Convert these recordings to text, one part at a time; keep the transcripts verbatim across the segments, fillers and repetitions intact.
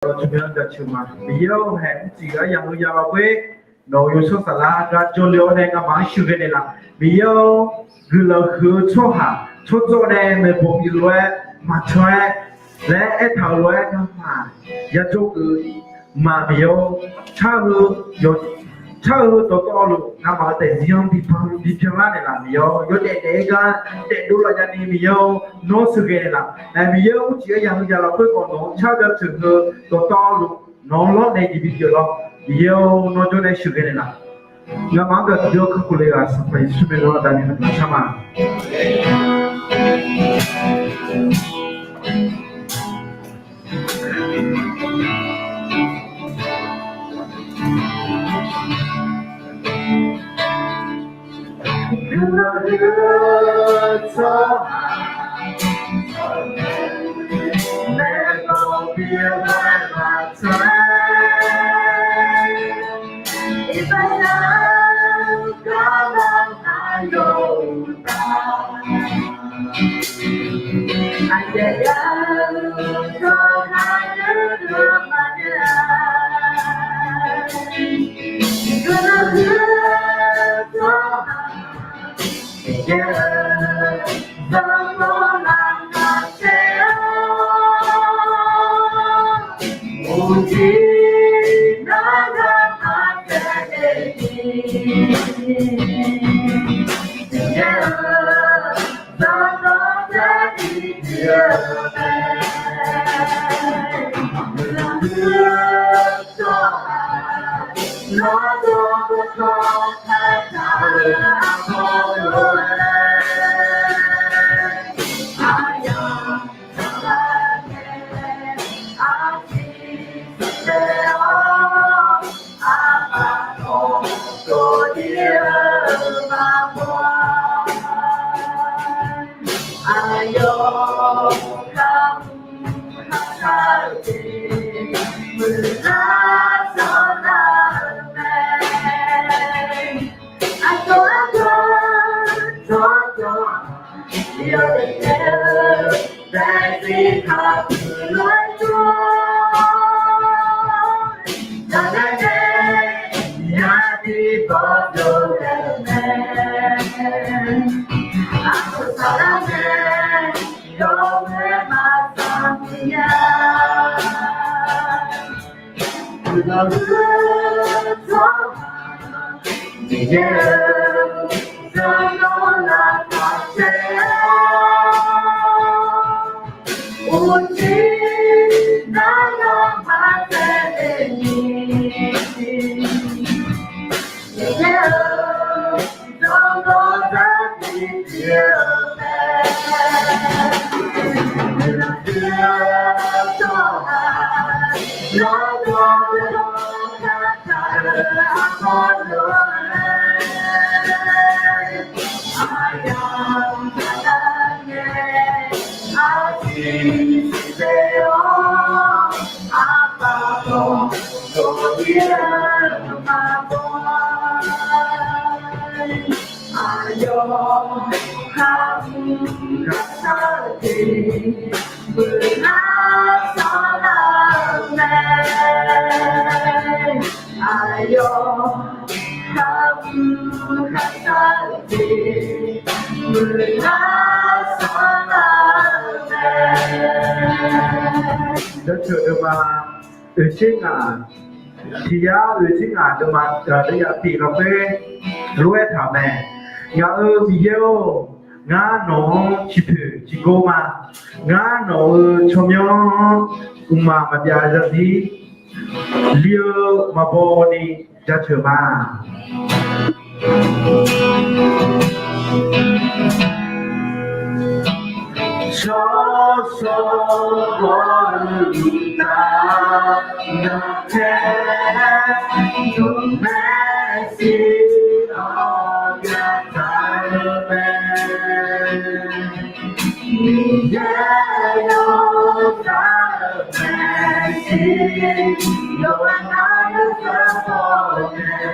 Aqyawf-euq tsawrmyanr jaceuq ma. Miqyaer-or, haeq mrcif-eu aryamq heu ya lafkhoer nawq-euq yawshawr saflar gar jawrle-awr nae ngamaf-anr sheuqghae naeqlaf. Miqyaer-or, guiqlanq huiq-eu tsawrhaq tsawrdzawr nae maeqbawq pyeuf lof-aer maqcan-aer laer aertaq-euq lof-aer ngamaf yajawr geuf ma. Miqyaer-or, car-eu heu dawqtawvluf ngamaf-euq daefzir-anr bibyanlar naeqlaf. Miqyaer-or, yawdaef daef-aer gar daefdov laf jani Miqyaer-or, nawr sheuqghae naeqlaf. Ae, Miqyaer-or, mrcif aryamq heu ya lafkhoer khawf nawq-anr car jaceuq heu dawqtawvluf nawq-anr lawrnae jeq bipyeuf lawr. Miqyaer-or, nawr jawrnae sheuqghae naeqlaf. Ngamaf-anr gaq tiqjawr kakhof le-euq Sanqpaq Yeqsur nae lawr daqni ngamaf sar ma. Jaceuq deuq ma, oeqtser ngaq, tiq yar oeqtser ngaq deuq ma, deuq yaf pyeuf lafkhoer lof-aer taq mae. Ngaq-euq Miqyaer-or, ngar nawq-anr ciqpoeq ciqgor ma. Ngar nawq-euq tsawrmyanr-anr mqmaq maqbyav zarzir li-eu maqbaw ni jaceuq ma. Shawr shawr hawr-eu uqtaf, naqkhaer nymq maer shir-awr byaqtaq-eu mae. Miqyaer yawqghaq-euq maeqshi, yawqghaq navluf-anr baw-eu mae.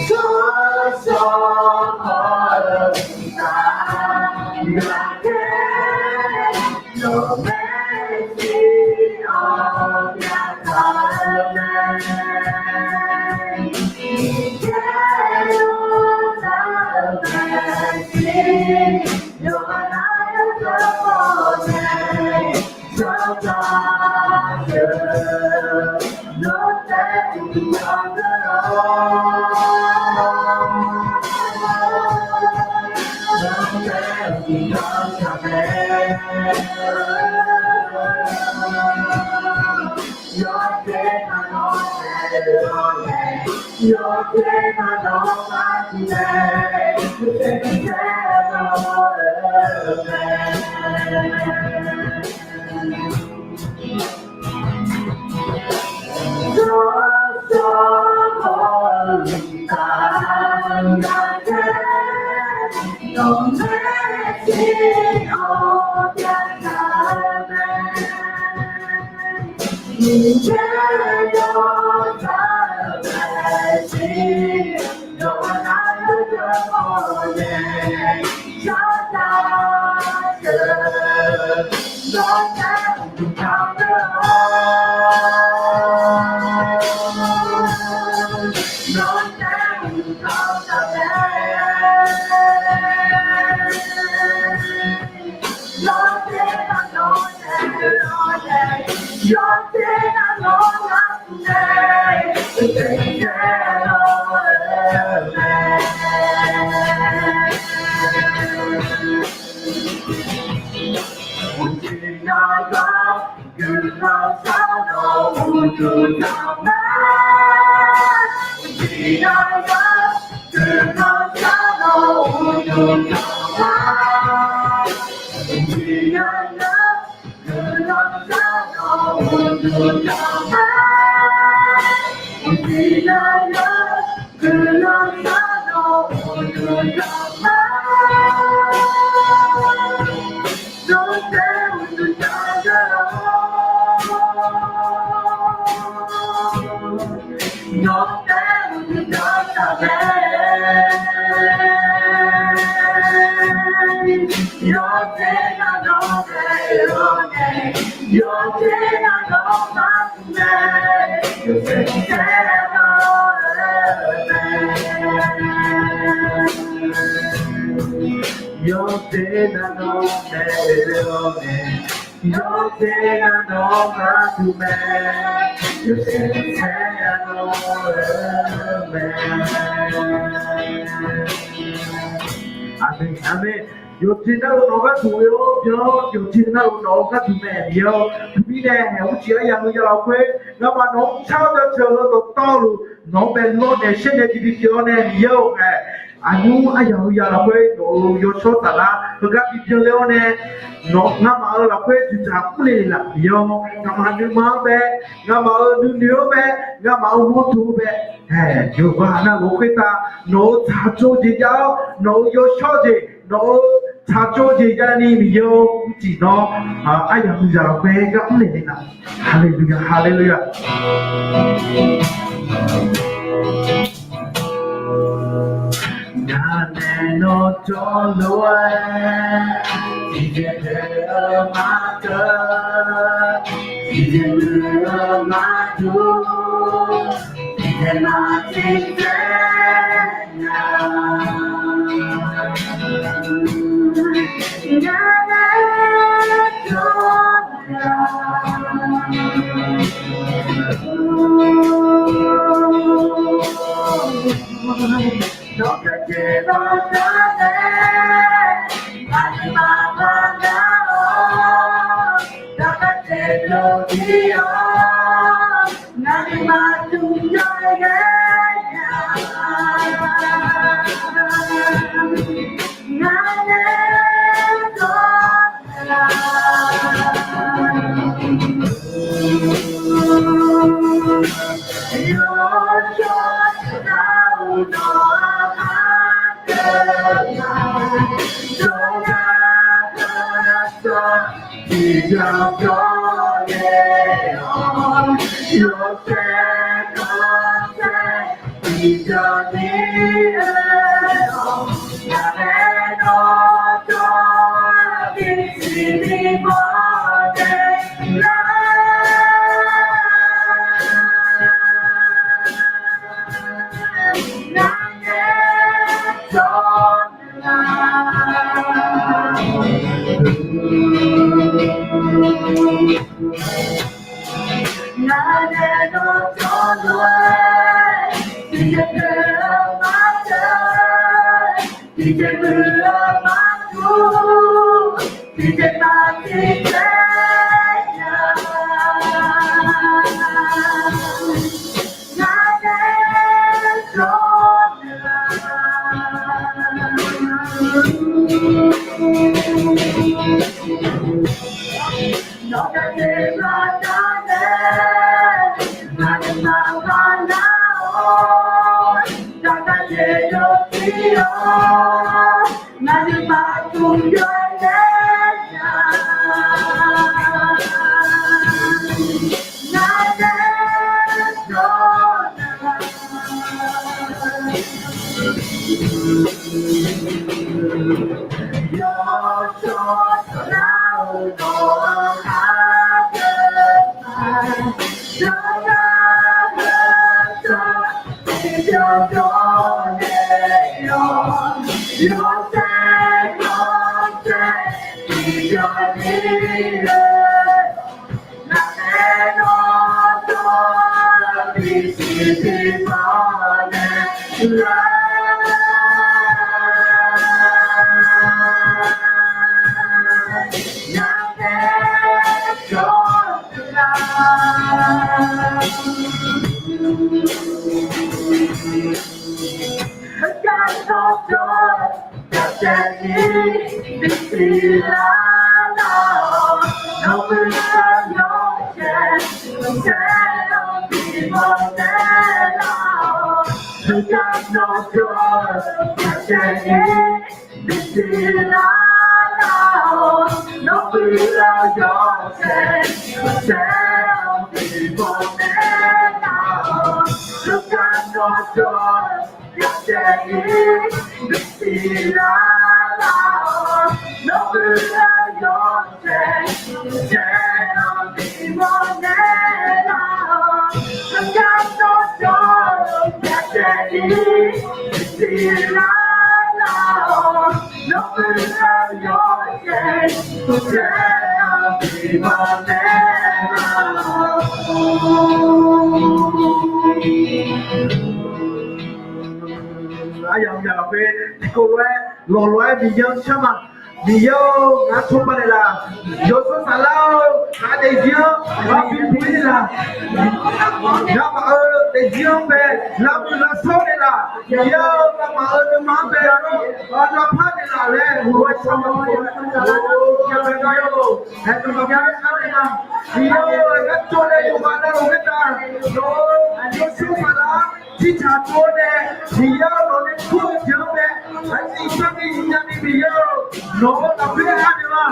Shawr shawr hawr-eu uqtaf, Yawdaef nav nawr naeq-awr mae. Yawdaef nav nawr gharduq mae. Yawdaef nav nawr-eu mae. Aqmeq, aqmeq. Yawqjeq navluf nawq-eu gharduq oe-awr byan-awr, yawqjeq navluf nawq-eu gharduq mae Miqyaer-awr. Teumirnae haeq mrciq aryamq heu ya lafkhoer, ngamaf nawq-anr tsar-awr dawqtsuif-eu dawqtawvluf nawq-anr bae lawrnaeq shaernaeq tiqbi pyeuf-awr nae Miqyaer-or mae. Aqnymr aryamq heu ya lafkhoer nawq-euq yawshawr saflar heugar bibyan ler-awr nae, nawq ngamaf-euq lafkhoer dzoeqdzaq mrle laf Miqyaer-or, ngamaf nuima-anr bae, ngamaf-euq nuinoeq-anr bae, ngamaf-euq mawrdo-anr bae, haeq yawqghaq navluf khoertav nawq-euq tsaqtsov jeq jav-awr, nawq-euq yawshawr jeq, nawq-euq tsaqtsov jeq javni Miqyaer-or, mrcif nawr aryamq zaq lafkhoer gar mrle naeq laf. Haleluya, haleluya. Ngaq nae nawr jawrluf-aer, tiqjeq pyeuf-eu maqkeuv, tiqjeq muiq-eu maqdur, tiqjeq maqtiq taef nya. Ngaq nae jawrluf-aer, nawq-eu jeq dawqtawvluf-aer, aqduimaf maqngeur-awr, dawqtawvluf-aer jawrluf-awr, ngaq nuima duq yawr-aer ghaenya. Ngaq nae jawrluf-aer, yawshawr saflar-euq nawq-anr maqkeuv-a, jawrgar dawrgar sawr tiqjawr jawrle-awr, yawshaef khanqsaer tiqjawr ni oe-awr, ngaq nae nawr jawr Aryamq yamq lafkhoer tiqkawv lof-aer lawqlof-aer Miqyaer-anr shar ma. Miqyaer-or, ngar tsawrmyanr naeqlaf. Yawshawr Saflar-or, ngaq daefzir-anr lavbi puq-ir naeqlaf. Ngamaf-euq daefzir-anr bae lavmuiq lavshawr naeqlaf. Miqyaer-or, ngamaf-euq nuima-anr bae lavpar naeqlaf laer heulof-aer shar ma. Aernaeq ma, Miqyaer-or, ngar jawr nae yawqghaq navluf khoertav, nawq-euq Yawshawr Saflar-anr tiqcaq tsov-awr nae, Miqyaer-or, nawq nae kur-eu jeq-anr bae aqyuif sarni nya ni Miqyaer-or, nawq-euq lafkhoer anaeq ma.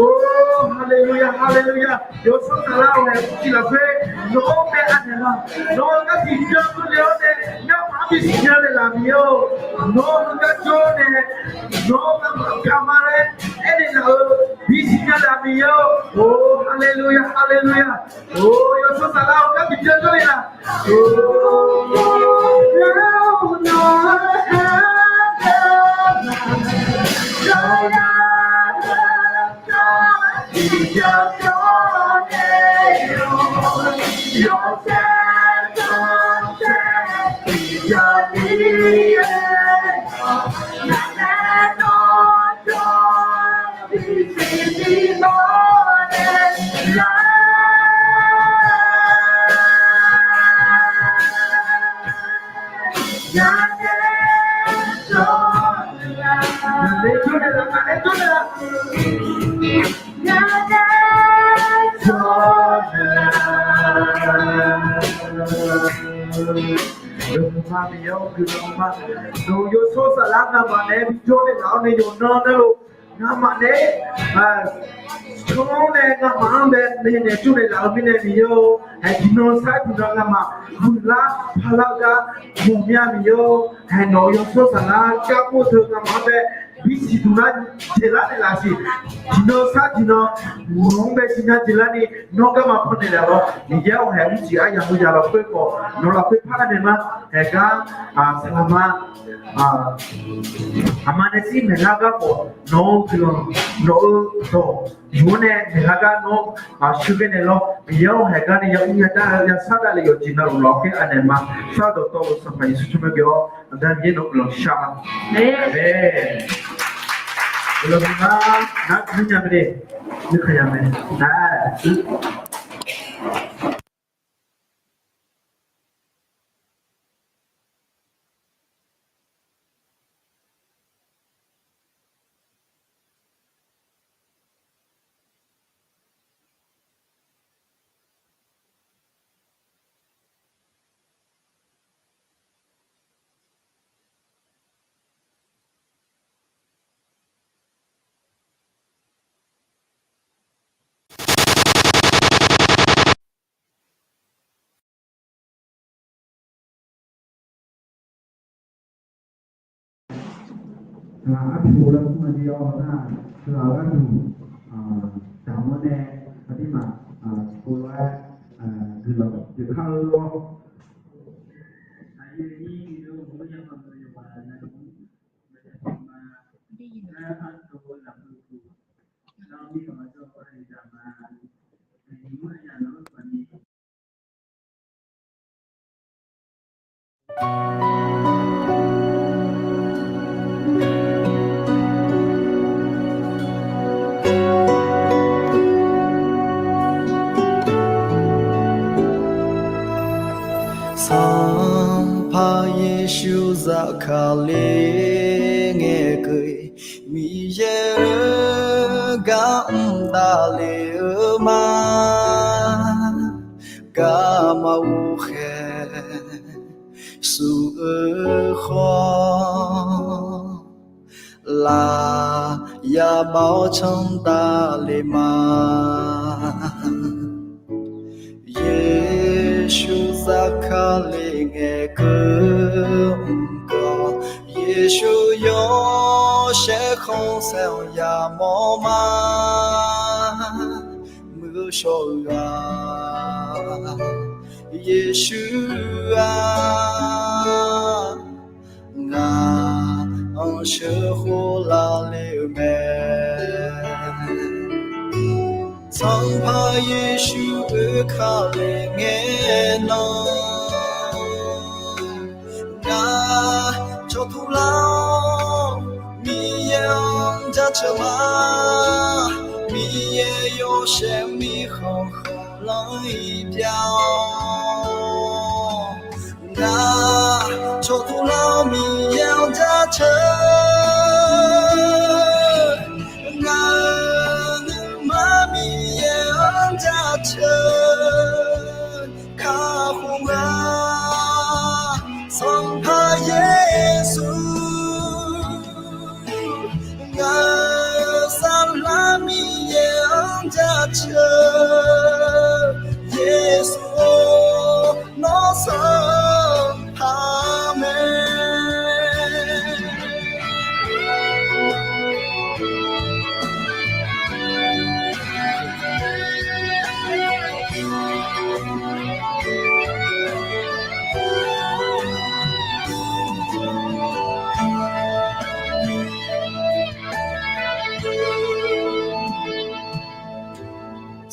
Or, haleluya, haleluya. Yawshawr Saflar-or, nae tiq lafkhoer nawq-anr bae anaeq ma. Nawq-euq garsiq byan keuvle-awr nae ngamaf-anr bisiq nya naeqlaf Miqyaer-or, nawq-euq heugar jawr nae nawq-anr ngamaf gaqma laer aernaeq laf-eu bisiq nya laf Miqyaer-or. Or, haleluya, haleluya. Or, Yawshawr Saflar-or, garsiq byan keuvle-a. Yawmuiq ma Miqyaer-or, guiqlanq ma. Nawq-euq Yawshawr Saflar ngamaf naeq-aer bijawr naeqlaf-awr nae yawqnan navluf ngamaf naeq-aer tsawrmyanr nae ngamaf-anr bae naeq naeq jawr naeqlaf-eu mirnae Miqyaer-or, haeq tiqnan sar-aer tiqnan ngamaf muiqlar parlar-eu gar ghawqmya Miqyaer-or, haeq nawq-euq Yawshawr Saflar garkawv teu ngamaf-anr bae bisiq duq lar jeq lar naeqlaf siq. Nawr sar tiqnan nawq-anr bae tiqnya jeq larni nawr garma pannaeq laf-awr, Miqyaer-awr haeq mrjiq aryamq heu ya lafkhoer khawf nawq lafkhoer par anaeq ma. Haeq gar, saqlaqma, aqma nae shir maeqlar gar khawf nawq-eu guiqlanq, nawq-eu dawq yuf-anr nae maeqlar gar nawr sheuqghae naeq lawr. Miqyaer-awr haeq gar nae yamr yadar-eu yasar davlef yawqjeq navluf lafkhoer anaeq ma. Sar dawqtawvluf Sanqpaq Yeqsur tsawrmyanr bi-awr, Aqda Miqyaer nawq-eu guiqlanq shar ma. Amen. Guiqlanq bi ma, nar nuinya mae de, nuikaq ya mae. Arpoeq laer mr-eu jeq-awr nar, teughaq gharduq damq-awr nae aqdirmaf tiqpov lof-aer guiqlanq pyeuf kar-eu lor. Sanqpaq Yeqsur zafkale ngaeqkeuv Miqyaer-eu gar mr davlef-eu ma. Garma ghof khaeq shuf-eu khawf, laf ya bav-awr canr davlef ma. Yeqsur zafkale ngaeqkeuv mr khawf, Yeqsur yawshaef khanqsaer-anr yamawr ma. Muiq-eu shawr-eu ghaq, Yeqsur-aq, ngaq-anr sheuqkhof lavle-eu mae. Sanqpaq Yeqsur oekale ngae nan, ngaq cawqtuq lar-awr Miqyaer-anr jaceuq ma. Miqyaer yawshaef mirkhanq khanqlanr-iq pyav-awr, ngaq cawqtuq lar-awr Miqyaer-anr jaceuq, ngaq-euq nuima Miqyaer-anr jaceuq kakhof-a. Sanqpaq Yeqsur, ngaq-euq saflar Miqyaer-anr jaceuq, Yeqsur-or, nawr Sanqpaq mae.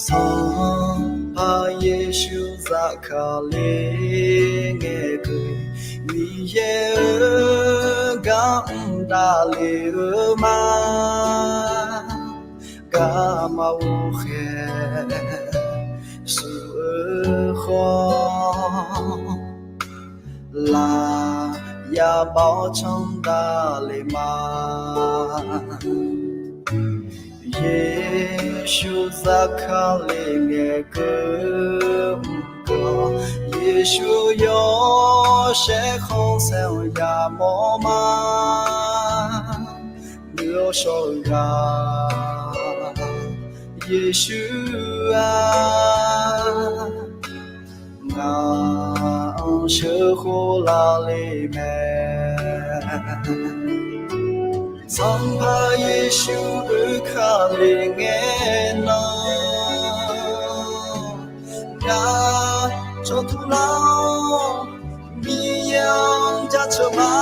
Sanqpaq Yeqsur zafkale ngaeqkeuv Miqyaer-eu gar mr davlef-eu ma. Garma ghof khaeq shuf-eu khawf, laf ya bav-awr canr davlef ma. Yeqsur zafkale ngaeqkeuv mr khawf, Yeqsur yawshaef khanqsaer-anr yamawr ma. Muiq-eu shawr-eu ghaq, Yeqsur-aq, ngaq-anr sheuqkhof lavle mae. Sanqpaq Yeqsur-euq Kali ngae nan, ngaq cawqtuv lar-awr Miqyaer-anr jaceuq ma.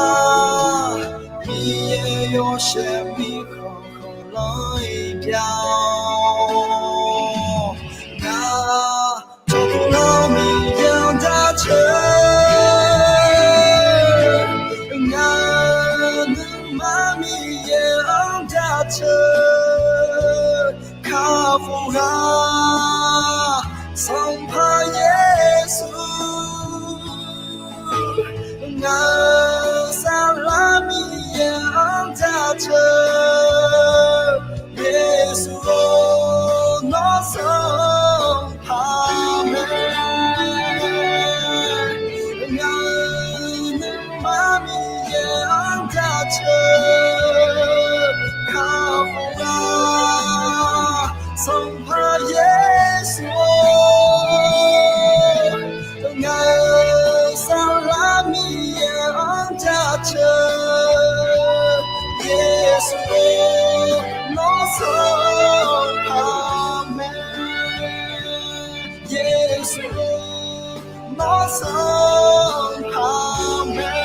Miqyaer yawshaef mirkhanq khanqlanr-iq bya-awr, ngaq cawqtuv lar-awr Miqyaer-anr jaceuq, ngaq nuima Miqyaer-anr jaceuq kakhof ghaq, Sanqpaq Yeqsur. Ngaq-euq saflar Miqyaer-anr jaceuq, Yeqsur-or, nawr Sanqpaq mae. Ngaq-euq nuima Miqyaer-anr jaceuq kakhof ghaq, Sanqpaq Yeqsur-or. Ngaq-euq saflar Miqyaer-anr jaceuq, Yeqsur-or, nawr Sanqpaq mae. Yeqsur-or, nawr Sanqpaq mae.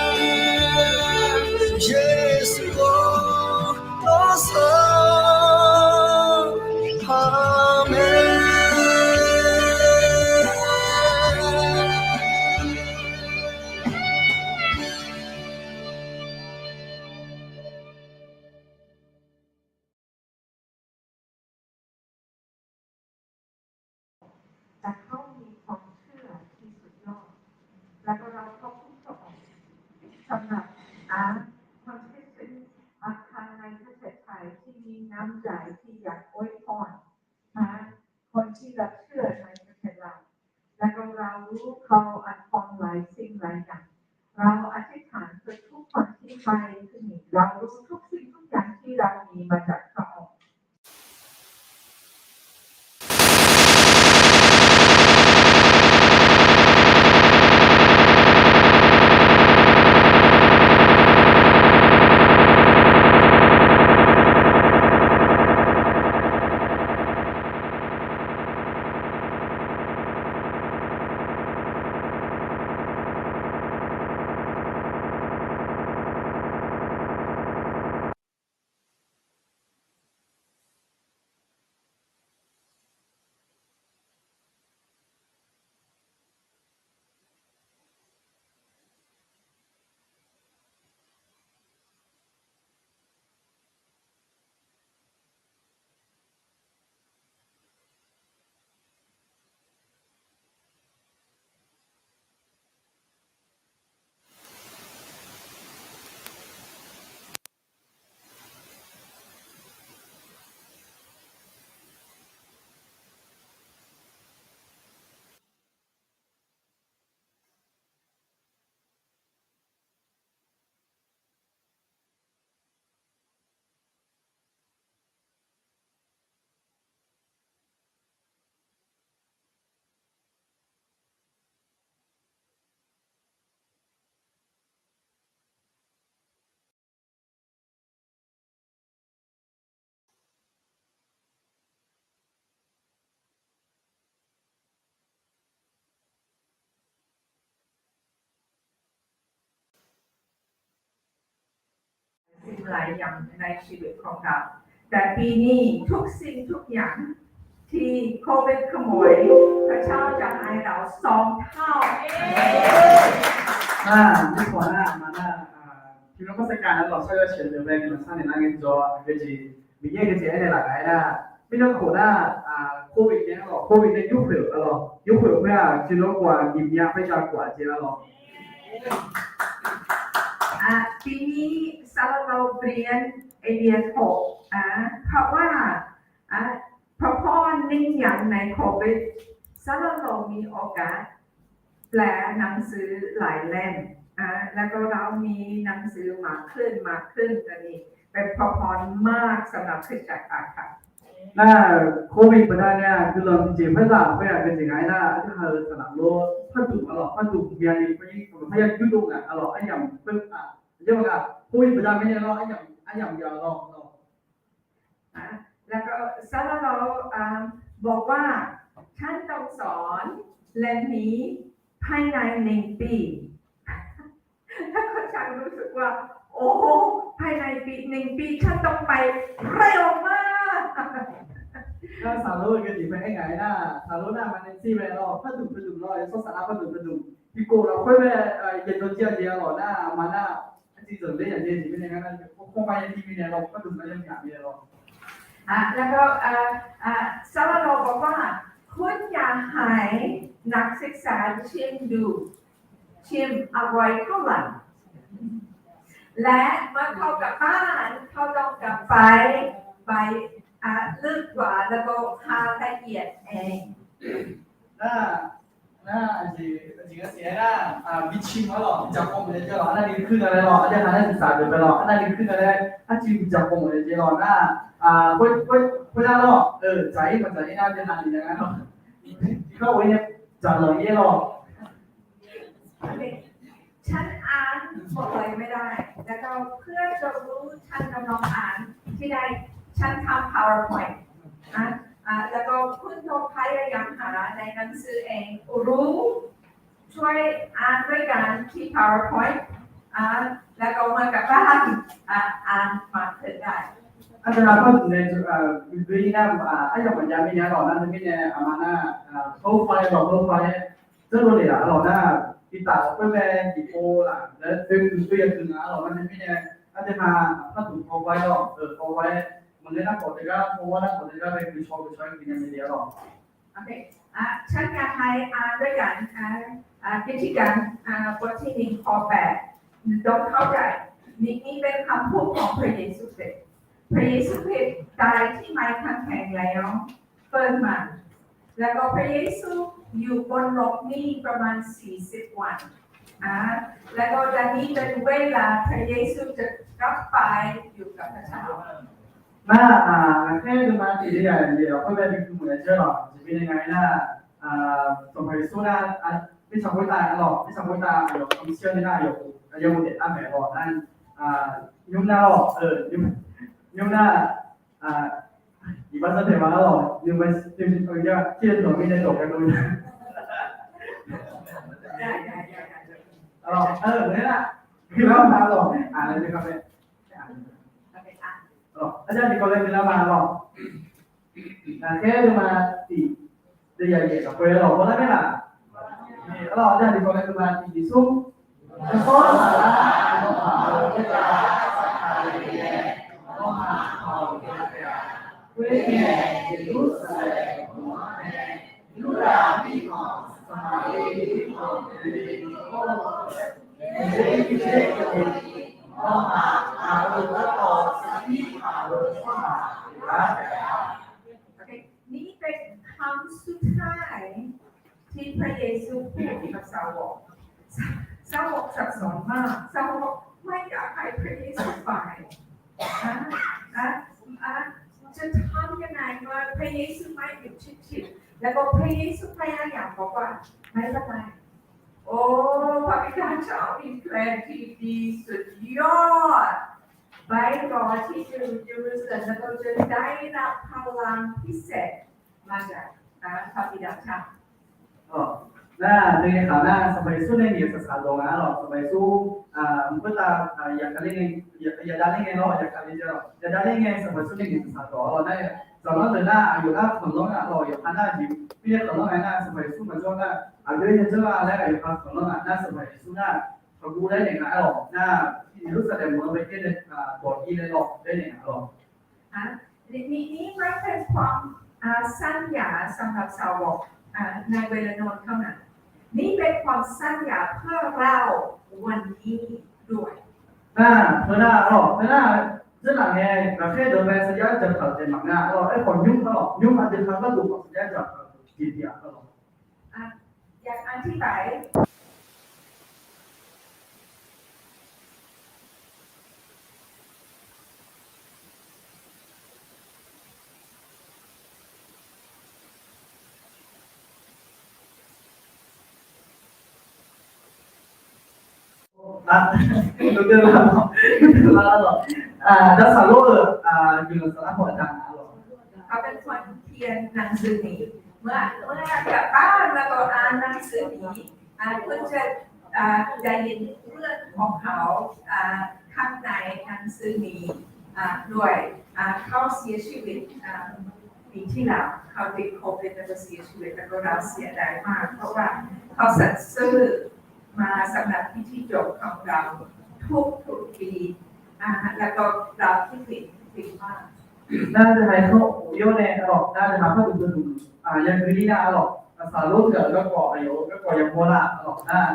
Yeqsur-or, nawr Sanqpaq mae. Taqkawr ni ความเชื่อที่สุดยอด แล้วก็เราก็ผู้ส่งออก สำหรับอา คนที่ซึ่ง อาคารในประเทศไทยที่มีน้ำใจที่อยากอวยพร นะ คนที่รับเชื่อในประเทศเรา แล้วก็เรารู้เขาอวยพรหลายสิ่งหลายอย่าง เราอธิษฐานเพื่อทุกคนที่ไปที่นี่ เรารู้ทุกสิ่งทุกอย่างที่เรามีมาจากพระองค์ Xin หลายอย่างในชีวิตของเรา แต่ปีนี้ทุกสิ่งทุกอย่างที่โควิดขโมย พระเจ้าจะให้เราสองเท่า Nar, mirkhanq nar, aqma nar, tiqnan นมัสการ nar lawq, sar yawshaef deuq mae, tiqnan sar naeq nar ngaejawr, aqgeu jeq, Miqyaer geujeq aernaeq laf gaq-aer nar, mirnan khof nar, covid nae lawq, covid nae yurkhoeq-euq lawq, yurkhoeq khoer-aq, tiqnan khof-aq, nyiq myav khoer jav khof-aq jeq nar lawq. ปีนี้ สำหรับเราเรียน เอเรียหก อ่ะ เพราะว่า อ่ะ เพราะพ่อเน้นย้ำในโควิด สำหรับเรามีโอกาส แปลหนังสือหลายเล่ม อ่ะ แล้วก็เรามีหนังสือมากขึ้น มากขึ้น ตอนนี้เป็นพระพรมากสำหรับคริสตจักรค่ะ Nar, covid baqdanae-aq, guiqlanq tiqjeq paertaq khoer-aq, geujeq nga-aer nar, aqdui ha-euq saqlaq lor, parduq-a lawq, parduq myav ni, parya yurdov ngaq-a lawq, aryamq khoer-aq, aqjeq maqgaq, covid baqda mirnae lawr, aryamq อ่ะ แล้วก็ สำหรับเรา อ่า บอกว่า ท่านต้องสอนเล่มนี้ภายในหนึ่งปี ถ้าเขาช่างรู้สึกว่า โอ้โห ภายในปี หนึ่งปี ท่านต้องไปเร็วมาก Nar saqloq-eu jeq mae aer ngaq-aer nar, saqloq nar maqnae tsir mae lawr, par duq par duq lawr, yawshawr saflar par duq par duq. Tiqkhof lafkhoer mae, yaeqdawq jir-a jeq-a lawq nar, aqma nar, arciv zanqler yaqjaeq jeq mirnae ngar nar, khoermar yaer jir mirnae lawr, par duq par yar myaq mirnae lawr. อ่ะ แล้วก็ อ่ะ อ่ะ สำหรับเราบอกว่า คุณอย่าให้นักศึกษาชิมดู ชิมอร่อยเท่าไหร่ และเมื่อเขากลับบ้าน เขาต้องกลับไป ไป อ่ะ ลึกกว่า แล้วก็หาละเอียดเอง Nar, nar, aqjeq, aqjeq nga siq-aer nar, miqcim-anr lawq, miqdzaq paw maqjav jae lawq, arnavni kuir nga laer lawq, aqdui ha nar miqdzaq deuq mae lawq, arnavni kuir nga laer, arciv miqdzaq paw maqjav jae lawq nar, khoer, khoer, khoernar lawq, dzaq-ir maqdzaq-ir nar, aqdui ha ni nya nga lawq. Tiqkawv-aer dzaq lanq-ir lawq. ฉันอ่านหมดเลยไม่ได้ แล้วก็เพื่อนก็รู้ ฉันกำลังอ่านที่ได้ ฉันทำ PowerPoint นะ อ่ะ แล้วก็คุณก็พยายามหาในหนังสือเอง รู้ ช่วยอ่านด้วยกันที่ PowerPoint อ่ะ แล้วก็มากลับบ้าน อ่ะ อ่านมากขึ้นได้ Aqdui ha par duq nae, duq-ir nar, aryamq maqjav mirnae lawq nar, teumirnae aqma nar, PowerPoint lawq, PowerPoint-aer dzeur lo le-aq lawq nar, bi taf khoer mae, tiqpov laf laer khoer gui khoer ya gui nga lawq nar, teumirnae aqdui ha par duq PowerPoint lawq, PowerPoint-aer maqngeur nar khawf teugar, PowerPoint nar khawf teugar mae, gui caw gui caw-aer gui nya mae le-a lawq. โอเค อ่ะ ฉันอยากให้อ่านด้วยกัน อ่ะ อ่ะ กิจการ อ่ะ บทที่หนึ่ง ข้อแปด ต้องเข้าใจ นี่ นี่เป็นคำพูดของพระเยซูคริสต์ พระเยซูคริสต์ตายที่ไม้กางเขนแล้ว เปิดมา แล้วก็พระเยซูอยู่บนโลกนี้ประมาณ สี่สิบ วัน อ่ะ แล้วก็ตอนนี้เป็นเวลาพระเยซูจะกลับไปอยู่กับพระเจ้า Nar, ngaq khaer nuima tiq le yaq le lawq khoer mae bi gui mawf nae dzeur lawq, aqjeq mirnae nga-aer nar, Sanqpaq Yeqsur nar, mirtsaq khoertav lawq, mirtsaq khoertav aqyawf kamq shir-awr nae nar, aqyawf, aqyawf daef lar maeq lawq nar, nymr nar lawq, nymr nar, iqbax sanr taeq ma lawq, nymr ma, tir-eu dawq mirnae dawq ghae dov-a. Nar, guilar ma lawq, aqlawq, arjar tiqkawv laer guilar ma lawq. Ngaq khaer nuima tiq le yaq le lawq khoer lawq, hawlar mae laf. Arlawq, arjar tiqkawv laer nuima tiq tiq smr. Saqpawr saflar nawmaf-euq khoertav saqkaq le ngae, nawmaf maqawq-eu gharduq-a. Khoerngae, Yeqlursaqlaeq mawr-anr nae, Yurdav mirkhanq, Saqmaqliv mirkhanq deuq-anr, Miqyaer yurdzae keuvni, nawmaf ngaq-euq garkawv sarkir taq-euq tsawrhaq pyeuflar taef-a. นี่เป็นคำสุดท้ายที่พระเยซูพูดกับสาวก สาวกสับสนมาก สาวกไม่อยากให้พระเยซูไป อ่ะ อ่ะ อ่ะ จะทำยังไงเมื่อพระเยซูไม่หยุดชิดๆ แล้วก็พระเยซูพยายามบอกว่า ไม่เป็นไร โอ้ พระบิดาจะเอาอินแพลนที่ดีสุดยอด ไปรอที่เยรูซาเล็ม แล้วก็จะได้รับพลังพิเศษมาจากพระบิดาเจ้า Nar, teunae khaq nar, Sanqpaq Yeqsur nae miqyaer saqsaq dawq nga lawq, Sanqpaq Yeqsur, mq khoertav, yaqkaq ler ngae, yaqdaq ler ngae lawr, yaqkaq ler jeq lawq, yaqdaq ler ngae Sanqpaq Yeqsur nae miqyaer saqsaq dawq lawq nar, zaqlanr deuq nar, aqyawf nar khanqlanr nga lawq, yawqha nar jeq, mirnae khanqlanr nga nar, Sanqpaq Yeqsur maqjawr nar, aqgeu yajanr-a laer aqyawf khanqlanr nga nar, Sanqpaq Yeqsur nar, taqguv laer naeq nga-aer lawq nar, Yeqlursaqlaeq mawq-eu bae jaer nae, dawq ir laer lawq laer naeq nga lawq. อ่ะ นี่ นี่ นี่ไม่เป็นความ อ่ะ สัญญาสำหรับสาวก อ่ะ ในเวลานั้นเท่านั้น นี่เป็นความสัญญาเพื่อเราวันนี้ด้วย Nar, teunar lawq, teunar, teunar ngae, ngaq khaer deuq mae sarjax dzaqtaq-euq taef maqngeur-a lawq, aerkhawf nymr-a lawq, nymr-a deuq kar gharduq khawf sarjax dzaqtaq-euq jeq pyeuf-a lawq. อ่ะ อยากอธิบาย Nar, อ่า เจ้าสาวโลก เออ อ่า อยู่กับสาระของอาจารย์นะ เรา เขาเป็นคนเขียนหนังสือนี้ เมื่อ เมื่อกลับบ้านแล้วก็อ่านหนังสือนี้ อ่า เพื่อจะ อ่า ได้ยินเรื่องของเขา อ่า ข้างในหนังสือนี้ อ่า ด้วย อ่า เขาเสียชีวิต อ่า ปีที่แล้ว เขาติดโควิดแล้วก็เสียชีวิต แล้วก็เราเสียดายมาก เพราะว่าเขาสัตย์ซื่อมาสำหรับพิธีจบของเราทุกๆปี อ่า แล้วก็เราคิดถึง คิดถึงมาก Nar deuq haq-aer khanr-eu yawr nae arlawq, nar deuq haq par deuq deuq deuq, aqyawf deuq-ir nar arlawq, aqsaq lor deuq-aq garkawv aqyawf-eu garkawv yamawr lar arlawq nar,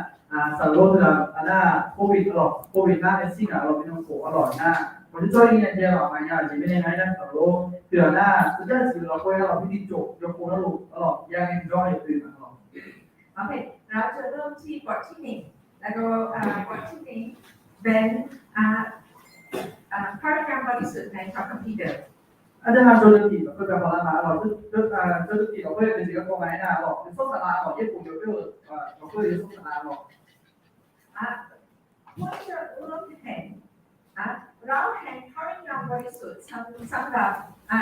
aqsaq lor deuq-aq nar, covid arlawq, covid nar nae shir ngaq arlawq, bi nan khof arlawq nar, maqjawr jawr-ir nya jeq arlawq, maqya aqjeq mirnae nga-ir nar, aqsaq lor deuq-aq nar, teugar siq lafkhoer arlawq, pirtiv cof yawkhof narluf arlawq, ya ngae jawr-a yawf deuq-aq arlawq. โอเค เราจะเริ่มที่บทที่หนึ่ง แล้วก็ อ่า บทที่หนึ่งเป็น อ่า อ่า พระวิญญาณบริสุทธิ์ในพระคัมภีร์เดิม Aqdui ha jawr deuq tiq lafkhoer gaq baq lar ma arlawq, jawr deuq tiq lafkhoer deuq jeq garkawv ma-aer nar arlawq, yawshawr saflar arlawq, yaerbof yawf khoer-eu yawf khoer-eu yawshawr saflar arlawq. อ่า เราเห็นพระวิญญาณบริสุทธิ์สำหรับ อ่า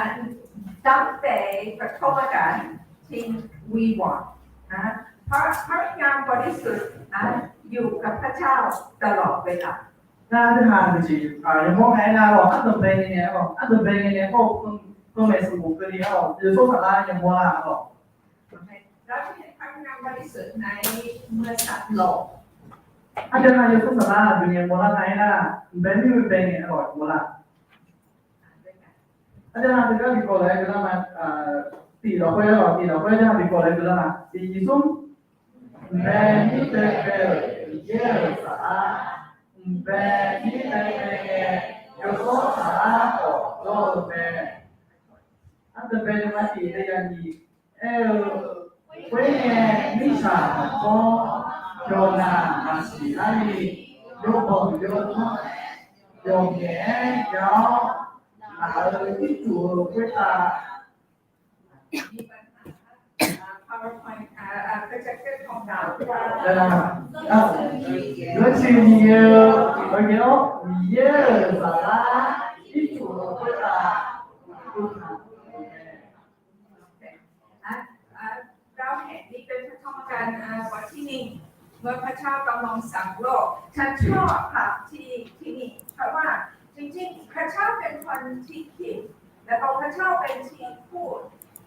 ตั้งแต่ปฐมกาล ที่วิวรณ์ นะ พระ พระวิญญาณบริสุทธิ์ นะ อยู่กับพระเจ้าตลอดเวลา Nar deuq haq deuq jeq yawmawr nga-aer nar arlawq, ardanqbae ngae nae arlawq, ardanqbae ngae nae hawr-eu panmaeq sanqbof keuvni arlawq, yawshawr saflar yamawr lar arlawq. เราจะเห็นพระวิญญาณบริสุทธิ์ในเมื่อสัตว์โลก Aqdui ha yawshawr saflar aqdui ngae mawrlar nga-aer nar, mqbae mirbae ngae arlawq mawrlar. Aqdui ha deuq gar bikawv laer guvlar ma, tiq lafkhoer arlawq, tiq lafkhoer aqdui ha bikawv laer guvlar ma, tiq nyiq smr. Mqbae mirbae bae-euq Miqyaer-euq saflar, mqbae mirbae bae ngae yawshawr saflar khawf jawr-eu mae. Ardanqbae nuima tiq bae ya nyiq aer-eu, khoerngae mirtsaq maqjawr, yawqghaq maqsiq arni, yawbanq yawdawr-aer yawqngaef-aer ya-awr, naq-euq ircuf-eu khoertav มีปัญหา อ่า PowerPoint อ่า อ่า projector ของเรา Yawqjeq Miqyaer-eu, Miqyaer-awr Miqyaer-euq saflar ircuf-eu khoertav อ่ะ อ่ะ เราเห็นนี่เป็นพระธรรมกาล อ่ะ บทที่หนึ่ง เมื่อพระเจ้ากำลังสร้างโลก ฉันชอบภาพที่ ที่นี่ เพราะว่าจริงๆ พระเจ้าเป็นคนที่คิด แล้วก็พระเจ้าเป็นที่พูด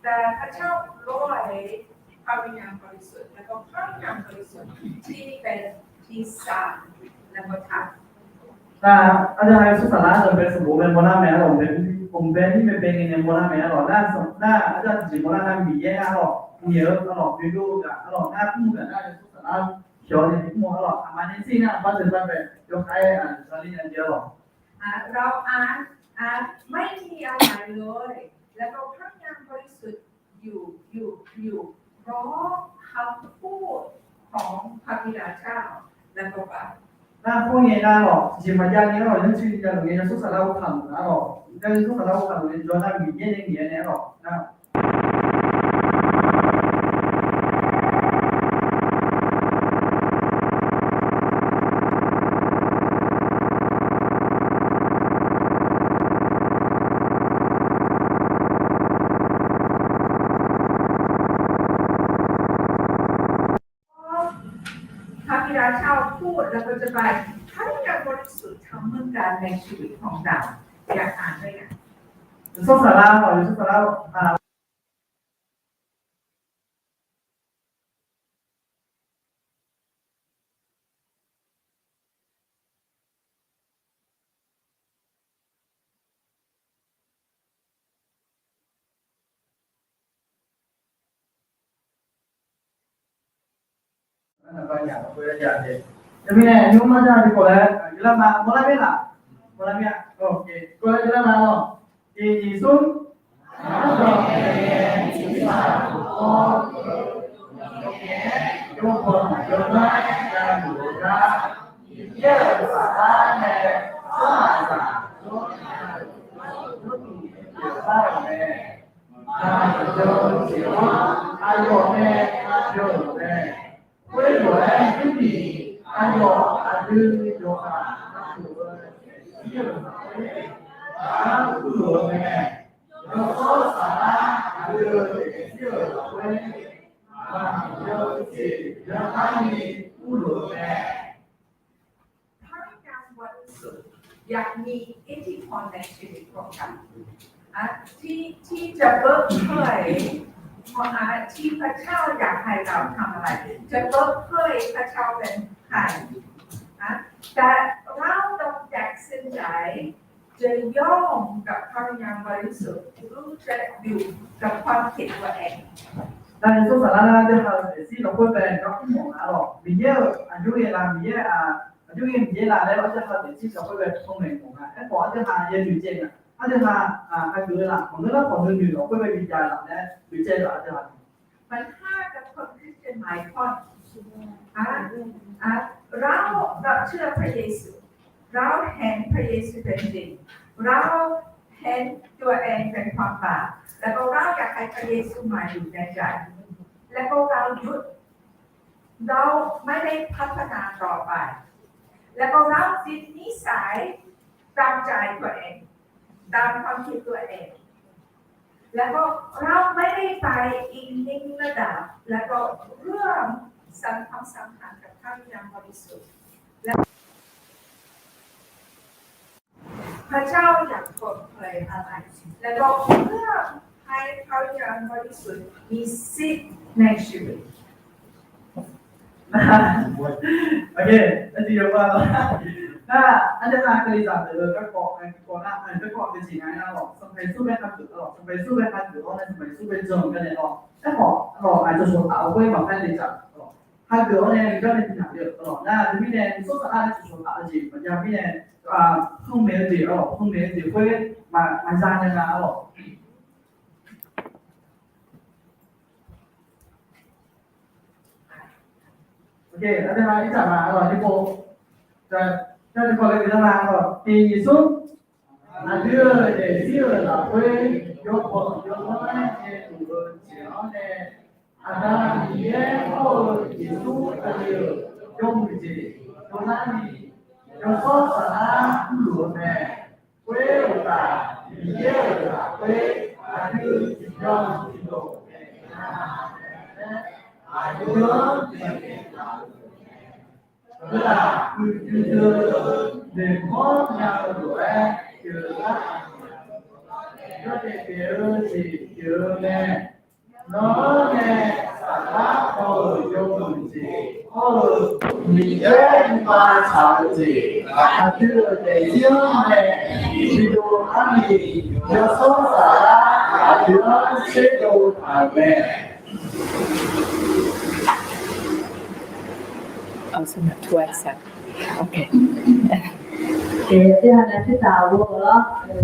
แต่พระเจ้าโปรยพระวิญญาณบริสุทธิ์ แล้วก็พระวิญญาณบริสุทธิ์ที่เป็นที่สร้าง แล้วก็ทำ Nar, aqdui ha yawshawr saflar zanqbae sanqbof mae mawrlar mae arlawq, mqbae mirbae bae ngae nae mawrlar mae arlawq, nar, nar aqdui ha tiqjeq mawrlar nar Miqyaer arlawq, Miqyaer-eu arlawq, Miqyaer-eu gaq arlawq, nar mr-eu gaq nar yawshawr saflar pyawq nae mr-eu arlawq, aqma nae shir nar aqbar deuq bar bae yawkhav-aer aqzaqler nya jeq arlawq. อ่ะ เราอ่าน อ่ะ ไม่มีอะไรเลย แล้วก็พระวิญญาณบริสุทธิ์ อยู่ อยู่ อยู่ เพราะคำพูดของพระบิดาเจ้า แล้วก็ไป Nar khoerngae nar arlawq, tiqjeq maqjav ngae arlawq, yanr coer ya luf ngae yawshawr saflar-eu kaq luf nar arlawq, yawshawr saflar-eu kaq luf nae jawr nar Miqyaer nae ngaeq-aer nae arlawq nar Pavira เจ้าพูด แล้วก็จะไป พระวิญญาณบริสุทธิ์ทำเมืองการในชีวิตของเรา อยากอ่านด้วยกัน Yawshawr saflar, yawshawr saflar, a, Teumirnae nymr mar jar bikawv laer guiqlar ma, mawrlar mir laf? Mawrlar mir-a. Kawv laer guiqlar ma lawq. Tiq nyiq smr. Maqdawq jawr-eu jeq-anr aqyawf nae gaq-euq mae. Khoerlof-aer Jarlif aqyawf aqdui yawqghaq gharduq-eu Miqyaer-euq zaqkhaer Saflar urluf-eu mae. Yawshawr Saflar aqdui-euq daefzir-euq lafkhoer, Aqda Miqyaer-euq jeq byanlarni urluf-eu mae. พระวิญญาณบริสุทธิ์ อยากมีอิทธิพลในชีวิตของเรา อ่ะ ที่ ที่จะเบิกเผย อ่ะ ที่พระเจ้าอยากให้เราทำอะไร จะเบิกเผยพระเจ้าเป็นใคร อ่ะ แต่เราต้องตัดสินใจ จะยอมกับพระวิญญาณบริสุทธิ์ หรือจะอยู่กับความคิดตัวเอง Nar Yawshawr Saflar nar, aqdui ha-euq daefzir lafkhoer bae gar mr mawf nga lawq. Miqyaer-euq aqjox ghae la, Miqyaer-aq, aqjox ghae Miqyaer la laer aqdui ha-euq daefzir lafkhoer bae panmaeq mawf nga. Aerkhawf aqdui ha ya noeqtsaev nga. Aqdui ha, aq, hageuf-eu laf, maqngeur lar khawf nuinoeq lafkhoer bae bi jav-eu laf laer noeqtsaev-eu aqdui ha มันห้ากับคนคริสเตียนหลายคน อ่ะ อ่ะ เรา เราเชื่อพระเยซู เราเห็นพระเยซูเป็นจริง เราเห็นตัวเองเป็นความบาป แล้วก็เราอยากให้พระเยซูมาอยู่ในใจ แล้วก็เราหยุด เราไม่ได้พัฒนาต่อไป แล้วก็เราติดนิสัยตามใจตัวเอง ตามความคิดตัวเอง แล้วก็เราไม่ได้ไปอีกหนึ่งระดับ แล้วก็เรื่องสำคัญ สำคัญกับพระวิญญาณบริสุทธิ์ และ พระเจ้าอยากเปิดเผยอะไร แล้วก็เพื่อให้พระวิญญาณบริสุทธิ์มีสิทธิ์ในชีวิต Ok, aqjeq yawqghaq lawq. Nar, aqdui ha Kalizaq deuq-eu garkawv, garkawv nar, garkawv aqgeu jeq nga nar lawq, Sanqpaq Yeqsur bae hageuf-a lawq, Sanqpaq Yeqsur bae hageuf-awr nae Sanqpaq Yeqsur bae jan-eu gar nae lawq. Aerkhawf lawq, aqcawq cawqtaf-eu khoer maqpar le dzaq lawq. Hageuf-awr nae gar nae bi naq le-eu lawq. Nar teumirnae Yawshawr Saflar nae cawqcawq taf-eu jeq maqjav mirnae, panmaeq-eu jeq-a lawq, panmaeq-eu jeq khoer maqza nae nga-a lawq. Ok, aqdui ha irdzaq ma-a lawq, nyiq pov, nar nyiq pov laer guiqlanq ma-a lawq, tiq nyiq smr. Aqdui-euq daefzir-euq lafkhoer yawbanq yawlanr-aer nae luf-eu jeq-anr nae, Aqda Miqyaer hawr-eu Yeqsur Kali-euq yawmuiq jeq dovlar ni, Yawshawr Saflar urluf-eu mae. Khoer uqtaf, Miqyaer-euq lafkhoer aqdui tiqbyan tiqlof naeq-a laer, aqdui-anr tiqbyan Aqdui-aq, uiqdui dui-eu noeqmawr nya-eu lof-aer pyeuflar-aq, yawdaef daef-eu jeq pyeuf-eu mae. Nawr nae saflar paw-euq yawmuiq jeq hawr-eu Miqyaer nuima tsaq-eu jeq, aqdui-euq daefzir-anr nae bidov arni, Yawshawr Saflar aqdui-anr sherdov taq-euq mae. Aqdui ha nae tsertaq-awr,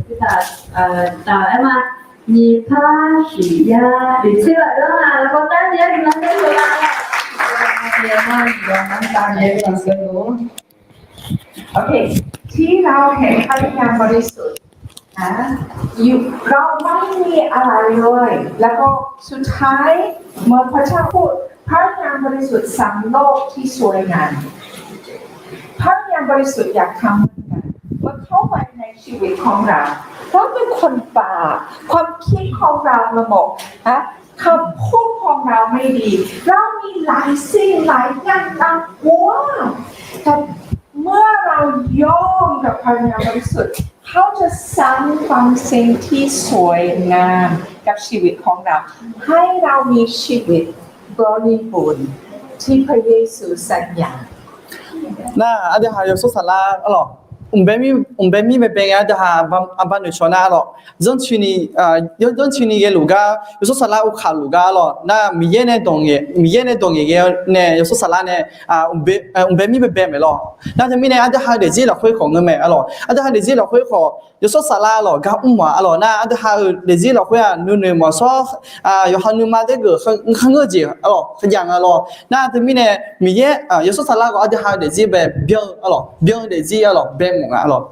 tsertaq, taf-aer ma. Nyiq par shiq yar, nyiq tser laf-aer ma, lafkawv tar nyiq yar nyiq lar tser laf-aer. ที่เราเห็นพระวิญญาณบริสุทธิ์ นะ อยู่ เราไม่มีอะไรเลย แล้วก็สุดท้าย เหมือนพระเจ้าพูด พระวิญญาณบริสุทธิ์สร้างโลกที่สวยงาม พระวิญญาณบริสุทธิ์อยากทำเหมือนกัน เมื่อเข้าไปในชีวิตของเรา เราเป็นคนบาป ความคิดของเราระบบ นะ คำพูดของเราไม่ดี เรามีหลายสิ่งหลายอย่างตามหัว แต่เมื่อเรายอมกับพระวิญญาณบริสุทธิ์ เขาจะสร้างบางสิ่งที่สวยงามกับชีวิตของเรา ให้เรามีชีวิตบริบูรณ์ที่พระเยซูสัญญา Nar, aqdui ha Yawshawr Saflar-a lawq, mqbae mir, mqbae mir baebae ngae, aqdui ha aqba noeqcawq nar-a lawq, zanrcuini, zanrcuini ghaeluf gar, Yawshawr Saflar uvkaq luf gar lawq, nar Miqyaer nae dawq ngaeq, Miqyaer nae dawq ngaeq ghae nae Yawshawr Saflar nae mqbae mir baebae maeq lawq. Nar teumirnae aqdui ha daefzir lafkhoer khawf ngeur mae-a lawq, aqdui ha daefzir lafkhoer khawf Yawshawr Saflar lawq gar mr ma-a lawq. Nar aqdui ha-euq daefzir lafkhoer-aq nuinoeq maqshawr, yawqha nuima daer geuf kharngeur jeq-a lawq, kharjav nga lawq. Nar teumirnae Miqyaer, Yawshawr Saflar khawf aqdui ha-euq daefzir bae byan-eu-a lawq, byan-eu daefzir-a lawq, bae mawf nga-a lawq.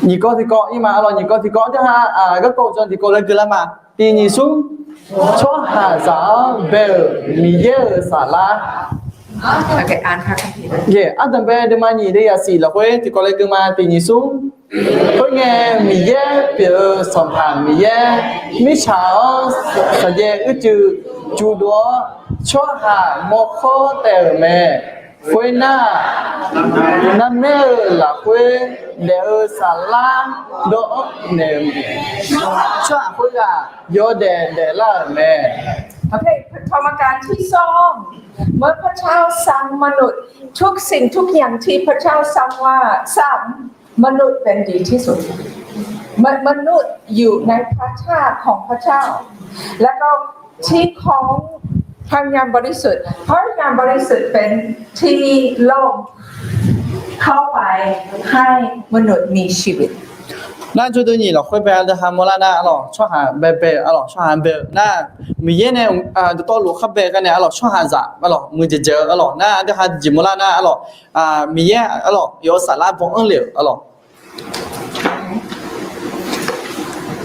Nyiq kawv tiqkawv ir ma-a lawq, nyiq kawv tiqkawv aqdui ha garkawv-eu jan tiqkawv laer gui lar ma. Tiq nyiq smr, tsawrhaqzaq-anr bae-euq Miqyaer-euq Saflar. Ardanqbae deuvma nyiq deuv yasiq lafkhoer tiqkawv laer guima tiq nyiq smr. Khoerngae, Miqyaer pyeuf-eu Sanqpaq Miqyaer mirtsaq-anr shaqjaev uicuiv cuvdov-awr, tsawrhaq mawrkawr taef-euq mae. Khoernar, narmaer-euq lafkhoer daef-eu saflar dawr-anr naeq-eu tsawrhaq khoerghaq yawdaef daeflar-euq mae. เมื่อพระเจ้าสร้างมนุษย์ ทุกสิ่งทุกอย่างที่พระเจ้าสร้างว่าสร้าง มนุษย์เป็นดีที่สุด ม- มนุษย์อยู่ในพระเจ้าของพระเจ้า แล้วก็ที่ของพระวิญญาณบริสุทธิ์ พระวิญญาณบริสุทธิ์เป็นที่ร่มเข้าไปให้มนุษย์มีชีวิต Nar jawrdeuv nyiq lafkhoer bae aqdui ha mawrlar nar arlawq, tsawrhaq baebae-eu arlawq, tsawrhaq bae-eu nar, Miqyaer nae dawqtawvluf khar bae gar nae arlawq, tsawrhaqzaq arlawq, muiqdzaeq dzaeq-eu arlawq nar aqdui ha jeq mawrlar nar arlawq, Miqyaer arlawq yawf-eu saflar baw-anr le-euq arlawq.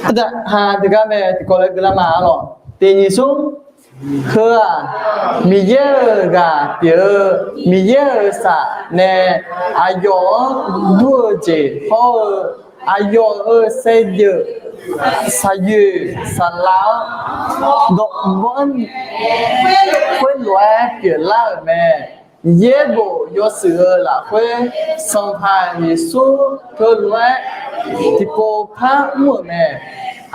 Aqdui ha deugar mae tiqkawv laer guilar ma arlawq. Tiq nyiq smr. Heu-aq, Miqyaer-euq ghaq pyeuf-eu Miqyaer-euq saf nae aqyawf-anr dur-eu jeq hawr-eu, aqyawf-euq saevdzeuf saqyoeq saflar-anr dawqbaw-anr khoerlof-aer pyeuflar-euq mae. Yaerbof yawshuif-eu lafkhoer Sanqpaq Yeqsur heulof-aer tiqpov par mr-euq mae.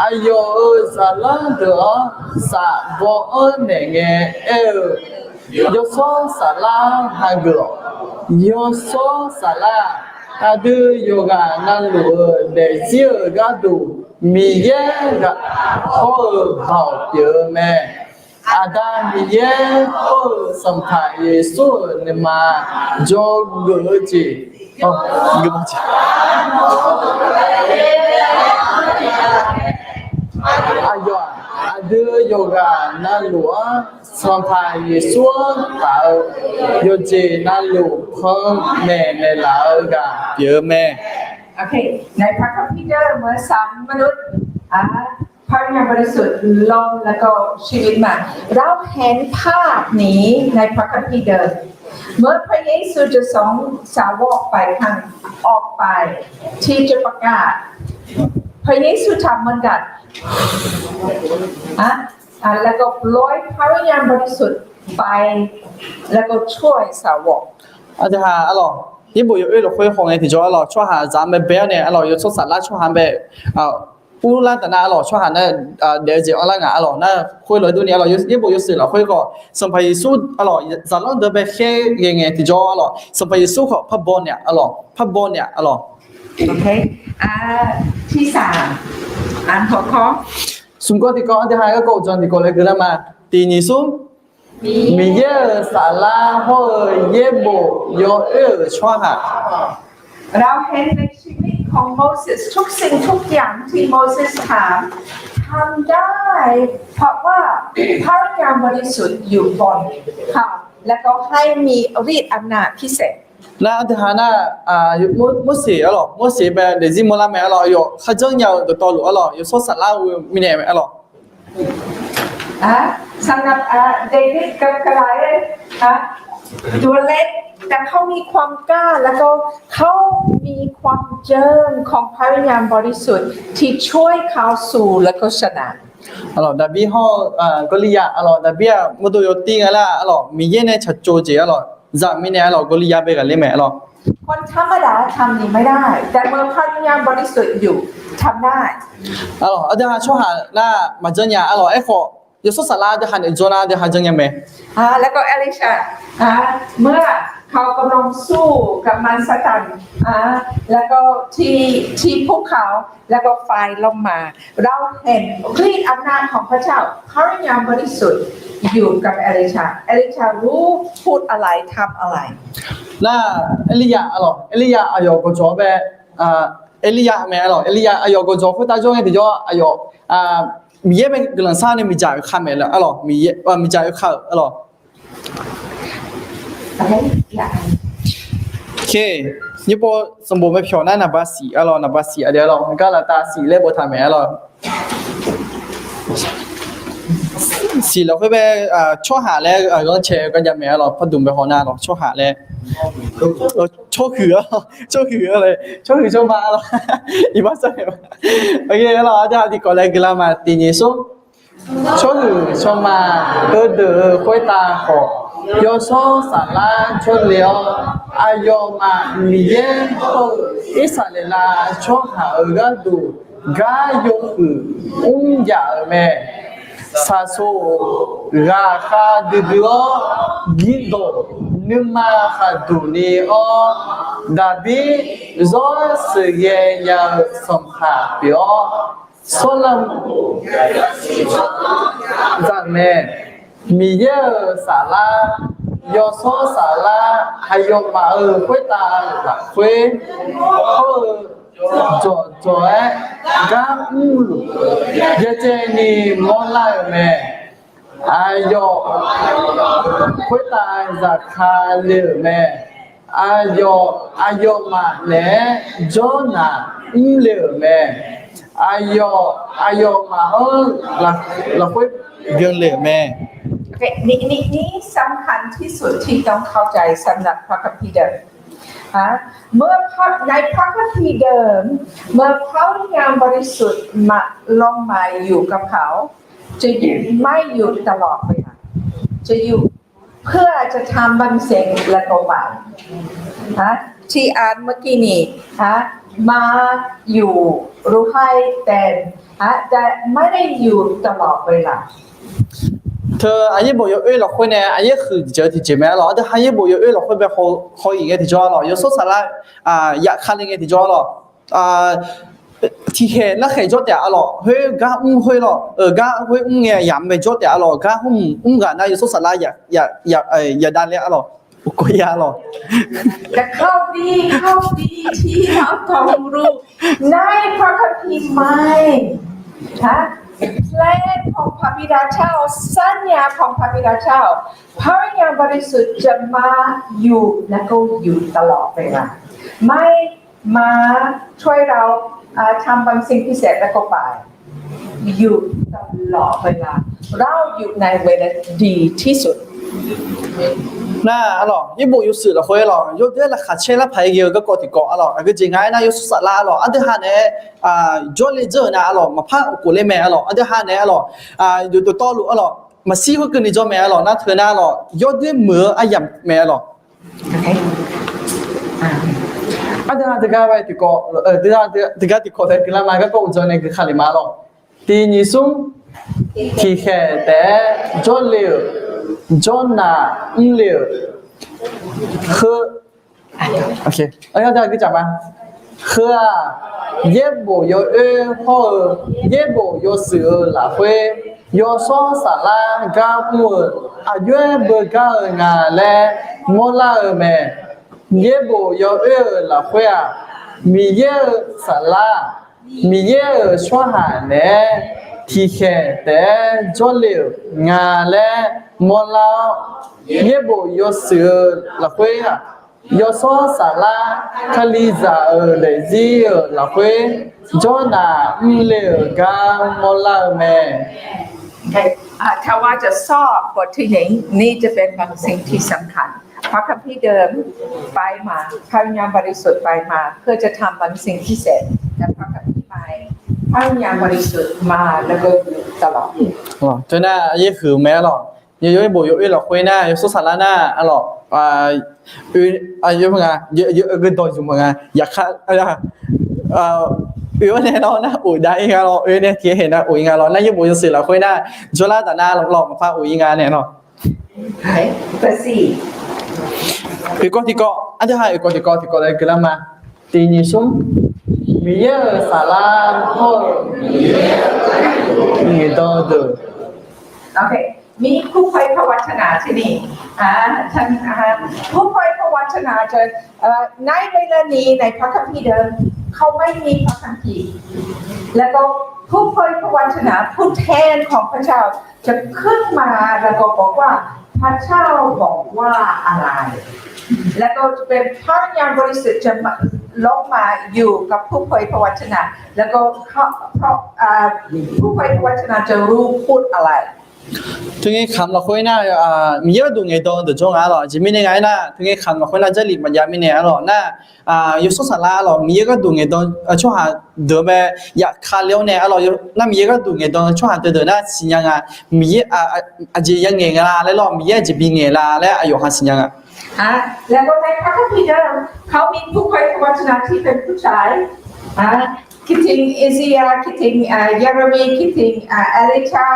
Aqyawf-euq zaqlanr deuq-anr saf baw-anr naeq ngae aer-eu, Yawshawr Saflar hageuf-awq. Yawshawr Saflar-aq, aqdui yawqghaq navluf-euq daefzir-euq gharduq Miqyaer ghaq hawr-eu Baoq pyeuf-eu mae. Aqda Miqyaer hawr-eu Sanqpaq Yeqsur-euq nuima dzawgeuf-eu jeq, aqyawf-aq, aqdui yawqghaq navluf-anr Sanqpaq Yeqsur-anr taf-eu yawqjeq navluf panmaeq naeqlaf-eu ghaq pyeuf-eu mae. ในพระคัมภีร์เดิม เมื่อสร้างมนุษย์ พระวิญญาณบริสุทธิ์ลงแล้วก็ชีวิตมา เราเห็นภาพนี้ในพระคัมภีร์เดิม เมื่อพระเยซูจะส่งสาวกไปข้างออกไป ที่จะประกาศ พระเยซูทำเหมือนกัน อ่ะ แล้วก็ปล่อยพระวิญญาณบริสุทธิ์ไป แล้วก็ช่วยสาวก Aqdui ha arlawq, yaerbof yawoer lafkhoer hawngae tiqjawr arlawq, tsawrhaqzaq mae bae-awr nae arlawq, Yawshawr Saflar tsawrhaq mae, urlar taf nar arlawq, tsawrhaq nar daef-eu jeq anrlar nga arlawq nar, khoerlof-aer durni arlawq, yaerbof yawshuif lafkhoer khawf Sanqpaq Yeqsur arlawq zaqlanr deuq bae khaer ghae ngae tiqjawr arlawq, Sanqpaq Yeqsur khawf par baw naeq arlawq, par baw naeq arlawq. Smq kawv tiqkawv, aqdui ha garkawv uqdzan tiqkawv laer guilar ma. Tiq nyiq smr. Miqyaer-euq saflar hawr-eu yaerbof yawoer-euq tsawrhaq เราเห็นในชีวิตของโมเสส ทุกสิ่งทุกอย่างที่โมเสสทำ ทำได้เพราะว่าพระวิญญาณบริสุทธิ์อยู่บนเขา แล้วก็ให้มีฤทธิ์อำนาจพิเศษ Nar aqdui ha nar, Morseq arlawq, Morseq bae daefzir mawrlar mae arlawq, aqyawf kharjanr nya-eu dawqtawvluf arlawq, Yawshawr Saflar-eu mirnae mae arlawq. สำหรับ เดวิดกับโกลิอัท ตัวเล็ก แต่เขามีความกล้า แล้วก็เขามีความเจิมของพระวิญญาณบริสุทธิ์ที่ช่วยเขาสู้แล้วก็ชนะ Arlawq, Daqbir hawr-eu Gawrliya arlawq, Daqbir-aq mawrdo yawtir nga lar arlawq, Miqyaer nae tsaqtsov jeq arlawq, zaq mirnae arlawq, Gawrliya bae ghaqler mae arlawq. คนธรรมดาทำนี้ไม่ได้ แต่เมื่อพระวิญญาณบริสุทธิ์อยู่ ทำได้ Arlawq, aqdui ha tsawrhaq nar maqjanr nya arlawq, aerkhawf Yawshawr Saflar aqdui ha naeq jawr nar aqdui ha janrnya mae. แล้วก็เอลีชา เมื่อเขากำลังสู้กับมารซาตาน แล้วก็ที่ภูเขา แล้วก็ไฟลงมา เราเห็นฤทธิ์อำนาจของพระเจ้า พระวิญญาณบริสุทธิ์อยู่กับเอลีชา เอลีชารู้พูดอะไร ทำอะไร Nar Erlirya arlawq, Erlirya aqyawf gawqjawq bae, Erlirya mae arlawq, Erlirya aqyawf gawqjawq khoertav jawr ngae tiqjawr aqyawf, Miqyaer bae guiqlanq sar nae miqdzaq oekhav mae arlawq, miqdzaq oekhav-euq arlawq. Nymrpov sanqbof mae pyawq nar naqba siq arlawq, naqba siq aqdui arlawq, Garlaqtav siq laer boftaq mae arlawq. Siq lafkhoer bae, tsawrhaq laer ghanrcae-eu garjav mae-a lawq, pardmq bae haw nar lawq, tsawrhaq laer. Tsawrhuiq-a, tsawrhuiq-a laer, tsawrhuiq tsawrma-a lawq. Iqbax sar-a, aqdui ha tiqkawv laer guiqlanq ma, tiq nyiq smr. Tsawrhuiq tsawrma heudeuq-euq khoertav khawf, yawshawr saflar jawrle-awr, aqyawfmaf Miqyaer hawr-eu Irsaqleqlav tsawrhaq-euq gharduq gar yawhuiq mr jaf-euq mae. Saqsoq ghaqkhav duidui-awr, girdawq nuima khaqduq ni-awr, Daqbir zawr sheuqghae nya-eu sanqpaq pyeuf-awr, Sawrlamq za-euq mae. Miqyaer-euq saflar, yawshawr saflar aqyawfmaf-euq khoertav lafkhoer hawr-eu, dzawqdzawq-aer gar mrluf byacaevni mawrlar-euq mae. Aqyawf khoertav zaqkale-euq mae. Aqyawf, aqyawfmaf naeq-aer jawrnaq mrle-euq mae. Aqyawf, aqyawfmaf-anr lafkhoer byanle-euq mae. นี่ นี่ นี่สำคัญที่สุดที่ต้องเข้าใจ สำหรับพระคัมภีร์เดิม ฮะ เมื่อพระ ในพระคัมภีร์เดิม เมื่อพระวิญญาณบริสุทธิ์มา ลงมาอยู่กับเขา จะอยู่ ไม่อยู่ตลอดเวลา จะอยู่เพื่อจะทำบางสิ่งแล้วก็ไป ฮะ ที่อ่านเมื่อกี้นี้ ฮะ มาอยู่ หรือให้แทน ฮะ แต่ไม่ได้อยู่ตลอดเวลา Teu aqyaer bof yawoer lafkhoer nae aqyaer huiq jeq-eu tiqjeq mae-a lawq. Aqdui ha yaer bof yawoer lafkhoer bae haw-iq ngae tiqjawr-a lawq. Yawshawr saflar yafkale ngae tiqjawr-a lawq. Tiqkhaeq larkhaeq jawr taef-a lawq. Khoer gar mr khoer lawq. Gar khoer mr ngae yamq mae jawr taef-a lawq. Gar mr mr ghaq nar yawshawr saflar yadav le-a lawq. Uqkawr ya lawq. แต่ข้อดี ข้อดีที่เราต้องรู้ ในพระคัมภีร์ใหม่ ฮะ แพลนของพระบิดาเจ้า สัญญาของพระบิดาเจ้า พระวิญญาณบริสุทธิ์จะมาอยู่และก็อยู่ตลอดเวลา ไม่มาช่วยเรา อ่า ทำบางสิ่งพิเศษแล้วก็ไป อยู่ตลอดเวลา เราอยู่ในเวลาดีที่สุด Nar-a lawq, yaer bof yawshuif lafkhoer-a lawq, yawdoer laqkhaq caer larpaq-aer ghae-eu garkawv tiqkawv-a lawq, aqgeu jeq nga aernar yawshawr saflar-a lawq, aqdui ha naeq-aer jawrle dzeur-euq nar-a lawq, maqpar uqkhof ler mae-a lawq, aqdui ha naeq-a lawq, yawqdawq tawvluf-a lawq, maqshir khoerkeuvni jawr mae-a lawq, nar teu nar-a lawq, yawdoer muiq-eu aryamq mae-a lawq. Aqdui ha teugar tiqkawv, teugar tiqkawv taef-aer guiqlanq ma garkawv uqdzan nae guiqlanq lef ma lawq. Tiq nyiq smr, tiqkhaeq taef-aer jawrle-euq, jawrnaq mrle-euq, heu, heu-aq, yaer bof yawoer hawr-eu, yaer bof yawshuif-eu lafkhoer, yawshawr saflar gar mr-eu, aqjox-aer beugar-eu nga laer mawrlar-eu mae. Yaer bof yawoer-euq lafkhoer-aq, Miqyaer-euq saflar, Miqyaer-euq tsawrhaq naeq-aer tiqkhaeq taef-aer jawrle-euq nga laer mawrlar-awr, yaer bof yawshuif-eu lafkhoer-aq, yawshawr saflar Kalizaq-euq daefzir-euq lafkhoer jawrnaq mrle-euq gar mawrlar-eu mae. อ่า ถ้าว่าจะสอบบทที่หนึ่ง นี่จะเป็นบางสิ่งที่สำคัญ พระคัมภีร์เดิมไปมา พระวิญญาณบริสุทธิ์ไปมา เพื่อจะทำบางสิ่งพิเศษ แต่พระคัมภีร์ใหม่ พระวิญญาณบริสุทธิ์มาแล้วก็อยู่ตลอด Teu nar yaer huiq mae-a lawq. Yaw yaw-aer bof yawoer lafkhoer nar yawshawr saflar nar-a lawq, oe, nga, dawq zmq nga, yaqkar, oe-awr nae nar of dav-ir nga lawr, oe nae tiqhaer haeq nar of-ir nga lawr, nar yaer bof yawshuif lafkhoer nar jawrlar taf nar lawq maqpar of-ir nga nae lawq. Oeqkawv tiqkawv, aqdui ha oeqkawv tiqkawv tiqkawv laer guiqlanq ma. Tiq nyiq smr, Miqyaer-euq saflar hawr-eu nyiq dan deuq. โอเค มีผู้เผยพระวจนะที่นี่ อ่า ท่าน อ่า ผู้เผยพระวจนะจะ เอ่อ ในเวลานี้ในพระคัมภีร์เดิม เขาไม่มีพระคัมภีร์ แล้วก็ผู้เผยพระวจนะ ผู้แทนของพระเจ้า จะขึ้นมาแล้วก็บอกว่า พระเจ้าบอกว่าอะไร แล้วก็จะเป็นพระวิญญาณบริสุทธิ์จะมา ลงมาอยู่กับผู้เผยพระวจนะ แล้วก็เพราะ เพราะ อ่า ผู้เผยพระวจนะจะรู้พูดอะไร Teungae kamq lafkhoer nar, Miqyaer gharduq ngaeqdan deuq jawr nga arlawq. Aqjeq mirnae nga aernar, teungae kamq lafkhoer nar Jarlif maqjav mirnae arlawq. Nar, Yawshawr Saflar arlawq, Miqyaer gharduq ngaeqdan tsawrhaq deuq mae, yaf ka le-awr nae arlawq, nar Miqyaer gharduq ngaeqdan tsawrhaq deuq deuq nar siqnya nga. Miqyaer, aqjeq ya ngaeq nga laer lawr, Miqyaer aqjeq bi ngaeq la laer aqyawf ha siqnya nga. อ่ะ แล้วก็ในพระคัมภีร์เดิม เขามีผู้เผยพระวจนะที่เป็นผู้ชาย อ่ะ คิดถึงอิสยาห์ คิดถึง อ่า เยเรมีย์ คิดถึง อ่า เอลีชา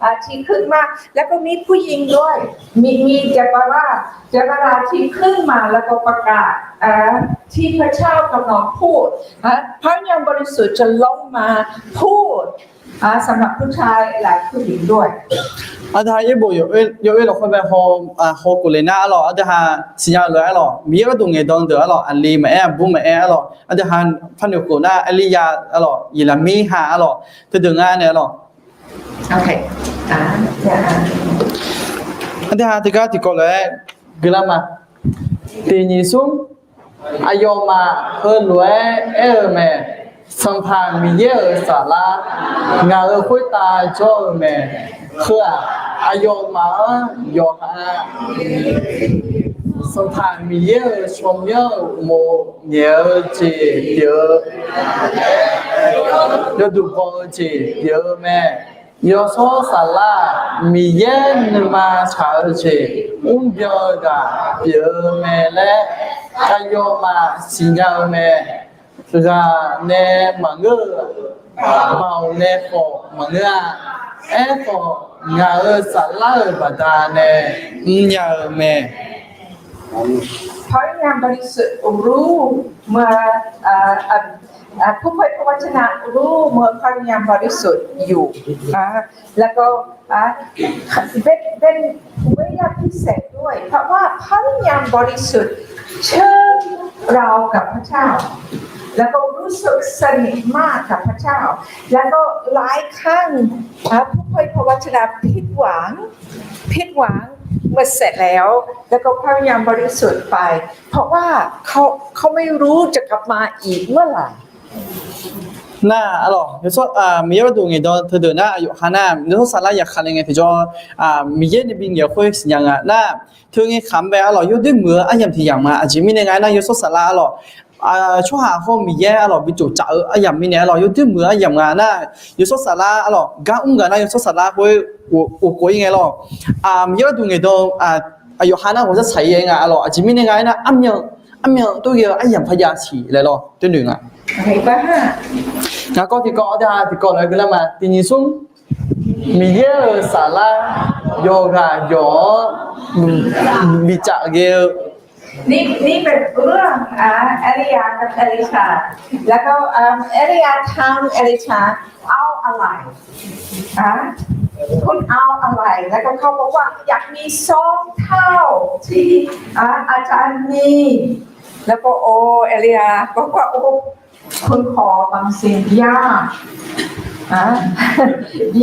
อ่า ที่ขึ้นมา แล้วก็มีผู้หญิงด้วย มี มีเดโบราห์ เดโบราห์ที่ขึ้นมาแล้วก็ประกาศ อ่า ที่พระเจ้ากำลังพูด อ่า พระวิญญาณบริสุทธิ์จะลงมาพูด อ่า สำหรับผู้ชายและผู้หญิงด้วย Aqdui ha yaerbof yawoer lafkhoer bae haw, haw khof le nar arlawq, aqdui ha siqnya-eu lof-aer arlawq, Miqyaer gharduq ngaeqdan deuq arlawq, aqli maqaer, aqbur maqaer arlawq, aqdui ha paniq khof nar Erliryav arlawq, Yeqlaqmir ha arlawq, teudeuq nga nae arlawq. Aqdui ha tiqgar tiqkawv lof-aer guilar ma. Tiq nyiq smr, aqyawfmaf heulof-aer aer-eu mae. Sanqpaq Miqyaer-euq saflar ngaq-euq khoertav jawr-eu mae. Heu-aq, aqyawfmaf-anr yawqha Sanqpaq Miqyaer-euq tsawrmyanr-euq uqmov nyaef-eu jeq pyeuf-eu, yawduq baw-eu jeq pyeuf-eu mae. Yawshawr Saflar-aq, Miqyaer nuima tsaq-eu jeq mrbyan-eu ghaq pyeuf-eu mae laer aqyawfmaf siqnya-eu mae. Ghaq nae maqngeur-eu, baoq nae khawf maqngeur-a. Aerkhawf, ngaq-euq saflar-euq baqdanae mrnya-eu mae. พระวิญญาณบริสุทธิ์รู้เมื่อ อ่า อ่า อ่า ผู้เผยพระวจนะรู้เมื่อพระวิญญาณบริสุทธิ์อยู่ อ่า แล้วก็ อ่า เป็น เป็นเวลาพิเศษด้วย เพราะว่าพระวิญญาณบริสุทธิ์เชื่อมเรากับพระเจ้า แล้วก็รู้สึกสนิทมากกับพระเจ้า แล้วก็หลายครั้ง อ่า ผู้เผยพระวจนะผิดหวัง ผิดหวังเมื่อเสร็จแล้ว แล้วก็พระวิญญาณบริสุทธิ์ไป เพราะว่าเขา เขาไม่รู้จะกลับมาอีกเมื่อไหร่ Nar arlawq, Miqyaer gharduq ngaeqdan teudeuq nar aqyawf ha nar, Yawshawr Saflar yaf ka le ngae tiqjawr, Miqyaer nae bi ngaeq-eu khoer siqnya nga nar, teungae kamq bae arlawq, yawdoer muiq-eu aryamq tiq yamq nga. Aqjeq mirnae nga aernar, Yawshawr Saflar arlawq, tsawrhaq hawr Miqyaer arlawq bi tsoftsaf-eu aryamq mirnae arlawq, yawdoer muiq-eu aryamq nga nar, Yawshawr Saflar arlawq gar mr gaq nar Yawshawr Saflar khoer ghofkhof-ir ngae lawr. Miqyaer gharduq ngaeqdan aqyawf ha nar ghawqzar tsaq-ir-aer nga arlawq. Aqjeq mirnae nga aernar, armyan, armyan tov ghae-eu aryamq parjav siq laer lawr, toer noeq nga. Ngaq kawv tiqkawv, aqdui ha tiqkawv lof-aer guilar ma. Tiq nyiq smr, Miqyaer-euq saflar yawqghaq yawq-anr bicaf ghae-eu นี่ นี่เป็นเรื่อง อ่า เอลียาห์กับเอลีชา แล้วก็ อ่า เอลียาห์ถามเอลีชา เอาอะไร อ่า คุณเอาอะไร แล้วก็เขาบอกว่า อยากมีสองเท่าที่ อ่า อาจารย์มี แล้วก็ โอ้ เอลียาห์บอกว่า โอ้ คุณขอบางสิ่งยาก อ่า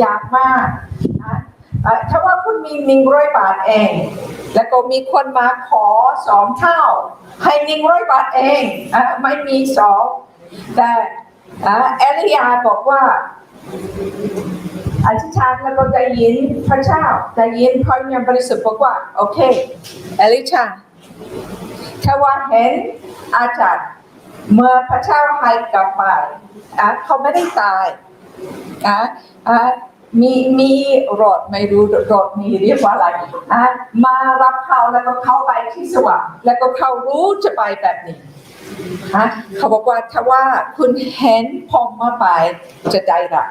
ยากมาก อ่า เอ่อ ถ้าว่าคุณมีหนึ่งร้อยบาทเอง แล้วก็มีคนมาขอสองเท่า ให้หนึ่งร้อยบาทเอง อ่ะ ไม่มีสอง แต่ อ่ะ เอลียาห์บอกว่า อธิษฐานแล้วก็ได้ยินพระเจ้า ได้ยินพระวิญญาณบริสุทธิ์บอกว่า โอเค เอลีชา ถ้าว่าเห็นอาจารย์ เมื่อพระเจ้าให้กลับไป อ่ะ เขาไม่ได้ตาย อ่ะ อ่ะ มี มีหลอด ไม่รู้หลอดนี้เรียกว่าอะไร อ่ะ มารับเขาแล้วก็เข้าไปที่สวรรค์ แล้วก็เขารู้จะไปแบบนี้ อ่ะ เขาบอกว่าถ้าว่าคุณเห็นผมเมื่อไป จะได้รับ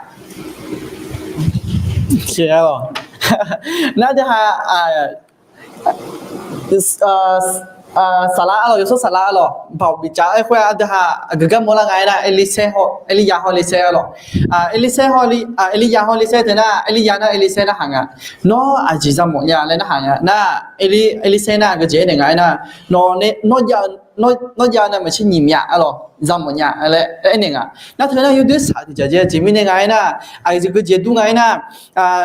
Nar aqdui ha, saflar arlawq, yawshawr saflar arlawq, baoq bicaf-aer khoer-aq, aqdui ha aqgeu gar mawrlar nga aernar, Erlirsaer hawr, Erlirya hawr Erlirsaer arlawq. Erlirsaer hawr, Erlirya hawr Erlirsaer teu nar, Erlirya nar Erlirsaer narhaq nga. Nawr aqjeq yamawf nya laer narhaq nga nar, Erlirsaer nar aqgeu jeq aernaeq nga aernar, nawq, nawr jav-eu navmaqtser nyiq myav arlawq, yamawf nya laer aernaeq nga. Nar teu nar yawdoer saq tiqjeq jeq mirnae nga aernar, aqgeu jeq dur nga aernar,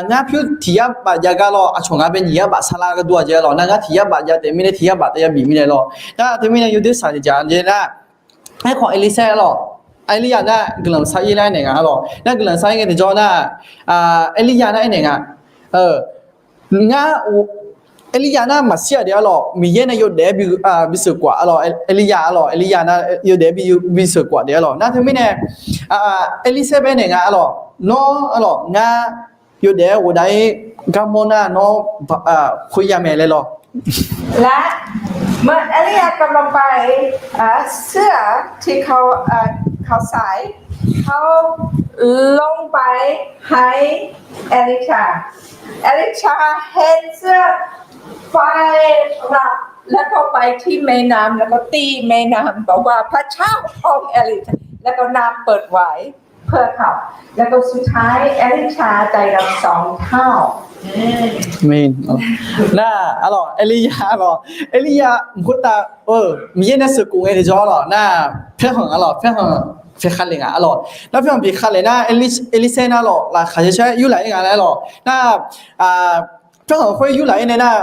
ngar pyur tiq yar baf jav gar lawr, aqcawq ngar bae nyiq yar baf sarlar gar dur-a jeq arlawq. Nar ngar tiq yar baf jav taef mirnae tiq yar baf taef yar bif mirnae lawr. Nar teumirnae yawdoer saq tiqjeq jeq nar, aerkhawf Erlirsaer arlawq, Erlirya nar guiqlanq sar-ir laer aernaeq nga arlawq. Nar guiqlanq sar-ir ngae tiqjawr nar, Erlirya nar aernaeq nga. Ngar, Erliryav nar maqshir-aq de arlawq, Miqyaer nae yawdaef-aer bi, bisheuq kawf arlawq, Erliryav arlawq, Erliryav nar yawdaef-aer bi, bisheuq kawf de arlawq. Nar teumirnae, Erlirsaer bae naeq nga arlawq, nawr arlawq ngar yawdaef-aer ghofdav-ir garmawr nar nawr khoerya mae laer lawr. และเมื่อเอลียาห์กำลังไป เอ่อ เสื้อที่เขา เอ่อ เขาใส่ เขาลงไปให้เอลิชา เอลิชาเห็นเสื้อ ไปละ แล้วก็ไปที่แม่น้ำ แล้วก็ตีแม่น้ำ บอกว่า พระเจ้าของเอลิชา แล้วก็น้ำเปิดไว้เพื่อเขา แล้วก็สุดท้ายเอลิชาได้รับสองเท่า Nar arlawq Erliryav arlawq, Erliryav khoertav Miqyaer nae sheuqkhof ngae tiqjawr arlawq nar, paerkhanq arlawq, paerkhanq pyeuf kha lef nga arlawq. Nar paerkhanq pyeuf kha lef nar, Erlirsaer nar arlawq laqkhaq caer caer yurlaf-ir nga laer arlawq. Nar paerkhanq khoer yurlaf-ir nae nar,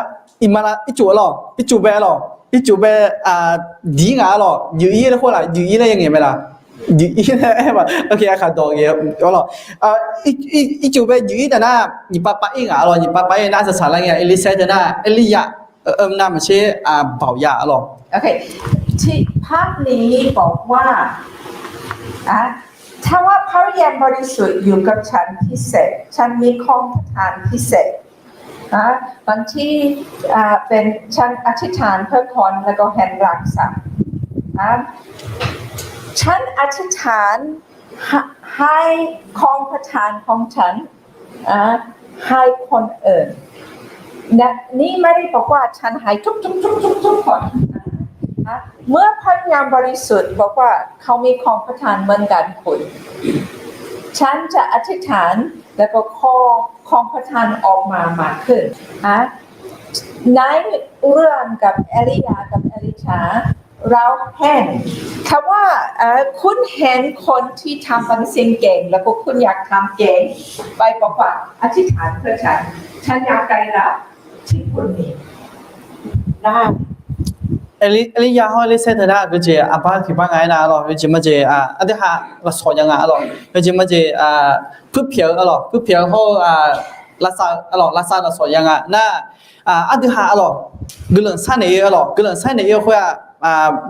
iqmalavshav ircuf arlawq, ircuf bae arlawq, ircuf bae diq-ir nga arlawq, juif-ir laer khoer laf, juif-ir laer ya ngaeq mae laf, juif-ir laer aer-a, aqkaq dawq ghae arlawq. Ircuf bae juif-ir taf nar, nyiq pav pav-ir nga arlawq, nyiq pav pav-ir nar saqsaq lar ngae Erlirsaer teu nar, Erliryav, nar maqtser, baoq ya arlawq. ที่ภาพนี้บอกว่า อ่ะ ถ้าว่าพระวิญญาณบริสุทธิ์อยู่กับฉันพิเศษ ฉันมีคองพระทานพิเศษ นะ บางที่ อ่า เป็น ฉันอธิษฐานเพื่อคนแล้วก็เห็นรางสัก นะ ฉันอธิษฐาน ให้ ให้คองพระทานของฉัน อ่ะ ให้คนอื่น นะ นี่ไม่ได้บอกว่าฉันหายทุกทุกทุกทุกทุกคน นะ เมื่อพระวิญญาณบริสุทธิ์บอกว่าเขามีคองพระทานเหมือนกันคุณ ฉันจะอธิษฐานแล้วก็ขอคองพระทานออกมามากขึ้น นะ ในเรื่องกับเอลียากับเอลิชา เราเห็น คำว่า เอ่อ คุณเห็นคนที่ทำบางสิ่งเก่ง แล้วก็คุณอยากทำเก่ง ไปบอกว่า อธิษฐานเพื่อฉัน ฉันอยากได้รับที่คุณมี ได้ Erliryav hawr Erlirsaer teu nar, aqgeujeq aqbar tiqbar nga aernar arlawq, yawjeq majeq aqdui ha lafsawq ya nga arlawq, yawjeq majeq puirpyaeq-eu arlawq, puirpyaeq-eu hawr-eu lavsav arlawq, lavsav lafsawq ya nga nar, aqdui ha arlawq, guiqlanq sharnaeq-ir arlawq, guiqlanq sharnaeq-ir khoer-aq,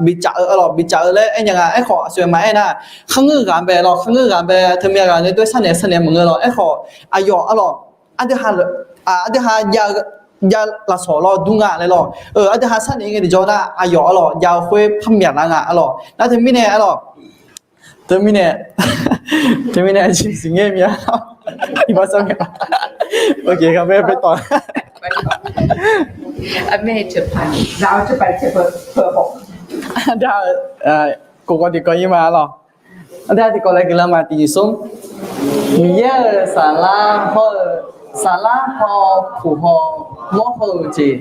bicaf-eu arlawq, bicaf-eu laer aer nya nga. Aerkhawf aqsur maqaer nar, kharngeur ghaq bae arlawq, kharngeur ghaq bae teumya ghaq nae doer sharnaeq sharnaeq maqngeur lawq. Aerkhawf aqyawf arlawq, aqdui ha, aqdui ha jav, jav lafsawq lawr dur nga laer lawq. Aqdui ha sharnaeq ngae tiqjawr nar, aqyawf arlawq jav-eu khoer par myaqlar nga arlawq. Nar teumirnae arlawq, teumirnae, teumirnae siqsiq ngae mya, iqbax sar mya. Aqmeq, เราจะไปเชิญเบอร์ เบอร์หก Aqdui ha, kov kawv tiqkawv ir ma arlawq. Aqdui tiqkawv laer guiqlanq ma tiqnyiq smr. Miqyaer-euq saflar hawr-eu, saflar haw puq haw mawr haw-eu jeq,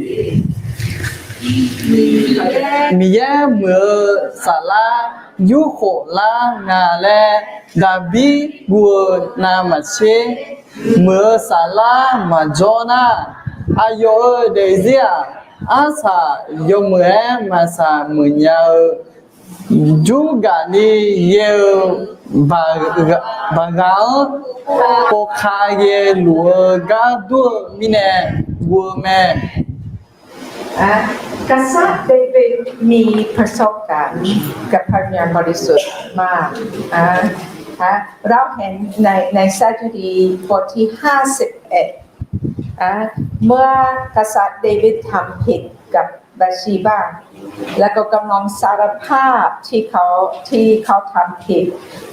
Miqyaer muiq-eu saflar yurkhof lar nga laer Daqbir guv-eu navmaqtser, muiq-eu saflar maqjawr nar, aqyawf-euq daefzir-aq, arsaq yawmuiq-aer maqsaq muiqnya-eu, jurgaq ni ghae-eu baqghaq-anr povkhav ghae luf-eu gar dur-eu mirnae guv-eu mae. อ่ะ กษัตริย์เดวิดมีประสบการณ์กับพระวิญญาณบริสุทธิ์มาก อ่ะ อ่ะ เราเห็นใน ในสดุดีบทที่ห้าสิบเอ็ด อ่ะ เมื่อกษัตริย์เดวิดทำผิดกับแบทชีบา แล้วก็กำลังสารภาพที่เขา ที่เขาทำผิด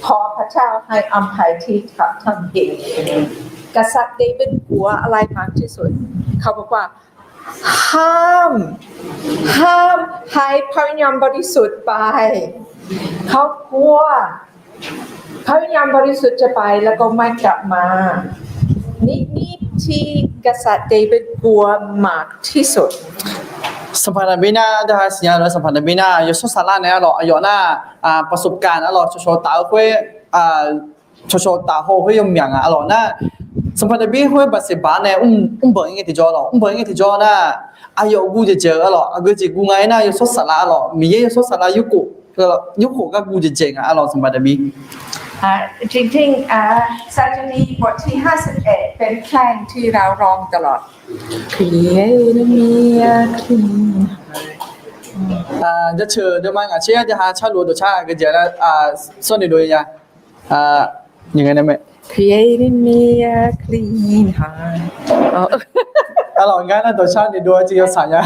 ขอพระเจ้าให้อภัยที่เขาทำผิด กษัตริย์เดวิดกลัวอะไรมากที่สุด เขาบอกว่า ห้าม ห้ามให้พระวิญญาณบริสุทธิ์ไป เขากลัวพระวิญญาณบริสุทธิ์จะไปแล้วก็ไม่กลับมา นี่ นี่ที่กษัตริย์เดวิดกลัวมากที่สุด Sanqpaq Daqbir nar, aqdui ha siqnya-eu Sanqpaq Daqbir nar, yawshawr saflar nae arlawq, aqyawf nar, ประสบการณ์ arlawq, cawqcawq taf-eu khoer, cawqcawq taf haw-eu khoer yawmyaq nga arlawq nar, Sanqpaq Daqbir khoer Baqseqbaq nae mrbanq-ir ngae tiqjawr lawq, mrbanq-ir ngae tiqjawr nar, aqyawf guv dzaeqdzaeq-eu arlawq, aqgeu jeq guv nga-aer nar, yawshawr saflar arlawq, Miqyaer yawshawr saflar yurkhof, yurkhof gar guv dzaeqdzaeq nga arlawq, Sanqpaq Daqbir. อ่า จริงๆ อ่า ซาดูดีบทที่ห้าสิบเอ็ด เป็นเพลงที่เราร้องตลอด เคลียร์เรื่องนี้ เคลียร์ อ่า jaceuq deuvma ngaq tser-a deuq ha carluf dawqcar geujeq nar, sawrni dov ya. เคลียร์เรื่องนี้ เคลียร์ Arlawq, ngar nar dawqcar ni dov-a jeq yawsaq nya.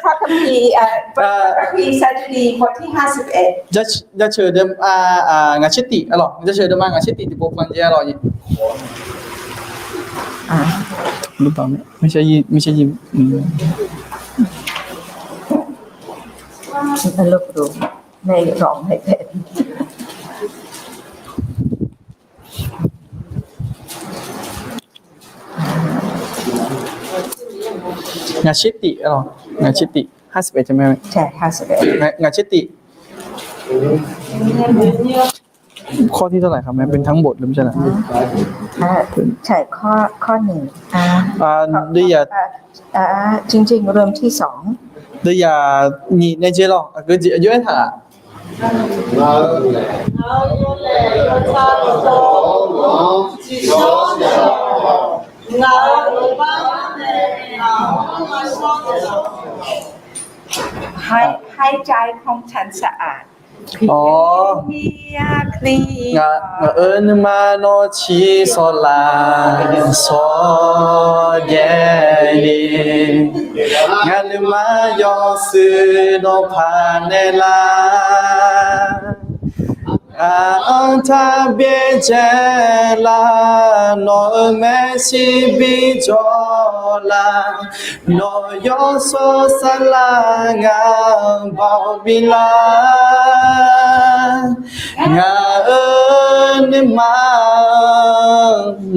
พระคัมภีร์ อ่า พระคัมภีร์สดุดีบทที่ห้าสิบเอ็ด jaceuq deuvma, ngaq tser tif, arlawq, jaceuq deuvma ngaq tser tif tiqpov pan jeq arlawq. Ngaq tser tif, arlawq, ngaq tser tif, ห้าสิบเอ็ด ใช่ไหม? ใช่ ห้าสิบเอ็ด ngaq tser tif. ข้อที่เท่าไหร่ครับแม่? เป็นทั้งบทหรือไม่ใช่เหรอ? ใช่ ข้อ ข้อหนึ่ง อ่า อ่า เรื่อง อ่า จริงๆ เรื่องที่สอง deuq-aq nyiq nae jeq lawq, aqgeu jeq aqjox-aer taq-aq. หาย หายใจของฉันสะอาด Awr, ngaq-euq nuima nawr ciqshawr laf shawrjaev ni, ngaq nuima yawshuif nawr paq naeq lar. Ngaq-anr taq byaerdzae lar, nawq-euq maeqshi bi jawr lar. Nawq yawshawr saflar ngaq baoq bi lar. Ngaq-euq nuima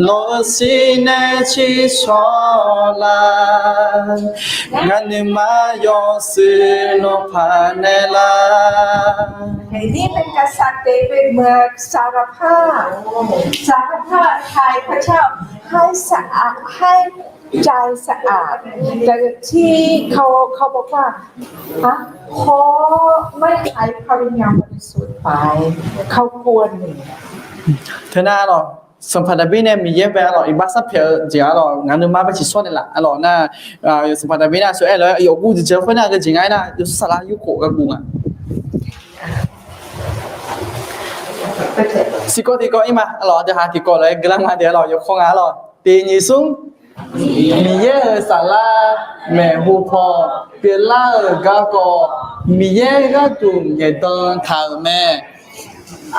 nawq-euq shir nae ciqshawr lar. Ngaq nuima yawshuif nawr paq naeq lar. นี่เป็นกษัตริย์เดวิดเมืองสารภาพ สารภาพไถ่พระเจ้า ให้สะอาด ให้ใจสะอาด แต่ที่เขา เขาบอกว่า ฮะ เพราะไม่ใช้พระวิญญาณบริสุทธิ์ไป เขากลัวหนี Teunar lawq, sanqpaq Daqbir nae Miqyaer bae arlawq iqbax sarpyaeq-eu jeq arlawq, ngaq nuima bae ciqshawr naeq laf arlawq nar, sanqpaq Daqbir nar aqsur aer lof-aer yawqguv jeq jeq khoer nar geujeq nga aer nar, yawshawr saflar yurkhof gharduq nga. Siqkawv tiqkawv ir ma arlawq, aqdui ha tiqkawv lof-aer guiqlanq ma de arlawq, yawkawr nga arlawq. Tiq nyiq smr, Miqyaer-euq saflar maeqhu paw pyeuflar-euq garkawv, Miqyaer gharduq ngaeqdan taq-euq mae.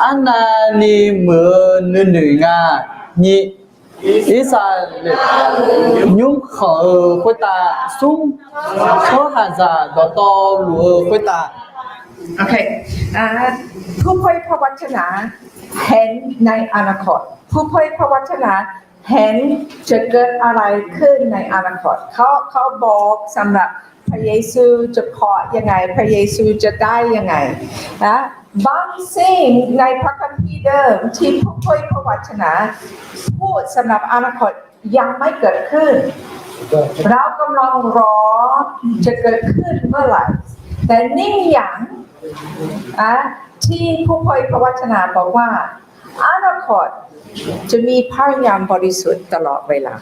Arnavni muiq-eu nuinoeq nga. Nyiq, Irsaqleqlav nymrkhanq-eu khoertav. Smr, tsawrhaqzaq dawqtawvluf luf-eu khoertav. ผู้เผยพระวจนะ เห็นในอนาคต ผู้เผยพระวจนะ เห็นจะเกิดอะไรขึ้นในอนาคต เขา เขาบอกสำหรับพระเยซูจะเคาะยังไง พระเยซูจะได้ยังไงนะ บางสิ่งในพระคัมภีร์เดิมที่ผู้เผยพระวจนะพูดสำหรับอนาคตยังไม่เกิดขึ้น เรากำลังรอจะเกิดขึ้นเมื่อไหร่ แต่หนึ่งอย่าง อ่ะ ที่ผู้เผยพระวจนะบอกว่า อนาคตจะมีพระวิญญาณบริสุทธิ์ตลอดเวลา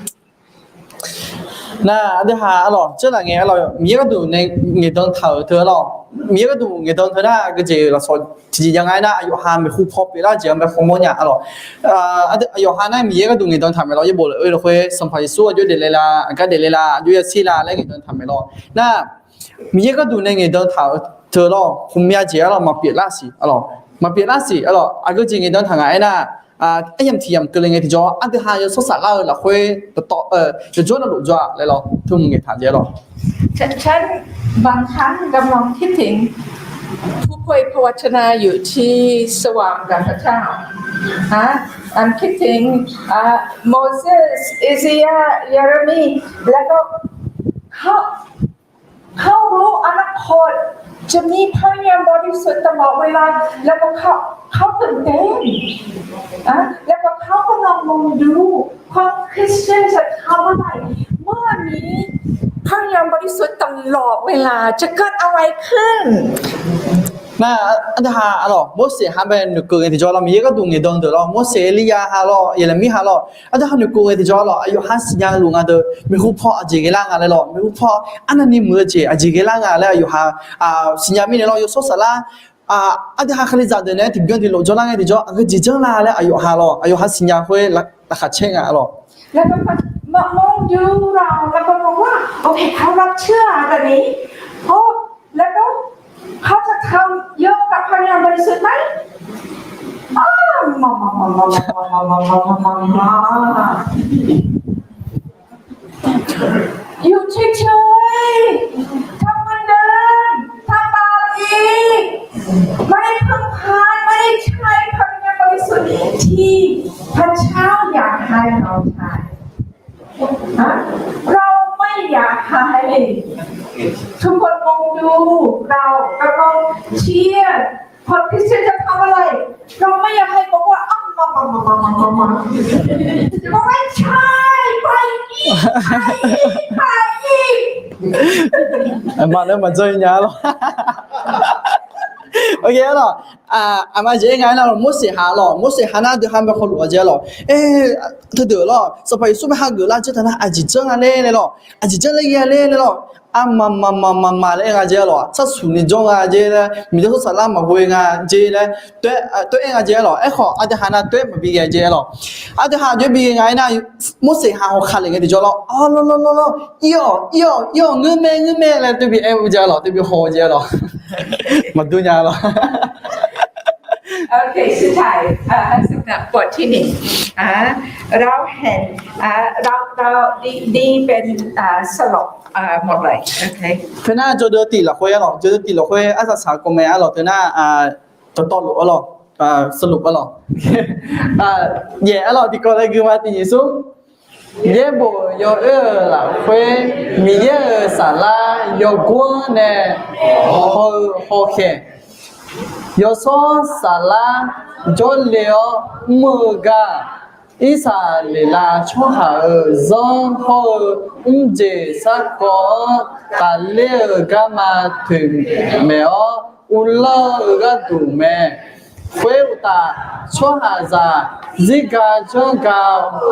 Nar aqdui ha arlawq, janrlaf ngae arlawq, Miqyaer gharduq nae ngaeqdan taq-euq teu arlawq, Miqyaer gharduq ngaeqdan teu nar geujeq lafsawq tiqjeq jav nga aer nar, aqyawf ha maeqhu paw pyeuflar-eu jeq-anr bae hawmawr nya arlawq. Aqyawf ha nar Miqyaer gharduq ngaeqdan taq maeq lawq, yaerbof laf-eu lafkhoer Sanqpaq Yeqsur aqjox daefle la, aqgar daefle la, aqjox yashir la laer ngaeqdan taq maeq lawq. Nar Miqyaer gharduq nae ngaeqdan taq-eu teu lawq, ghawqmya jeq arlawq maqpyeuf lar siq arlawq, maqpyeuf lar siq arlawq. Aqgeu jeq ngaeqdan taq nga aer nar, aryamq tiq yamq keuvle ngae tiqjawr aqdui ha yawshawr saflar-eu lafkhoer dawqtawv yawjawr navluf jawr-a laer lawq, teu mq ngaeqtaq jeq lawq. ฉัน บางครั้งกำลังคิดถึงผู้เผยพระวจนะอยู่ที่สว่างกับพระเจ้า ฮะ อันคิดถึง อ่า โมเสส อิสยาห์ เยเรมี แล้วก็เขา เขารู้อนาคต จะมีพระวิญญาณบริสุทธิ์ตลอดเวลา แล้วก็เขา เขาตื่นเต้น นะ แล้วก็เขากำลังมองดู ความคริสเตียนจะทำอะไร เมื่อมีพระวิญญาณบริสุทธิ์ตลอดเวลา จะเกิดอะไรขึ้น Nar, aqdui ha arlawq, Morseq ha bae noeqkeuv ngae tiqjawr lawr, Miqyaer gharduq ngaeqdan deuq lawr, Morseq, Erlirya ha lawr, Yaqlaermir ha lawr, aqdui ha noeqkeuv ngae tiqjawr lawr, aqyawf ha siqnya luf nga deuq, maeqhu paw aqjeq ghae lar nga laer lawr, maeqhu paw arnavni muiq-eu jeq aqjeq ghae lar nga laer aqyawf ha siqnya mirnae lawr, yawshawr saflar aqdui ha Kalizaq deuq nae tiqbyan tiqlof jawrlar ngae tiqjawr aqgeu jeq janr la laer aqyawf ha lawr, aqyawf ha siqnya khoer laqkhaq caer nga lawr. แล้วก็มองดูเรา แล้วก็บอกว่า โอเค เขารับเชื่อแบบนี้ โอ้ แล้วก็เขาจะทำเยอะกับพลังงานบริสุทธิ์ไหม อ้าว มา มา มา มา มา มา มา มา มา มา มา อยู่เฉยๆ ทำเหมือนเดิม ทำบาปอีก ไม่ได้พึ่งพา ไม่ได้ใช้พลังงานบริสุทธิ์ที่พระเจ้าอยากให้เราใช้ ฮะ เราไม่อยากให้ทุกคนมองดู เรากำลังเชียร์ คนคริสเตียนจะทำอะไร เราไม่อยากให้บอกว่า อ้าว มา มา มา มา มา มา มา จะบอกว่า ใช่ ไปอีก ไปอีก ไปอีก Aqma nae maqjan nya lawr. Ok arlawq, aqma jeq aer nga aernar lawr, Morseq ha lawr, Morseq ha nar dui ha bae hawluf-a jeq lawr. Aer, teudeuq lawr, Sanqpaq Yeqsur bae hageuf lar jawr taq nar aqjeq janr nga ler nae lawr, aqjeq janr ler ghae ler nae lawr, arma ma ma ma ma laer aer nga jeq lawr, tsarsuq ni jawr nga jeq laer, Miqyaer tsawrhaq saflar maqghoe nga jeq laer, toer aer nga jeq lawr. Aerkhawf aqdui ha nar toer maqbi ghae jeq lawr. Aqdui ha aqjox-aer bi ghae nga aernar, Morseq ha hawkale ngae tiqjawr lawr, arlawr lawr lawr lawr, ir-awq ir-awq ir-awq ngeur mae ngeur mae laer toer bi aer-eu jeq lawr, toer bi haw-eu jeq lawr. Maqdur nya lawr. โอเค สุดท้าย เอ่อ สำหรับบทที่หนึ่ง อ่า เราเห็น อ่า เรา เรา นี่ นี่เป็น อ่า สรุป อ่า หมดเลย โอเค Teunar jawrdeuv tif lafkhoer arlawq, jawrdeuv tif lafkhoer arsaq saq kawv mae arlawq, teunar dawqtawvluf arlawq, สรุป arlawq. Yaef arlawq, tiqkawv laer gui ma, tiq nyiq smr. Yaerbof yawoer-euq lafkhoer, Miqyaer-euq saflar yawgor-anr nae haw-eu hawkhaeq, yawshawr saflar jawrle-awr mr-eu gar, Irsaqleqlav tsawrhaq-euq zanr hawr-eu mrjeq sarkawv-anr tafler-eu garma toeqmaeq-awr uvlanr-eu gharduq mae. Khoeruqtaf, tsawrhaqzaq zirga janrga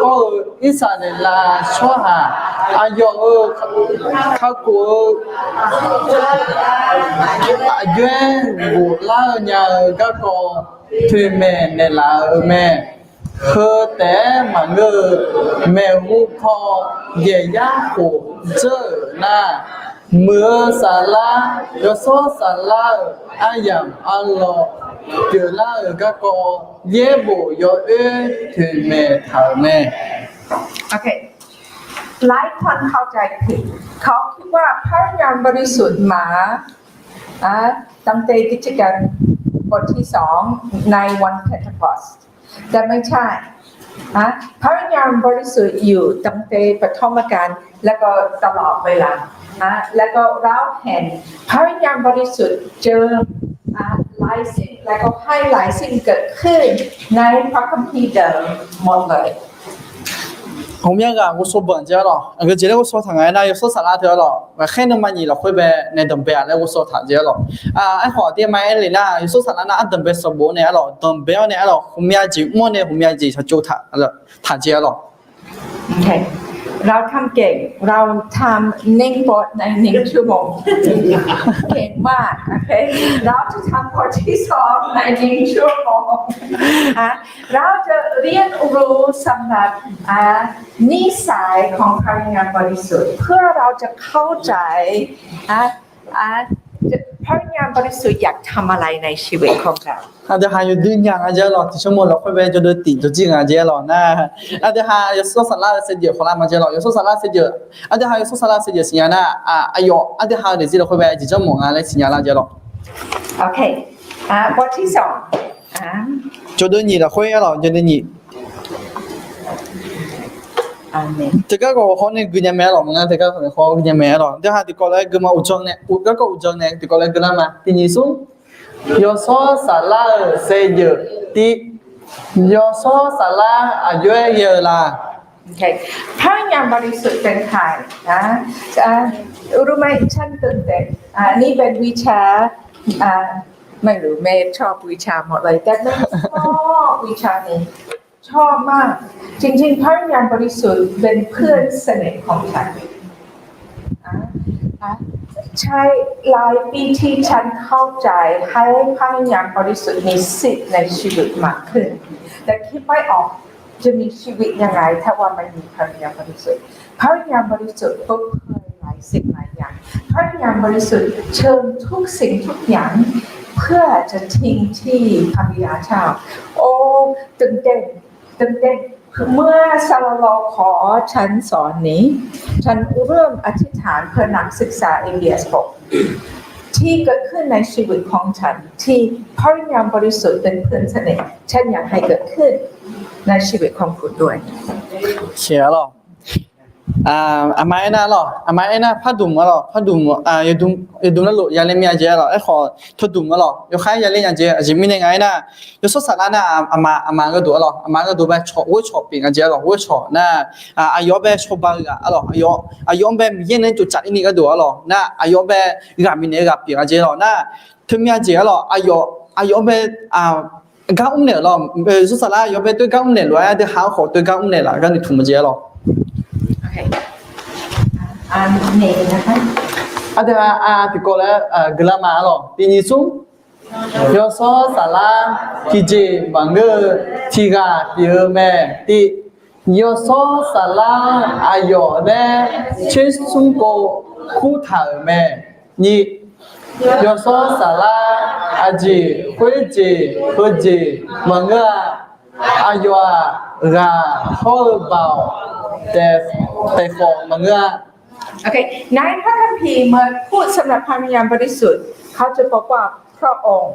hawr-eu Irsaqleqlav tsawrhaq aqyawf-euq kakhof-eu aqjox-aer ghoflar-eu nya-eu garkawv toeqmaeq naeqlaf-euq mae. Heu taef-aer maqngeur-eu, maeqhu paw yaeq yar khof dzeur-euq nar, muiq-eu saflar, yawshawr saflar-euq aryamq arlawr pyeuflar-euq garkawv, yaerbof yawoer toeqmaeq taq-euq mae. โอเค หลายคนเข้าใจผิด เขาคิดว่าพระวิญญาณบริสุทธิ์มา อ่ะ ตั้งแต่กิจการบทที่สอง ในวันเพนเทคอสต์ แต่ไม่ใช่ อ่ะ พระวิญญาณบริสุทธิ์อยู่ตั้งแต่ปฐมกาล แล้วก็ตลอดเวลา อ่ะ แล้วก็เราเห็นพระวิญญาณบริสุทธิ์เจิม อ่ะ หลายสิ่ง แล้วก็ให้หลายสิ่งเกิดขึ้นในพระคัมภีร์เดิมหมดเลย Ghawqmya ghaq ghovshaw banq jeq arlawq, aqgeu jeq laer ghovshaw taq nga aernar, yawshawr saflar teu arlawq, ghaqkhaer nuima nyiq lafkhoer bae nae danqbae-a laer ghovshaw taq jeq arlawq. Aerkhawf, aqdirma aer le nar, yawshawr saflar nar ardanqbae sanqbof-awr nae arlawq, danqbae-awr nae arlawq, ghawqmya jeq mr-awr nae ghawqmya jeq shaqtsov taq jeq arlawq. เราทำเก่ง เราทำหนึ่งบทในหนึ่งชั่วโมง เก่งมาก โอเค เราจะทำบทที่สองในหนึ่งชั่วโมง อ่ะ เราจะเรียนรู้สำหรับ อ่ะ นิสัยของพระวิญญาณบริสุทธิ์ เพื่อเราจะเข้าใจ อ่ะ อ่ะ พระวิญญาณบริสุทธิ์อยากทำอะไรในชีวิตของเรา Aqdui ha yawdui nya nga jeq arlawq, tiq shawr mo lafkhoer bae jawrdeuv tif jawrjir nga jeq arlawq nar, aqdui ha yawshawr saflar-eu saevdzeuf khawflar ma jeq arlawq, yawshawr saflar saevdzeuf, aqdui ha yawshawr saflar saevdzeuf siqnya nar, aqyawf aqdui ha-eu daefzir lafkhoer bae jeq janrmawf nga laer siqnya lar jeq arlawq. โอเค อ่ะ บทที่สอง อ่ะ Jawrdeuv nyiq lafkhoer arlawq, jawrdeuv nyiq. Aqmeq. Teugar khawf hawr nae gui nya mae arlawq, maqnga teugar khawf nae hawr gui nya mae arlawq. Aqdui ha tiqkawv laer gui ma, uqdzan nae, garkawv uqdzan nae tiqkawv laer gui lar ma, tiq nyiq smr. Yawshawr saflar-euq saevdzeuf tiv. Yawshawr saflar aqjox-aer ghae-eu la? พระวิญญาณบริสุทธิ์เป็นใคร นะ อ่ะ รู้ไหม ท่านตื่นเต้น อ่ะ นี่เป็นวิชา อ่ะ ไม่รู้แม่ชอบวิชาหมดเลย แต่แม่ชอบวิชานี้ ชอบมาก จริงๆ พระวิญญาณบริสุทธิ์เป็นเพื่อนสนิทของฉัน ใช่ หลายปีที่ฉันเข้าใจให้พระวิญญาณบริสุทธิ์มีสิทธิ์ในชีวิตมากขึ้น แต่คิดไม่ออกจะมีชีวิตยังไงถ้าว่าไม่มีพระวิญญาณบริสุทธิ์ พระวิญญาณบริสุทธิ์เปิดเผยหลายสิ่งหลายอย่าง พระวิญญาณบริสุทธิ์เชิญทุกสิ่งทุกอย่าง เพื่อจะทิ้งที่พระบิดาเจ้า โอ้ ตื่นเต้น ตื่นเต้น เมื่อซาลาลอขอฉันสอนนี้ ฉันเริ่มอธิษฐานเพื่อนักศึกษา เอ บี เอส หก ที่เกิดขึ้นในชีวิตของฉัน ที่พระวิญญาณบริสุทธิ์เป็นเพื่อนสนิท ฉันอยากให้เกิดขึ้นในชีวิตของคุณด้วย Siq arlawq. Aqma aernar arlawq, aqma aernar pardmq arlawq, pardmq, yawdm larlof yale mir-a jeq arlawq, aerkhawf tawdmq arlawq, yawkhav-aer yale nya jeq. Aqjeq mirnae nga aernar, yawshawr saflar nar aqma, aqma gharduq arlawq, aqma gharduq bae cawq ghoer cawq pyeuf nga jeq arlawq, ghoer cawq nar, aqyawf-anr bae cawba-eu ghaq arlawq, aqyawf-anr bae Miqyaer nae tsovtsaf-ir ni gharduq arlawq nar, aqyawf-anr bae ghaq bifnaeq-eu ghaq pyeuf nga jeq arlawq nar, teumirnae jeq arlawq, aqyawf, aqyawf-anr bae gar mrnaeq lawr, yawshawr saflar aqyawf bae teu gar mrnaeq lof-aer, aqdui ha-anr khawf teu gar mrnaeq laf gar noeqtmq-eu jeq arlawq. Aqdui ha tiqkawv laer guiqlanq ma arlawq, tiqnyif smr. Yawshawr saflar tiqjeq maqngeur-eu tiq ghaq pyeuf-eu mae. Tiq, yawshawr saflar aqyawf nae tser smr pov kurtaq-euq mae. Nyiq, yawshawr saflar aqjeq khoerjeq heujeq maqngeur-a. Aqyawf-aq ghaq hawr-eu baoq taef khawf maqngeur-a. ในพระคัมภีร์ เมื่อพูดสำหรับพระวิญญาณบริสุทธิ์ เขาจะบอกว่าพระองค์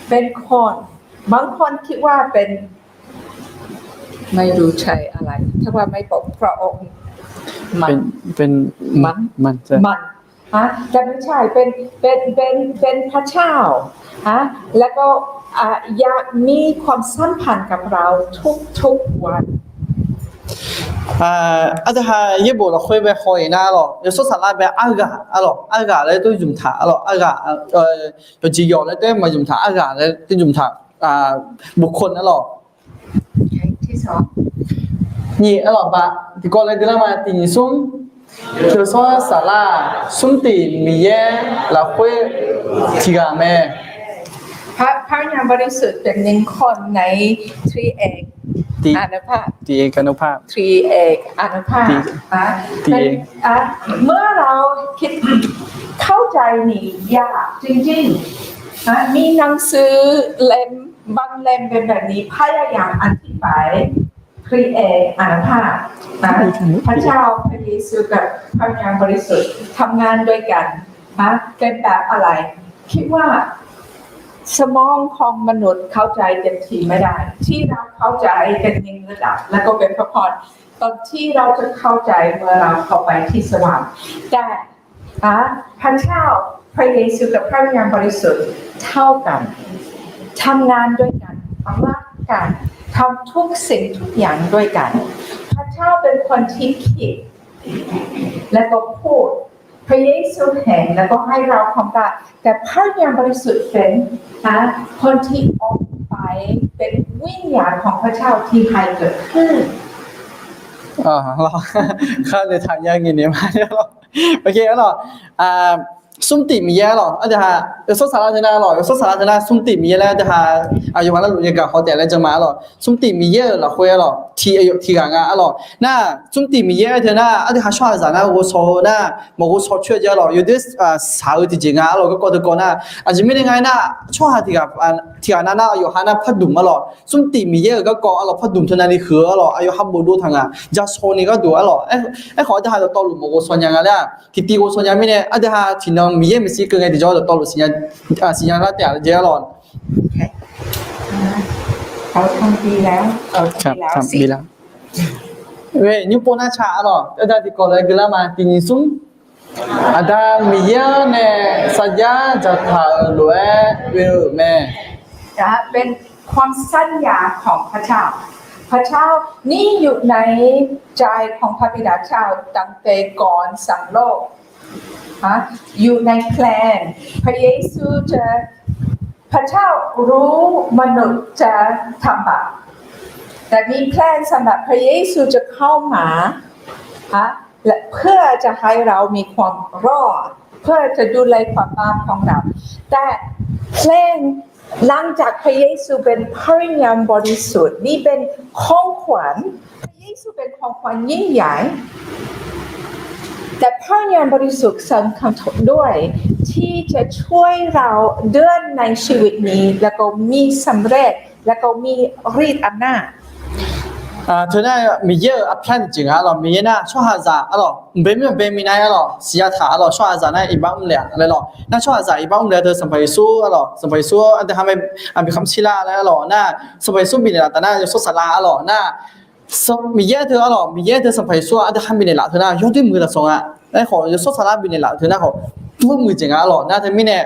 เป็นคน บางคนคิดว่าเป็น ไม่รู้ใช้อะไร ถ้าว่าไม่บอกพระองค์ มัน เป็น เป็น มัน มัน มัน ฮะ แต่ไม่ใช่ เป็น เป็น เป็น เป็นพระเจ้า ฮะ แล้วก็ อ่ะ อยากมีความสัมพันธ์กับเราทุกๆวัน Aqdui ha yaerbof lafkhoer bae haw-iq nar arlawq, yawshawr saflar bae arghaq arlawq, arghaq laer teu zmqtaq arlawq, arghaq, yawqjeq yawq laer teu maqzmqtaq, arghaq laer teu zmqtaq, บุคคล arlawq. Nyiq arlawq ba, tiqkawv laer dui lar ma, tiqnyif smr. Yawshawr saflar-aq smrtif Miqyaer lafkhoer tiq ghaq mae. พระ พระวิญญาณบริสุทธิ์เป็นหนึ่งคนใน three-เอก อานุภาพ three-เอก อานุภาพ three-เอก อานุภาพ เป็น เมื่อเราคิดเข้าใจนี้ยากจริงๆ มีหนังสือเล่มบางเล่มเป็นแบบนี้ พยายามอธิบาย three-เอก อานุภาพ พระเจ้า พระเยซู กับพระวิญญาณบริสุทธิ์ทำงานด้วยกัน นะ เป็นแบบอะไร คิดว่าสมองของมนุษย์เข้าใจเต็มที่ไม่ได้ ที่เราเข้าใจเป็นหนึ่งระดับ แล้วก็เป็นพระพร ตอนที่เราจะเข้าใจเมื่อเราเข้าไปที่สวรรค์ แต่ พระเจ้า พระเยซู กับพระวิญญาณบริสุทธิ์เท่ากัน ทำงานด้วยกัน รักกัน ทำทุกสิ่งทุกอย่างด้วยกัน พระเจ้าเป็นคนที่คิด และก็พูด พระเยซูเห็น แล้วก็ให้เราพร้อมกัน แต่พระวิญญาณบริสุทธิ์เป็น นะ คนที่ออกไป เป็นวิญญาณของพระเจ้าที่ให้เกิดขึ้น Kar nae taq nya ngaeq naeq ma. Ok arlawq, smrtif Miqyaer arlawq, aqdui ha yawshawr saflar teu nar arlawq, yawshawr saflar teu nar smrtif Miqyaer laer aqdui ha aqyawf ghaq larluf yagaq haw taef laer jan ma arlawq. Smrtif Miqyaer-euq lafkhoer arlawq, tiq aqyawf tiq ghaq nga arlawq. Nar smrtif Miqyaer teu nar aqdui ha tsawrhaqzaq nar ghovshaw-eu nar maqghovshaw coer-eu jeq arlawq, yawdoer shaq-eu tiqjeq nga arlawq. Garkawv teukawv nar, aqjeq mirnae nga aernar, tsawrhaq tiq ghaq, tiq ghaq nav nar aqyawf ha nar pardmq arlawq, smrtif Miqyaer-euq garkawv arlawq pardmq teu navni huiq-eu arlawq, aqyawf ha bofdov taq nga, ja shaw ni gharduq arlawq. Aerkhawf aqdui ha dawqtawvluf maqghovshaw nya nga laer-aq, tiqtiv ghovshaw nya mirnae aqdui ha tiqnan Miqyaer maeqshi keuv ngae tiqjawr dawqtawvluf siqnya, siqnya lar taef-a jeq arlawq. Nymr pov nar ca arlawq, aqdui ha tiqkawv laer gui lar ma, tiqnyif smr. Aqda Miqyaer-anr nae sarjax dzaqtaq-euq lof-aer oe-euq mae. เป็นความสัญญาของพระเจ้า พระเจ้านี่อยู่ในใจของพระบิดาเจ้าตั้งแต่ก่อนสร้างโลก ฮะ อยู่ในแพลน พระเยซูจะ พระเจ้ารู้มนุษย์จะทำบาป แต่มีแผนสำหรับพระเยซูจะเข้ามา ฮะ และเพื่อจะให้เรามีความรอด เพื่อจะดูแลความบาปของเรา แต่แผนหลังจากพระเยซูเป็นพระวิญญาณบริสุทธิ์ นี่เป็นของขวัญ พระเยซูเป็นของขวัญยิ่งใหญ่ แต่พระวิญญาณบริสุทธิ์สำคัญด้วย ที่จะช่วยเราเดินในชีวิตนี้ แล้วก็มีสำเร็จ แล้วก็มีฤทธิ์อำนาจ Teu nar Miqyaer-euq aqpyar tiqjeq nga arlawq, Miqyaer nar tsawrhaqzaq arlawq, mqbae mir maqbae minav arlawq, siqnya taq arlawq, tsawrhaqzaq nar iqbax mrle-a laer lawq. Nar tsawrhaqzaq iqbax mrle-a teu Sanqpaq Yeqsur arlawq, Sanqpaq Yeqsur aqdui ha mae, aqbi khamq shir lar laer arlawq. Nar Sanqpaq Yeqsur bifnaeq laf taf nar yawshawr saflar arlawq. Nar Miqyaer teu arlawq, Miqyaer teu Sanqpaq Yeqsur-aq aqdui ha bifnaeq laf teu nar yawdoer muiq lafsawq nga. Aerkhawf yawshawr saflar bifnaeq laf teu nar khawf, yawdoer muiq jeq nga arlawq. Nar teumirnae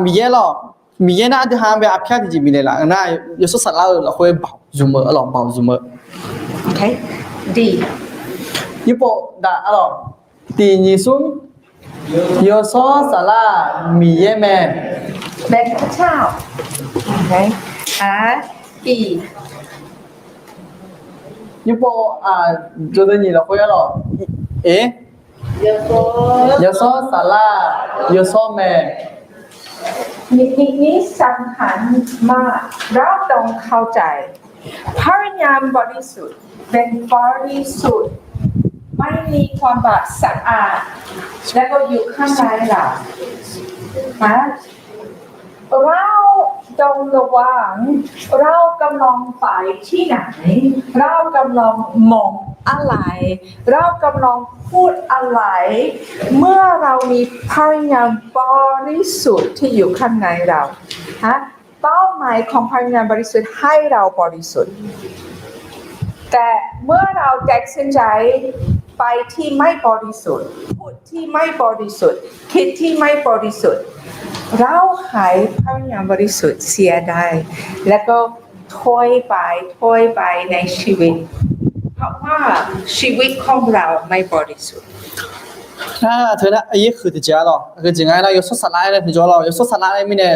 Miqyaer lawq, Miqyaer nar aqdui ha bae aqpyar tiqjeq bifnaeq laf nar, yawshawr saflar-eu lafkhoer baoq zmq-eu arlawq, baoq zmq-eu. Yawpov daq arlawq, tiq nyiq smr, yawshawr saflar Miqyaer mae. Yawpov aqdui nyiq lafkhoer arlawq, e, yawshawr saflar yawshawr mae. นี่สำคัญมาก เราต้องเข้าใจ พระวิญญาณบริสุทธิ์เป็นบริสุทธิ์ ไม่มีความบาปสะอาด แล้วก็อยู่ข้างในเรา นะ เราต้องระวัง เรากำลังไปที่ไหน เรากำลังมองอะไร เรากำลังพูดอะไร เมื่อเรามีพระวิญญาณบริสุทธิ์ที่อยู่ข้างในเรา ฮะ เป้าหมายของพระวิญญาณบริสุทธิ์ให้เราบริสุทธิ์ แต่เมื่อเราตัดสินใจไปที่ไม่บริสุทธิ์ พูดที่ไม่บริสุทธิ์ คิดที่ไม่บริสุทธิ์ เราขายพระวิญญาณบริสุทธิ์เสียได้ แล้วก็ถ้อยไป ถ้อยไปในชีวิต เพราะว่าชีวิตของเราไม่บริสุทธิ์ Nar teu nar aqyaer huiq tiqjeq arlawq, huiq jeq nga aernar yawshawr saflar aer nae tiqjawr lawq, yawshawr saflar aer mirnae,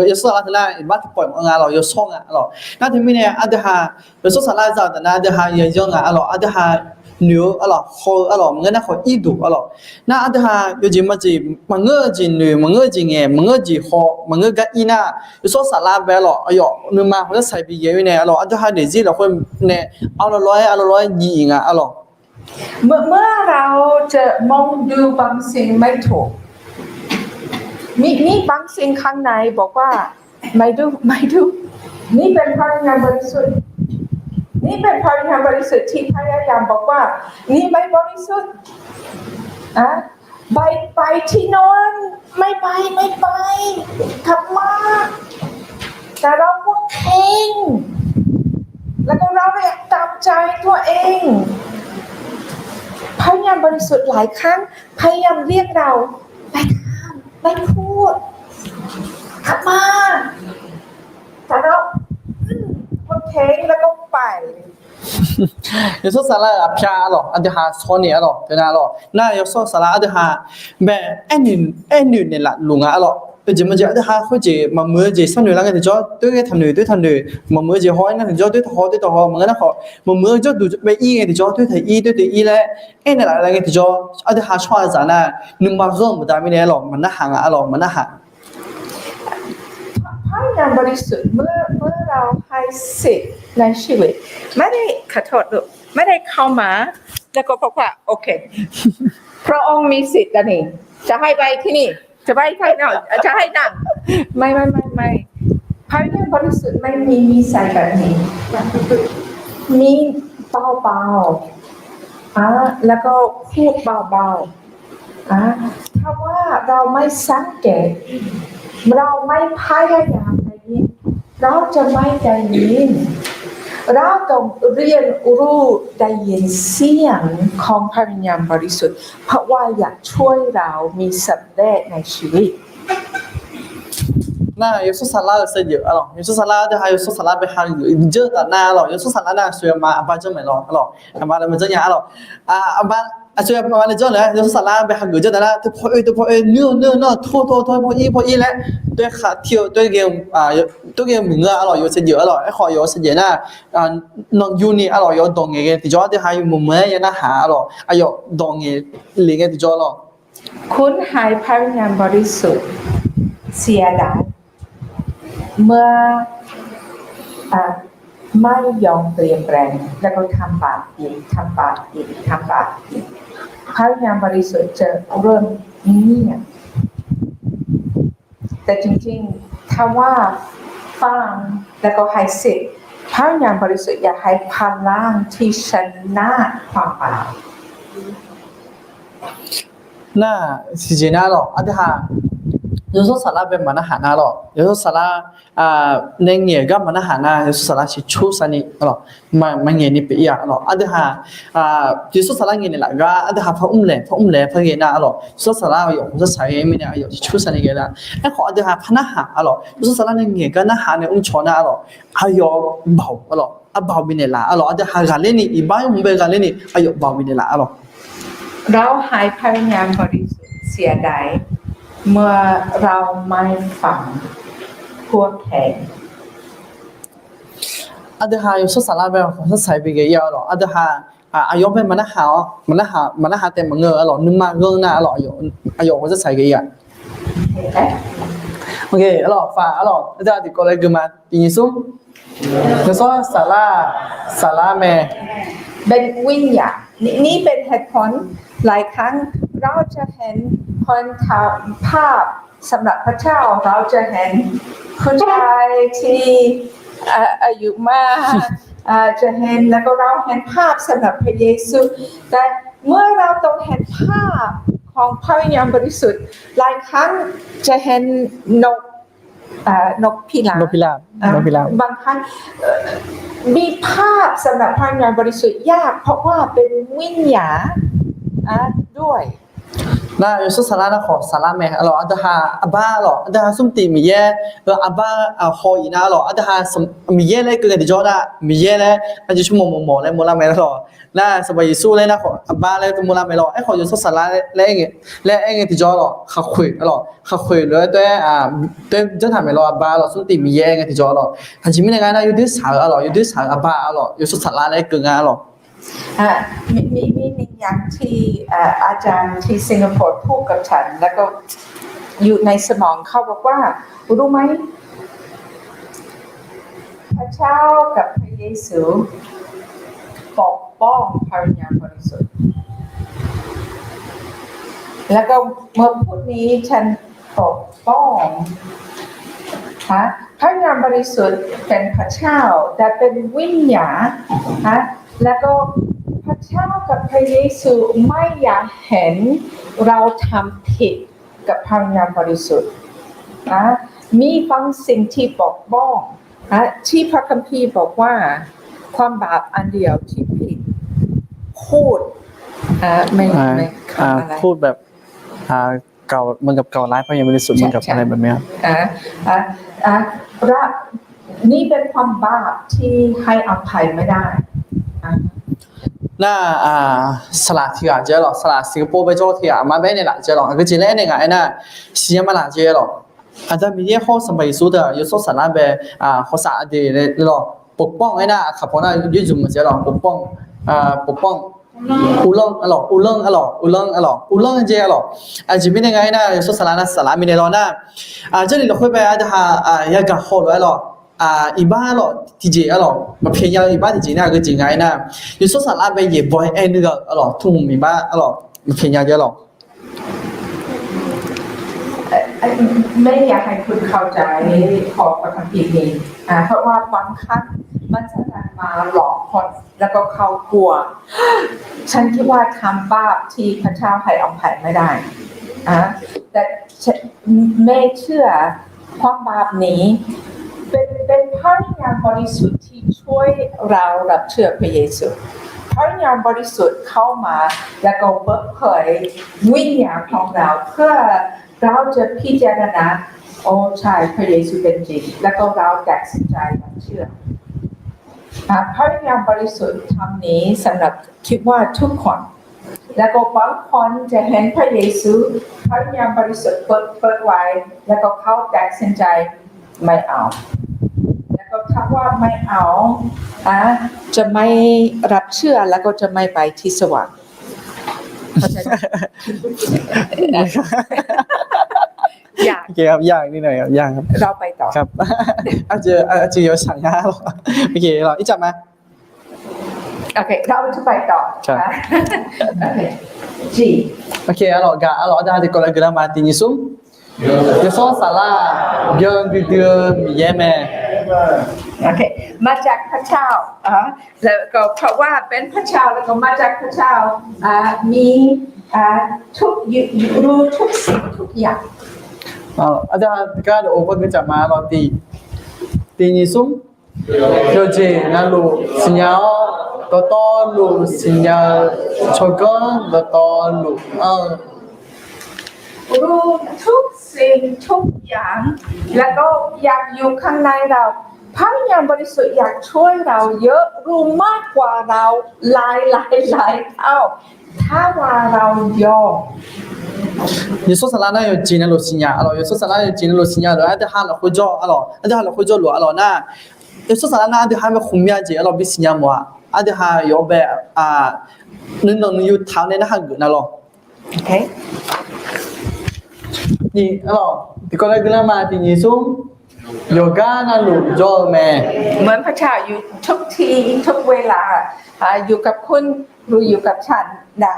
yawshawr saflar teu nar iqbax tiqpawf nga arlawq, yawshawr nga arlawq. Nar teumirnae aqdui ha yawshawr saflar za-eu taf nar aqdui ha yawyanr nga arlawq, aqdui ha noeq-eu arlawq, haw-eu arlawq, maqngeur nar khawf irduq arlawq. Nar aqdui ha yawjeq majeq, maqngeur-eu jeq noeq, maqngeur-eu jeq ngaeq, maqngeur-eu jeq haw, maqngeur gar ir nar, yawshawr saflar bae arlawq, aqyawf nuima hawtaer saqbi yaeq-ir nae arlawq, aqdui ha daefzir lafkhoer nae arlawq lawr-aer arlawq lawr-aer nyiq nga arlawq. เมื่อ เมื่อเราจะมองดูบางสิ่งไม่ถูก มี มีบางสิ่งข้างในบอกว่า ไม่ดู ไม่ดู นี่เป็นพลังงานบริสุทธิ์ นี่เป็นพลังงานบริสุทธิ์ที่พยายามบอกว่า นี่ไม่บริสุทธิ์ อ่ะ ไป ไปที่โน้น ไม่ไป ไม่ไป กลับมา แต่เราก็เข่ง แล้วก็เราเนี่ยตามใจตัวเอง พลังงานบริสุทธิ์หลายครั้งพยายามเรียกเรา ไม่ทำ ไม่พูด กลับมา แต่เรา อืม โอเค แล้วก็ไป Yawshawr saflar-eu aqpyar arlawq, aqdui ha shawr naeq arlawq, teu nar arlawq. Nar yawshawr saflar aqdui ha bae aernoeq naeqlaf luf nga arlawq. Yawjeq majeq aqdui ha khoerjeq maqmuiq-eu jeq sharnoeq lar ngae tiqjawr, toer ghae taqnoeq, toer taqnoeq, maqmuiq-eu jeq haw-aer nar tiqjawr, toer taqhaw, toer taqhaw, maqngeur nar khawf maqmuiq-eu jawrduq bae ir ngae tiqjawr, toer taq ir, toer taq ir laer aernaeq laf-eu laer ngae tiqjawr, aqdui ha tsawrhaqzaq nar nuima zanr-eu baqda mirnae arlawq, maqnarhaq nga arlawq, maqnarhaq. พระวิญญาณบริสุทธิ์ เมื่อ เมื่อเราให้สิทธิ์ในชีวิต ไม่ได้ ขอโทษลูก ไม่ได้เข้ามา แล้วก็บอกว่า โอเค พระองค์มีสิทธิ์แล้วนี่ จะให้ไปที่นี่ จะไปที่นั่น จะให้นั่ง ไม่ ไม่ ไม่ ไม่ พระวิญญาณบริสุทธิ์ไม่มีนิสัยแบบนี้ มีเบาๆ อ่ะ แล้วก็พูดเบาๆ อ่ะ ถ้าว่าเราไม่สังเกต เราไม่พยายามได้ยิน เราจะไม่ได้ยิน เราต้องเรียนรู้ได้ยินเสียงของพระวิญญาณบริสุทธิ์ เพราะว่าอยากช่วยเรามีสำเร็จในชีวิต Nar yawshawr saflar-euq saevdzeuf arlawq, yawshawr saflar aqdui ha yawshawr saflar bae hageuf janr taf nar arlawq, yawshawr saflar nar aqsur aqma aqbar janr maeq lawr arlawq, aqma laer ma janr nya arlawq. Aqma, aqsur aqma nae janr naeq-aer yawshawr saflar bae hageuf janr taf nar, teu paw oe teu paw oe, nuir-eu nuir-eu nar, tor tor tor paw ir paw ir laer, toer khav tir-eu toer ghae, toer ghae muiq ngeur arlawq, yawshaef dzeuf arlawq. Aerkhawf yawshaef dzeuf nar, nanqyuni arlawq, yawdawq ngaeq ghae tiqjawr aqdui ha yawmuiq muiq-aer ya narhaq arlawq, aqyawf dawq ngaeq lef ngae tiqjawr lawr. คุณให้พระวิญญาณบริสุทธิ์เสียดาย เมื่อ อ่ะ ไม่ยอมเปลี่ยนแปลง แล้วก็ทำบาปอีก ทำบาปอีก ทำบาปอีก พระวิญญาณบริสุทธิ์จะเริ่มเงียบ แต่จริงๆ ถ้าว่าฟัง แล้วก็ให้สิทธิ์ พระวิญญาณบริสุทธิ์อยากให้พลังที่ชนะความบาป Nar tiqjeq nar lawq, aqdui ha yawshawr saflar bae maqnarhaq nar lawq, yawshawr saflar nae ngaeq-euq gar maqnarhaq nar, yawshawr saflar ciqcur safni arlawq, maqngaeq ni pyeuf ir-a arlawq. Aqdui ha yawshawr saflar ngaeq naeqlaf gar aqdui ha par mrlaeq par mrlaeq par ghae nar arlawq, yawshawr saflar aqyawf khof sar saq ghae mirnae aqyawf ciqcur safni ghae lar. Aerkhawf aqdui ha par narhaq arlawq, yawshawr saflar nae ngaeq gar narhaq nae mrcaw nar arlawq, aqyawf baoq arlawq, arbaoq bifnaeq laf arlawq, aqdui ha ghaqler ni iqbax yawmuiq bae ghaqler ni aqyawf baoq bifnaeq laf arlawq. เราให้พระวิญญาณบริสุทธิ์เสียดาย เมื่อเราไม่ฟัง พวกแทน Aqdui ha yawshawr saflar bae khof sar saq-aer bi ghae ir-a arlawq, aqdui ha aqyawf bae maqnarhaq-awr, maqnarhaq taef maqngeur-eu arlawq, nuima ghanr nar arlawq, aqyawf khof sar saq ghae ir-a. Arlawq, faq arlawq, aqdui ha tiqkawv laer gui ma, tiqnyiq smr. Yawshawr saflar, saflar mae. เป็นวิญญาณ นี่เป็นเหตุผล หลายครั้งเราจะเห็นคนทำภาพสำหรับพระเจ้า เราจะเห็นผู้ชายที่ เอ่อ อายุมาก เอ่อ จะเห็น แล้วก็เราเห็นภาพสำหรับพระเยซู แต่เมื่อเราต้องเห็นภาพของพระวิญญาณบริสุทธิ์ หลายครั้งจะเห็นนก เอ่อ นกพิราบ นกพิราบ อ่ะ นกพิราบ บางครั้ง เอ่อ มีภาพสำหรับพระวิญญาณบริสุทธิ์ยาก เพราะว่าเป็นวิญญาณ อ่ะ ด้วย Nar yawshawr saflar nar khawf saflar mae arlawq, aqdui ha arbar arlawq, aqdui ha smrtiv Miqyaer-eu arbar haw-iq nar arlawq, aqdui ha Miqyaer laer keuv ngae tiqjawr nar, Miqyaer laer aqjeq smr mawq mawq mawq laer mawrlar mae arlawq. Nar Sanqpaq Yeqsur laer nar khawf arbar laer teu mawrlar mae lawr. Aerkhawf yawshawr saflar laer aer ngae tiqjawr arlawq, khaqkhoeq arlawq, khaqkhoeq lof-aer toer, toer janrtaq maeq lawr, arbar arlawq, smrtiv Miqyaer aer ngae tiqjawr arlawq. Aqjeq mirnae nga nar yawdoer saq-eu arlawq, yawdoer saq-eu arbar arlawq, yawshawr saflar laer keuv nga arlawq. อ่ะ มี มี มีหนึ่งอย่างที่ อ่ะ อาจารย์ที่สิงคโปร์พูดกับฉัน แล้วก็อยู่ในสมองเขาบอกว่า รู้ไหม พระเจ้ากับพระเยซูปกป้องพระวิญญาณบริสุทธิ์ แล้วก็เมื่อพูดนี้ฉันปกป้อง ฮะ พระวิญญาณบริสุทธิ์เป็นพระเจ้า แต่เป็นวิญญาณ ฮะ แล้วก็พระเจ้ากับพระเยซูไม่อยากเห็นเราทำผิดกับพระวิญญาณบริสุทธิ์ นะ มีบางสิ่งที่ปกป้อง นะ ที่พระคัมภีร์บอกว่า ความบาปอันเดียวที่ผิด พูด อ่า ไม่ อ่า ไม่ อ่า อะไร พูดแบบ อ่า กล่าว เหมือนกับกล่าวร้ายพระวิญญาณบริสุทธิ์ เหมือนกับ ใช่ ใช่ อะไรแบบเนี้ย อ่า อ่า อ่า และนี่เป็นความบาปที่ให้อภัยไม่ได้ อ่า Nar, saqlaq tiq ghaq jeq lawq, saqlaq Singapore bae jawr tiq ghaq ma bae naeq laf jeq lawq, aqgeu jeq laer aernaeq ngaq aernar, siqnya ma laf jeq lawq. Aqda Miqyaer hawr Sanqpaq Yeqsur teu-aq yawshawr saflar bae, hawsav aqdui lawq, ปกป้อง aernar, aqkaq paw nar, yawzmq maqjeq lawq, ปกป้อง, ปกป้อง, uvlanr arlawq, uvlanr arlawq, uvlanr arlawq, uvlanr jeq arlawq. Aqjeq mirnae nga aernar, yawshawr saflar nar saflar mirnae lawr nar, jarlif lafkhoer bae aqdui ha yagaq haw lof-aer lawq, iqbax arlawq tiqjeq arlawq, maqpyaeq nya-eu iqbax tiqjeq nar, aqgeu jeq nga aernar, yawshawr saflar bae yaeqbawq-aer aer nuiv gha-eu arlawq, tmqmuiq iqbax arlawq, maqpyaeq nya jeq arlawq. ไม่อยากให้คุณเข้าใจ ข้อพระคัมภีร์นี้ อ่า เพราะว่าบางครั้งมันจะนำมาหลอกคน แล้วก็เขากลัว ฉันคิดว่าทำบาปที่พระเจ้าให้อภัยไม่ได้ อ่า แต่แม่เชื่อความบาปนี้ เป็น เป็นพระวิญญาณบริสุทธิ์ที่ช่วยเรารับเชื่อพระเยซู พระวิญญาณบริสุทธิ์เข้ามา แล้วก็เปิดเผยวิญญาณของเรา เพื่อเราจะพิจารณา องค์ชายพระเยซูเป็นจริง แล้วก็เราตัดสินใจรับเชื่อ อ่า พระวิญญาณบริสุทธิ์ทำนี้สำหรับคิดว่าทุกคน แล้วก็บางคนจะเห็นพระเยซู พระวิญญาณบริสุทธิ์เปิด เปิดไว้ แล้วก็เขาตัดสินใจไม่เอา แล้วก็คำว่าไม่เอา อ่ะ จะไม่รับเชื่อ แล้วก็จะไม่ไปที่สวรรค์ เข้าใจไหม? อยาก โอเคครับ ยากนิดหน่อยครับ ยากครับ เราไปต่อ ครับ อาจจะ อาจจะ有想要 โอเค เราอีกจับมา โอเค เราจะไปต่อ ครับ โอเค จี โอเค aqlawq gaq aqlawq aqda tiqkawv laer guiqlanq ma tiq nyiq smr. Yawshawr Saflar-aq, byan duidui-eu Miqyaer mae. โอเค มาจากพระเจ้า อ่า แล้วก็เพราะว่าเป็นพระเจ้า แล้วก็มาจากพระเจ้า อ่า มี อ่า ทุก รู้ทุกสิ่งทุกอย่าง Aqda tiqgar dawq-eu bawr guiqlanq ma lawr tiq, tiq nyiq smr. Yawqjeq navluf siqnya-awr, dawqtawvluf siqnya-eu tsawrganr dawqtawvluf anr-eu รู้ทุกสิ่งทุกอย่าง แล้วก็อยากอยู่ข้างในเรา พระวิญญาณบริสุทธิ์อยากช่วยเราเยอะ รู้มากกว่าเราหลายหลายหลายเท่า ถ้าว่าเรายอม Yawshawr Saflar nar yawqjeq navluf siqnya aqlawq, Yawshawr Saflar yawqjeq navluf siqnya-euq aqdui ha lafkhoer jawr aqlawq, aqdui ha lafkhoer jawrluf aqlawq nar, Yawshawr Saflar nar aqdui ha mae khmqmya jeq aqlawq bi siqnya mawf-a, aqdui ha yawf-aer bae-aq, nuinanq nuiyu taq-awr nae narhaq geuf na lawr. Aqlawq tiqkawv laer guiqlanq ma tiq nyiq smr. Yawqgar navluf jawr-eu mae. เหมือนพระเจ้าอยู่ทุกที่ทุกเวลา อยู่กับคุณ หรืออยู่กับฉันได้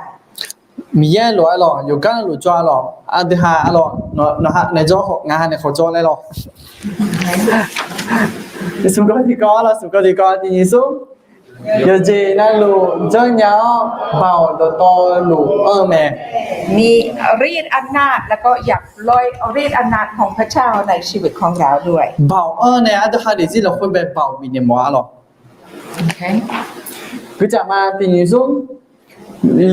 Miqyaer lof-aer lawq yawqgar navluf jawr-a lawq, aqdui ha aqlawq, nawq ha naeq jawr khawf ngar ha naeq khawf jawr laer lawq. Smq kawv tiqkawv aqlawq, smq kawv tiqkawv tiq nyiq smr. Yawqjeq navluf janrnya-awr, baoq dawqtawvluf anr-eu mae. มีฤทธิ์อำนาจ แล้วก็อยากปล่อยฤทธิ์อำนาจของพระเจ้าในชีวิตของเราด้วย Baoq anr nae aqdui ha daefzir lafkhoer bae baoq bifnaeq mawf-a lawq. Guiqlanq ma tiq nyiq smr.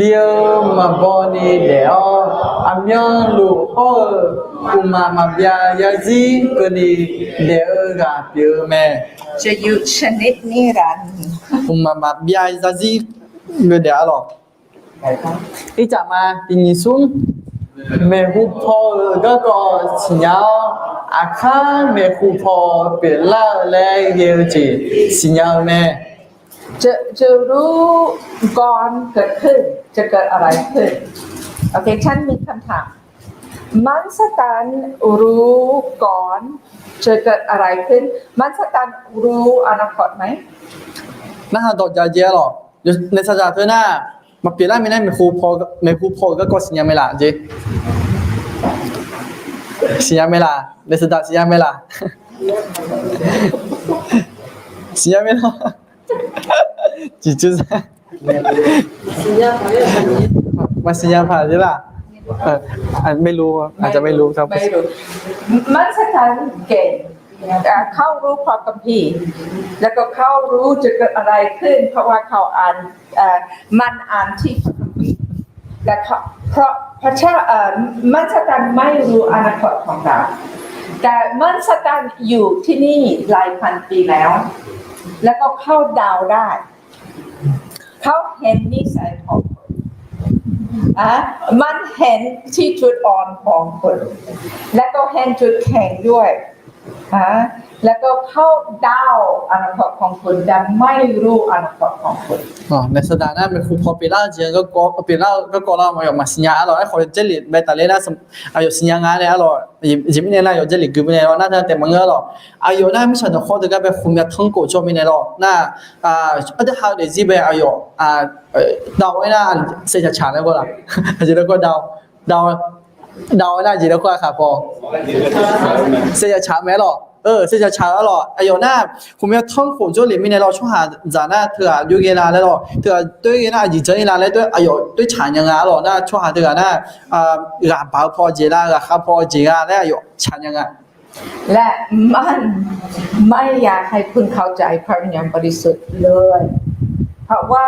Li-eu maqbaw ni daef-awr, aqmyanluf hawr-eu mqmaq maqbyav zarzir keuvni daef-eu ghaq pyeuf-eu mae. Mqmaq maqbyav zarzir geudaef-a lawq. Ircaf ma tiq nyiq smr. Maeqhu paw-eu garkawv siqnya-awr, aqkar maeqhu paw pyeuflar-eu laer ghae-eu jeq siqnya-eu mae. จะรู้ก่อนเกิดขึ้น จะเกิดอะไรขึ้น โอเค ท่านมีคำถาม มหัศจรรย์ รู้ก่อน จะเกิดอะไรขึ้น มหัศจรรย์ รู้อนาคตไหม Narhaq dawq jav jeq-a lawq, naeqsaqdzaq teu nar, maqpyeuflar mirnae maeqhu paw-euq garkawv siqnya mae laf jeq. Siqnya mae laf, naeqsaqdzaq siqnya mae laf. Siqnya mae laf. Ciqcur za. Maqsiqnya paq jeq laf. ไม่รู้ อาจจะไม่รู้ครับ ไม่รู้ มหัศจรรย์เก่ง อ่า เขารู้พระคัมภีร์ แล้วก็เขารู้จะเกิดอะไรขึ้น เพราะว่าเขาอ่าน อ่า มันอ่านที่พระคัมภีร์ แต่เพราะ เพราะพระเจ้า เอ่อ มหัศจรรย์ไม่รู้อนาคตของเรา แต่มหัศจรรย์อยู่ที่นี่หลายพันปีแล้ว แล้วก็เขาเดาได้ เขาเห็นนิสัยของคน อ่ะ มันเห็นที่จุดอ่อนของคน แล้วก็เห็นจุดแข็งด้วย อ่ะ แล้วก็เขาเดาอนาคตของคน แต่ไม่รู้อนาคตของคน Naeqsaqdzaq nar maeqhu paw pyeuflar-eu jeq garkawv, pyeuflar-eu garkawv lar aqyawf maqsiqnya-a lawq. Aerkhawf Jarlif bae tafler nar, aqyawf siqnya nga nae-a lawq. Aqjeq mirnae nar aqyawf Jarlif gui mirnae lawr nar taef maqngeur-a lawq. Aqyawf nar mirtsaq dawqkhawr deuq gar bae khofmya tanrkhof jawr mirnae lawr nar, aqdui ha-eu daefzir bae aqyawf dav-aer nar, saeqcaq caq laer gawr laf. Aqjeq laer gawr dav, dav-aer nar jeq laer gawr-a khaq paw, saeqcaq caq mae-a lawq. Saeqcaq caq-eu-a lawq. Aqyawf nar khofmya tanrkhof jawrlef mirnae lawr, tsawrhaqzaq nar teughaq jov ghae la laer lawr, teughaq toer ghae nar aqjeq janr-ir la laer, aqyawf toer caq nya nga-a lawq nar, tsawrhaq teughaq nar ghaq baq-eu paw jeq la, ghaq khav paw jeq gha laer aqyawf caq nya nga. และมันไม่อยากให้คุณเข้าใจพระวิญญาณบริสุทธิ์เลย เพราะว่า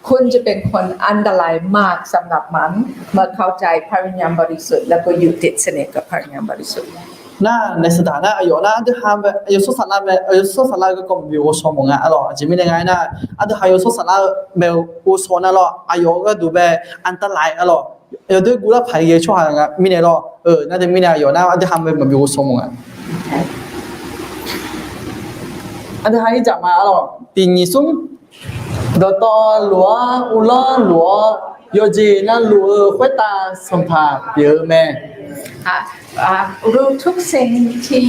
คุณจะเป็นคนอันตรายมากสำหรับมัน เมื่อเข้าใจพระวิญญาณบริสุทธิ์ แล้วก็อยู่ติดสนิทกับพระวิญญาณบริสุทธิ์ Nar, naef saqdaq nar aqyawf nar aqdui ha mae, yawshawr saflar mae, yawshawr saflar-eu garkawv maqbi ghovshaw mawf nga arlawq. Aqjeq mirnae nga aernar, aqdui ha yawshawr saflar-eu mae ghovshaw nar lawr, aqyawf-eu gharduq bae อันตราย arlawq. Yawdoer guvlar paq-aer ghae-eu tsawrhaq nga mirnae lawr. Nar teumirnae aqyawf nar aqdui ha mae maqbi ghovshaw mawf nga. Aqdui ha irdzaq ma arlawq. Tiq nyiq smr, dawqtawvluf-anr uvlanr luf-awr, yawqjeq navluf-euq khoertav sanqpaq pyeuf-eu mae. รู้ทุกสิ่งที่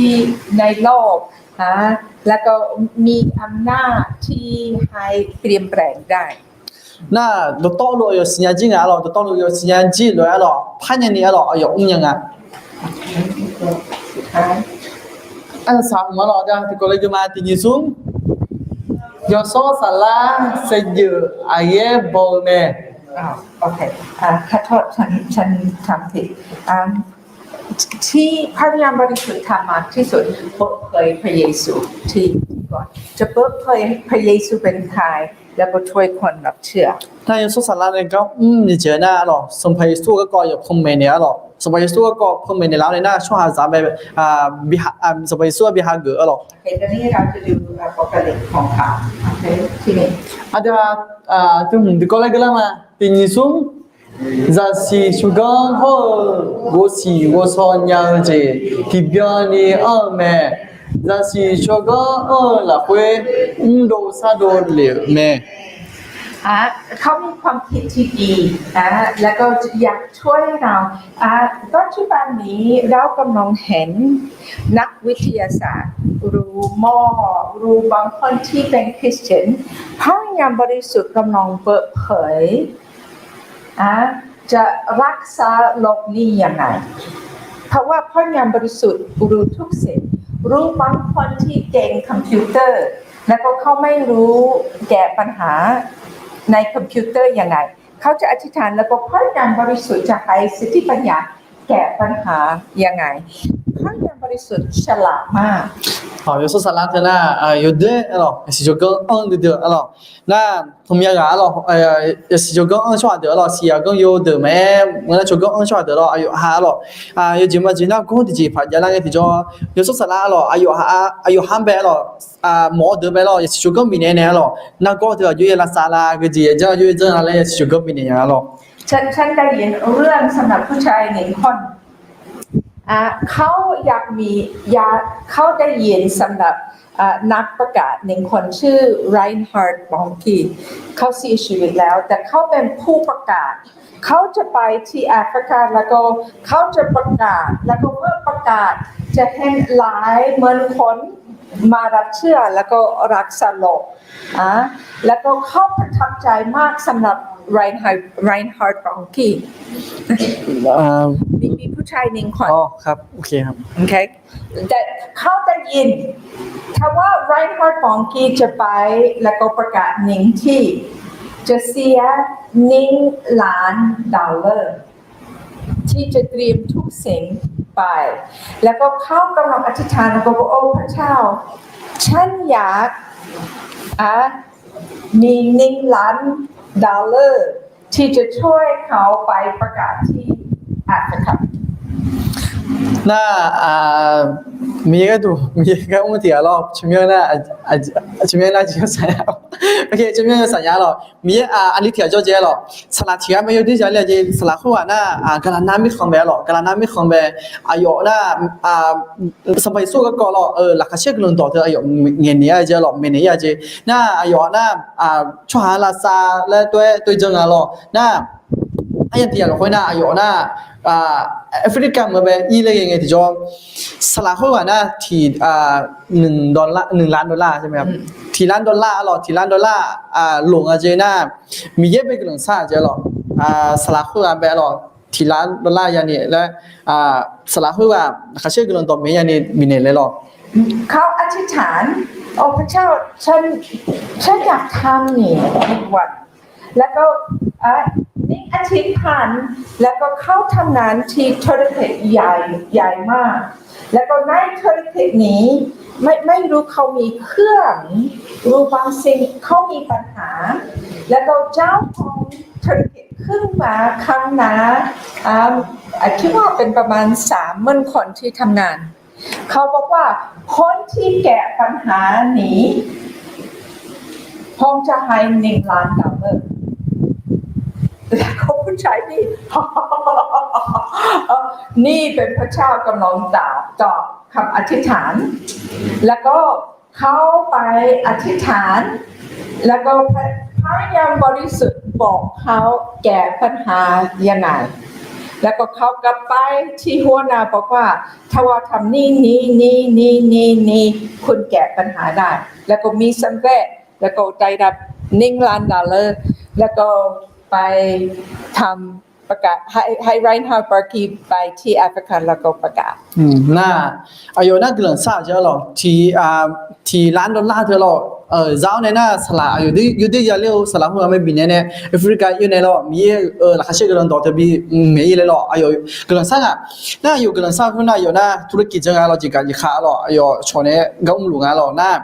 ในโลก แล้วก็มีอำนาจที่ให้เปลี่ยนแปลงได้ Nar, dawqtawvluf aqyawf siqnya jir nga arlawq, dawqtawvluf aqyawf siqnya jir lof-aer arlawq, parnya ni arlawq aqyawf mrnya nga. Arsaq hmq arlawq, tiqkawv le geuma tiq nyiq smr, yawshawr saflar saevdzeuf aqyaer baw-eu mae. ที่พระวิญญาณบริสุทธิ์กำลังเปิดเผยพระเยซูเป็นใคร แล้วก็ช่วยคนรับเชื่อ Nar, yawshawr saflar nae gar mr ni jeq-eu nar arlawq, Sanqpaq Yeqsur-euq garkawv yawf panmaeq naeq arlawq. Sanqpaq Yeqsur garkawv panmaeq naeq laf-awr nae nar tsawrhaqzaq bae, Sanqpaq Yeqsur-anr bi hageuf arlawq. Aqdui ha, teu hmq tiqkawv laer geur lar ma. Tiq nyiq smr, zaqsiq tsawrganr hawr-eu ghovsiq ghovshaw nya-eu jeq tiqbyan ni anr-eu mae. Zaqsiq tsawrganr anr-eu lafkhoer mrdov shardov lef-euq mae. เขามีความคิดที่ดี แล้วก็อยากช่วยเรา ปัจจุบันนี้เรากำลังเห็นนักวิทยาศาสตร์ หรือหมอ หรือบางคนที่เป็นคริสเตียน พระวิญญาณบริสุทธิ์กำลังเปิดเผย จะรักษาโรคนี้ยังไง เพราะว่าพระวิญญาณบริสุทธิ์รู้ทุกสิ่ง หรือบางคนที่เก่งคอมพิวเตอร์ แล้วก็เขาไม่รู้แก้ปัญหาในคอมพิวเตอร์ยังไง เขาจะอธิษฐาน แล้วก็พระวิญญาณบริสุทธิ์จะให้สติปัญญาแก้ปัญหายังไง พระวิญญาณบริสุทธิ์ฉลาดมาก Yawshawr saflar teu nar, yawdoer arlawq, zaqsiq tsawrganr anr duidui arlawq. Nar, tmya ghaq arlawq, zaqsiq tsawrganr anr tsawrhaq deuq arlawq, siq ghaq ganr yo deuq maqaer, maqaer nar tsawrganr anr tsawrhaq deuq arlawq, aqyawf ha arlawq, yawjeq maqjeq nar gawr tiqjeq paq javlar ngae tiqjawr, yawshawr saflar arlawq, aqyawf ha-anr bae arlawq, mawf-awr deuq bae arlawq, zaqsiq tsawrganr bifnaeq nae arlawq, nargawr teu aqjox-aer lavsav la, geujeq aqjanr aqjox-aer janr la laer zaqsiq tsawrganr bifnaeq nya arlawq. ฉันได้ยินเรื่องสำหรับผู้ชายหนึ่งคน เขาอยากมี อยาก เขาได้ยินสำหรับ นักประกาศหนึ่งคนชื่อ Reinhard Bonnke เขาเสียชีวิตแล้ว แต่เขาเป็นผู้ประกาศ เขาจะไปที่แอฟริกา แล้วก็เขาจะประกาศ แล้วก็เมื่อประกาศ จะเห็นหลายหมื่นคนมารับเชื่อ แล้วก็รักษาโรค แล้วก็เขาประทับใจมากสำหรับ Reinhard Reinhard Bonnke มีมีผู้ชายหนึ่งคน อ๋อ ครับ โอเคครับ โอเค แต่เขาได้ยิน ถ้าว่า Reinhard Bonnke จะไป แล้วก็ประกาศหนึ่งที่ จะเสียหนึ่งล้านดอลลาร์ ที่จะเตรียมทุกสิ่งไป แล้วก็เขากำลังอธิษฐาน แล้วก็บอก โอ้ พระเจ้า ฉันอยาก อ่ะ มีหนึ่งล้านดอลลาร์ ที่จะช่วยเขาไปประกาศที่แอฟริกา Nar, Miqyaer gharduq, Miqyaer gar mr tiq ghaq lawr, tsawrmyanr nar, tsawrmyanr nar jeq yawsaq nya, tsawrmyanr yawsaq nya lawr. Miqyaer aqli tiq ghaq jawr jae lawr. Saqlaq tiq ghaq mae yawdoer jav ler-a jeq, saqlaq khoerghaq nar, gaqlaqnar mirkhanq mae lawr, gaqlaqnar mirkhanq mae. Aqyawf nar, Sanqpaq Yeqsur garkawv lawr, laqkhaq caer guiqlanq dawq teu aqyawf ngaeqnaeq-a jeq lawr, maeqnaeq-a jeq. Nar aqyawf nar, tsawrhaq lavsav laer tov-aer tov-aer janr nga lawr. Nar, arya tiq ghaq lafkhoer nar aqyawf nar, Africa meuq-eu bae ir ler ghae ngae tiqjawr, saqlaq khoerghaq nar tiq, หนึ่งล้านดอลลาร์ tiq ล้าน dollar lawr, tiq ล้าน dollar loq nga jeq nar, Miqyaer bae guiqlanq shar-aq jeq lawr. Saqlaq khoerghaq bae lawr, tiq ล้าน dollar yani laer, saqlaq khoerghaq laqkhaq caer guiqlanq dawqmaeq yani bifnaeq le lawr. เขาอธิษฐาน โอ้ พระเจ้า ฉัน ฉันอยากทำนี่ หนึ่งวัน แล้วก็ เอ่อ หนึ่งอาทิตย์ผ่าน แล้วก็เขาทำงานที่ธุรกิจใหญ่ ใหญ่มาก แล้วก็ในธุรกิจนี้ ไม่ ไม่รู้เขามีเครื่อง หรือบางสิ่ง เขามีปัญหา แล้วก็เจ้าของธุรกิจขึ้นมาข้างหน้า อ่า คิดว่าเป็นประมาณสามหมื่นคนที่ทำงาน เขาบอกว่าคนที่แก้ปัญหานี้ คงจะให้หนึ่งล้านดอลลาร์ แต่เขาผู้ชายนี่ นี่เป็นพระเจ้ากำลังตอบ ตอบคำอธิษฐาน แล้วก็เขาไปอธิษฐาน แล้วก็พระ พระวิญญาณบริสุทธิ์บอกเขาแก้ปัญหายังไง แล้วก็เขากลับไปที่หัวหน้าบอกว่า ถ้าว่าทำนี่ นี่ นี่ นี่ นี่ นี่ คุณแก้ปัญหาได้ แล้วก็มีสำเร็จ แล้วก็ได้รับหนึ่งล้านดอลลาร์ แล้วก็ไปทำประกาศ ให้ ให้ Reinhard Bonnke ไปที่แอฟริกา แล้วก็ประกาศ Nar, aqyawf nar guiqlanq shar-eu jeq lawq, tiq, tiq ล้านดอลลาร์ teu lawq, zaq-awr nae nar saqlaq aqyawf yurdir yaler-eu saqlaq mr-eu mae bifnaeq nae, Africa ir nae lawq, Miqyaer-euq laqkhaq caer guiqlanq dawq teu bi maeq-ir le lawq, aqyawf guiqlanq shar nga. Nar aqyawf guiqlanq shar khoer nar aqyawf nar ธุรกิจ jeq nga lawq, jeqgaq jeqkhav lawq, aqyawf cawq nae gar mrluf nga lawq nar,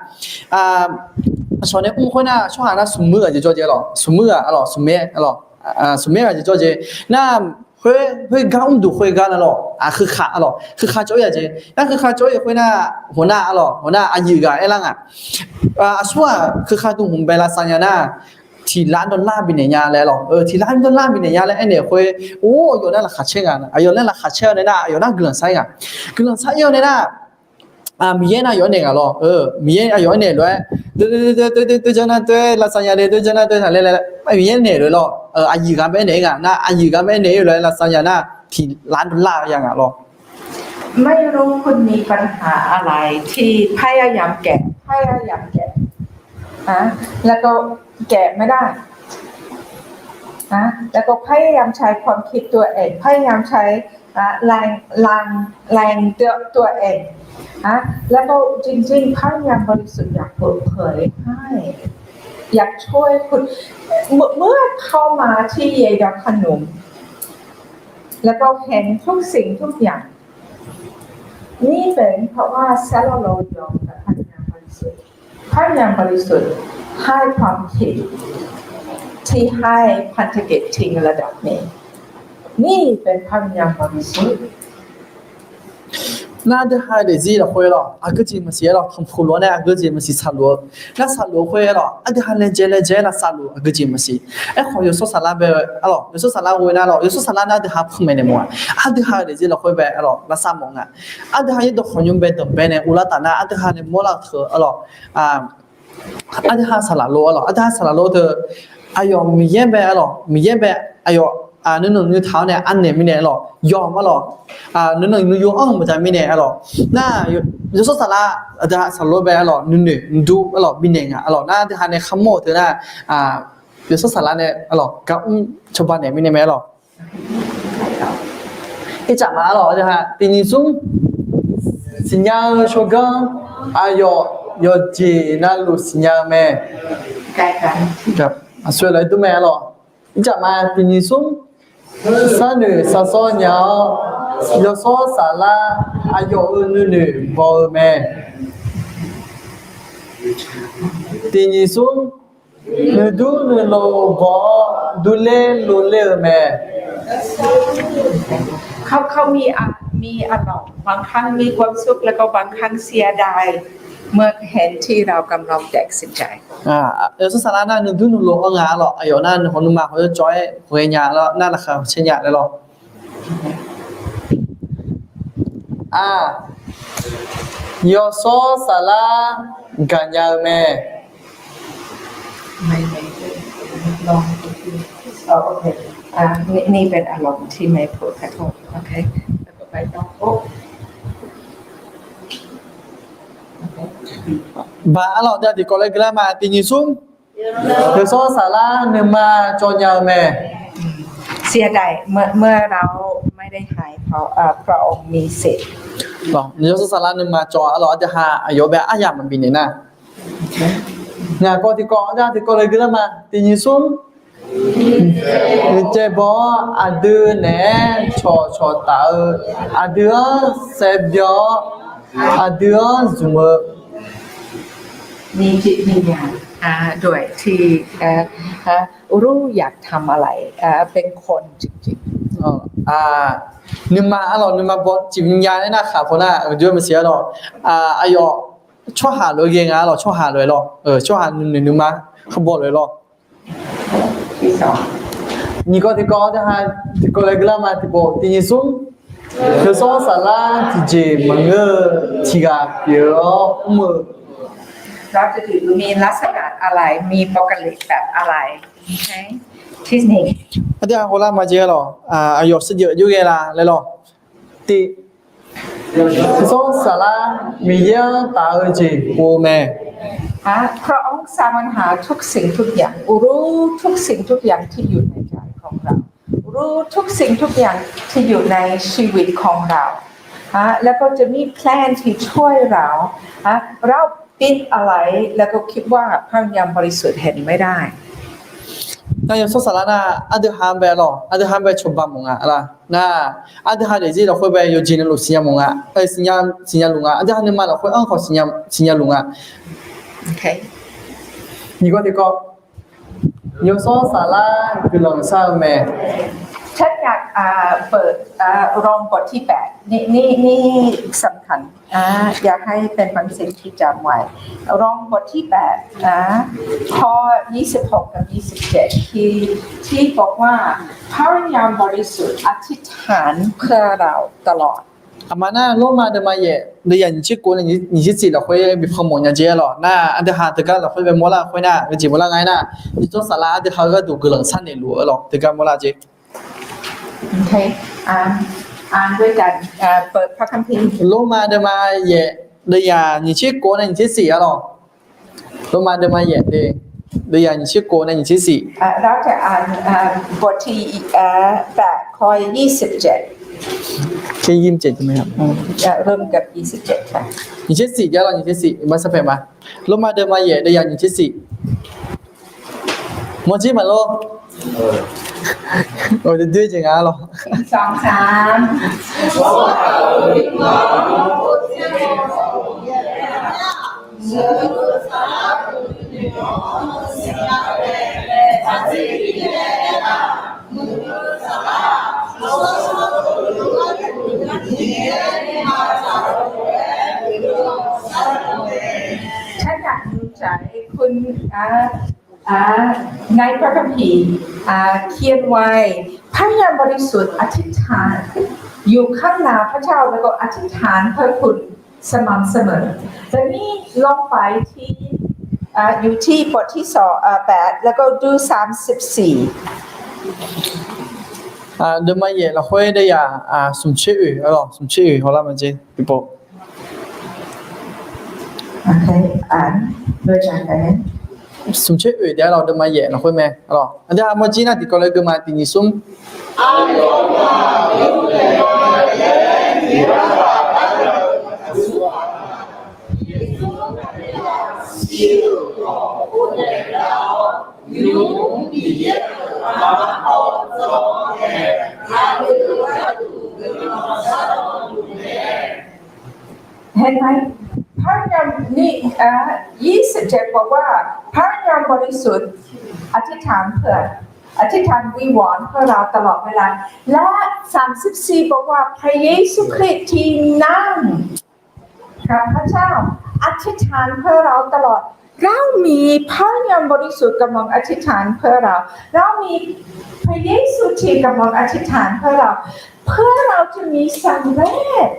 cawq nae mr khoer nar tsawrhaq nar smq muir ghaq jeq jawr jeq lawq, smq muir ghaq lawq, smq maer lawq, smq maer ghaq jeq jawr jeq nar, khoer, khoer gar mrduq khoergar nar lawq, aqkhav, aqkhav cawv-ir-a jeq nar, aqkhav cawv-ir khoer nar, หัวหน้า lawq, หัวหน้า aqyuif ghaq aerlar nga. Aqsur-aq aqkhav dm hmq bae lavsav nya nar, tiq ล้านดอลลาร์ bifnaeq nya laer lawq, tiq ล้านดอลลาร์ bifnaeq nya laer aernaeq khoer, or, aqyawf nar laqkhaq caer nga, aqyawf nar laqkhaq caer-eu nae nar aqyawf nar guiqlanq shar-ir nga. Guiqlanq shar-ir-awr nae nar, Miqyaer nar aqyawf-anr naeq nga lawr, Miqyaer aqyawf-anr naeq lof-aer, doer janr nar doer, lavsav nya le doer janr nar doer taq le laer, Miqyaer naeq lof-aer lawr, aqyuif ghaq bae naeq-ir nga nar, aqyuif ghaq bae naeq-ir lof-aer lavsav nya nar, tiq ล้านดอลลาร์ ya nga lawr. ไม่รู้คุณมีปัญหาอะไรที่พยายามแก้ พยายามแก้ แล้วก็แก้ไม่ได้ แล้วก็พยายามใช้ความคิดตัวเอง พยายามใช้แรง แรง แรงตัวเอง แล้วก็จริงๆ พระวิญญาณบริสุทธิ์อยากเปิดเผยให้ อยากช่วยคุณ เมื่อ เมื่อเข้ามาที่เยดอกขนุน แล้วก็เห็นทุกสิ่งทุกอย่าง นี่เป็นเพราะว่าซาโลโลยอมกับพระวิญญาณบริสุทธิ์ พระวิญญาณบริสุทธิ์ให้ความคิดที่ให้พันธกิจทิ้งระดับนี้ นี่เป็นพระวิญญาณบริสุทธิ์ Nar aqdui ha-eu daefzir lafkhoer lawr, aqgeu jeq maqsiq-aer lawr, tanqpuq lof-aer nae aqgeu jeq maqsiq saqluf-eu. Nar saqluf-eu khoer lawr, aqdui ha laejae laejae-aer lavsavluf aqgeu jeq maqsiq. Aerkhawf yawshawr saflar bae-eu lawr, yawshawr saflar ghoe nar lawr, yawshawr saflar nar aqdui ha panmaeq naeq mawf-a. Aqdui ha-eu daefzir lafkhoer bae lawr, lavsav mawf nga. Aqdui ha yaerdawq khawqnymr bae danqbae nae uvlar taf nar aqdui ha nae mawrlar-eu teu lawr, aqdui ha saqlaq lof-a lawr, aqdui ha saqlaq lof-eu teu, aqyawf Miqyaer bae-a lawr, Miqyaer bae, aqyawf nuinanq nuitaq-awr nae anaeq mirnae lawr, yawmq-a lawr, nuinanq nuiyo-anr maqjav mirnae-a lawr. Nar yawshawr saflar aqdui ha saqlaq lof bae-a lawr, nuinoeq nuidur-a lawr bifnaeq nga-a lawr. Nar aqdui ha nae kharmawr-eu teu nar, yawshawr saflar nae-a lawr gar mr cawba naeq mirnae mae-a lawr. Ircaf ma-a lawr, aqdui ha tiq nyiq smr siqnya-eu tsawrganr, aqyawf yawqjeq navluf siqnya-eu mae. Aqsur-aer lafkhoer dur mae-a lawr. Ircaf ma tiq nyiq smr sarnoeq sarsawr nya-awr, yawshawr saflar aqyawf-euq nuinoeq baw-eu mae. Tiq nyiq smr nuidur nuilov baw-awr durler lovler-eu mae. เขา เขามี มีอารมณ์ บางครั้งมีความสุข แล้วก็บางครั้งเสียดาย เมื่อเห็นที่เรากำลังตัดสินใจ Yawshawr saflar nar nuidur nuilov-anr nga-a lawr, aqyawf nar nuihawq nuima khawf yawjawr-aer khof ghae nya lawr, nar laqkhaq caer nya laer lawr. Aq, yawshawr saflar gaqnya-eu mae. นี่เป็นอารมณ์ที่ไม่พูดขอโทษ โอเค แล้วก็ไปต่อ โอ๊ะ Baq-a lawr, aqdui ha tiqkawv laer gui lar ma. Tiq nyiq smr yawshawr saflar nuima cawv nya-eu mae. เสียดาย เมื่อ เมื่อเราไม่ได้หาย เพราะ เอ่อ พระองค์มีสิทธิ์ Yawshawr saflar nuima cawv-a lawr, aqdui ha aqyawf bae aryamq maqbif naeq nar. Ngaq kawv tiqkawv, aqdui ha tiqkawv laer gui lar ma. Tiq nyiq smr nuicaev baw-awr aqdui naeq-aer cawqcawq taf-eu, aqdui-anr saevbyawv-awr aqdui-anr zmq-eu มีจิตวิญญาณ ด้วยที่ รู้อยากทำอะไร เป็นคนจริงๆ nuima arlawq, nuima baw cif nya aer nar khaq paw nar, aqjox maqsiq arlawq. Aqyawf tsawrhaq lof-aer ghae nga arlawq, tsawrhaq lof-aer lawr, tsawrhaq nuinoeq nuima kharbaw lof-aer lawr. Nyiq kawv tiqkawv, tiqkawv laer guiqlanq ma tiqpov tiqnyiq smr. Yawshawr saflar tiqjeq maqngeur-eu tiqghaq pyeuf-awr mr-eu. เราจะถือมีลักษณะอะไร มีปกติแบบอะไร โอเค ที่นี่ Aqdui ha hawlar ma jeq lawq, aqyawf sheuqjeuf jov ghae la laer lawr. Tiq, Yawshawr saflar Miqyaer-anr taf-eu jeq pov mae. พระองค์ทรงหาทุกสิ่งทุกอย่าง รู้ทุกสิ่งทุกอย่างที่อยู่ในใจของเรา รู้ทุกสิ่งทุกอย่างที่อยู่ในชีวิตของเรา ฮะ แล้วก็จะมีแพลนที่ช่วยเรา ฮะ เราปิดอะไร แล้วก็คิดว่าพระวิญญาณบริสุทธิ์เห็นไม่ได้ Nar Yawshawr saflar nar aqdui ha-anr bae lawq, aqdui ha-anr bae cawba mawf nga la. Nar aqdui ha daefzir lafkhoer bae yawqjeq navluf siqnya mawf nga, siqnya luf nga. Aqdui ha nuima lafkhoer anr khawf siqnya luf nga. Nyiq kawv tiqkawv, Yawshawr saflar guiqlanq shar-eu mae. ฉันอยากเปิด รอห์มบทที่แปด นี่นี่นี่สำคัญ อยากให้เป็นบางสิ่งที่จำไว้ รอห์มบทที่แปด นะ ข้อยี่สิบหกกับยี่สิบเจ็ด ที่ที่บอกว่าพระวิญญาณบริสุทธิ์อธิษฐานเพื่อเราตลอด Aqma nar Lormav deuvma yaef deuvyaq nyiq tser kov nae nyiq tser tseq lafkhoer bi panmawf nya jeq lawq. Nar aqdui ha teugar lafkhoer bae mawrlar khoer nar geujeq mawrlar nga aernar, Yawshawr saflar aqdui ha-eu gharduq guiqlanq sharnaeq luf-eu lawq. Teugar mawrlar jeq. Lormav deuvma yaef deuvyaq nyiq tser kov nae nyiq tser tseq arlawq. Lormav deuvma yaef deuvyaq nyiq tser kov nae nyiq tser tseq. เราจะอ่านบทที่แปด ข้อยี่สิบเจ็ด เริ่มกับยี่สิบเจ็ด ค่ะ Nyiq tser tseq jav lawq, nyiq tser tseq ma sarpaeq ma. Lormav deuvma yaef deuvyaq nyiq tser tseq. Mawrjir maqlor. Doer jeq nga lawq. Taq naq nui tsaq-aer kur-a, ในพระคัมภีร์ เขียนไว้ พระวิญญาณบริสุทธิ์อธิษฐานอยู่ข้างหน้าพระเจ้า แล้วก็อธิษฐานเพื่อคุณสม่ำเสมอ แต่นี่ลองไปที่ อยู่ที่บทที่สอง แปด แล้วก็ดู สามสิบสี่ Deuvma yaef lafkhoer deuvyaq smq tser oeq arlawq, smq tser oeq hawlar ma jeq tiqpov. Smq tser oeq taef-aer lawq, deuvma yaef lafkhoer mae arlawq. Aqdui ha mawrjir nar tiqkawv laer geuv ma, tiqnyiq smr. Haer nar, พระวิญญาณ นี่ ยี่สิบเจ็ด บอกว่า พระวิญญาณบริสุทธิ์อธิษฐานเผื่อ อธิษฐานวิงวอนเพื่อเราตลอดเวลา และ สามสิบสี่ บอกว่าพระเยซูคริสต์ที่นั่งกับพระเจ้าอธิษฐานเพื่อเราตลอด เรามีพระวิญญาณบริสุทธิ์กำลังอธิษฐานเพื่อเรา เรามีพระเยซูที่กำลังอธิษฐานเพื่อเรา เพื่อเราจะมีสำเร็จ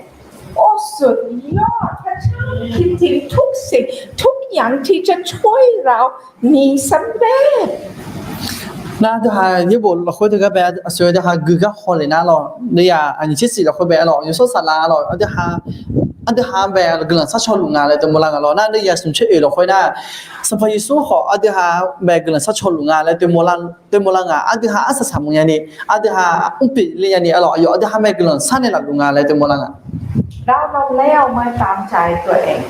โอ้ สุดยอด พระเจ้าคิดถึงทุกสิ่งทุกอย่างที่จะช่วยเรามีสำเร็จ Nar aqdui ha yaerbof lafkhoer teugar bae aqsur aqdui ha gui gar haw lef nar lawq, deuvyaq nyiq tser siq lafkhoer bae arlawq, Yawshawr saflar arlawq, aqdui ha, aqdui ha bae guiqlanq sharcaw luf nga laer teu mawrlar nga lawq. Nar deuvyaq smq tser oeq lafkhoer nar, Sanqpaq Yeqsur khawf aqdui ha bae guiqlanq sharcaw luf nga laer teu mawrlar nga. Aqdui ha arsaq saqmuiq nyani, aqdui ha mrpyeuf le nyani arlawq, aqyawf aqdui ha bae guiqlanq sharnaeq laf luf nga laer teu mawrlar nga. เรามาแล้วไม่ตามใจตัวเอง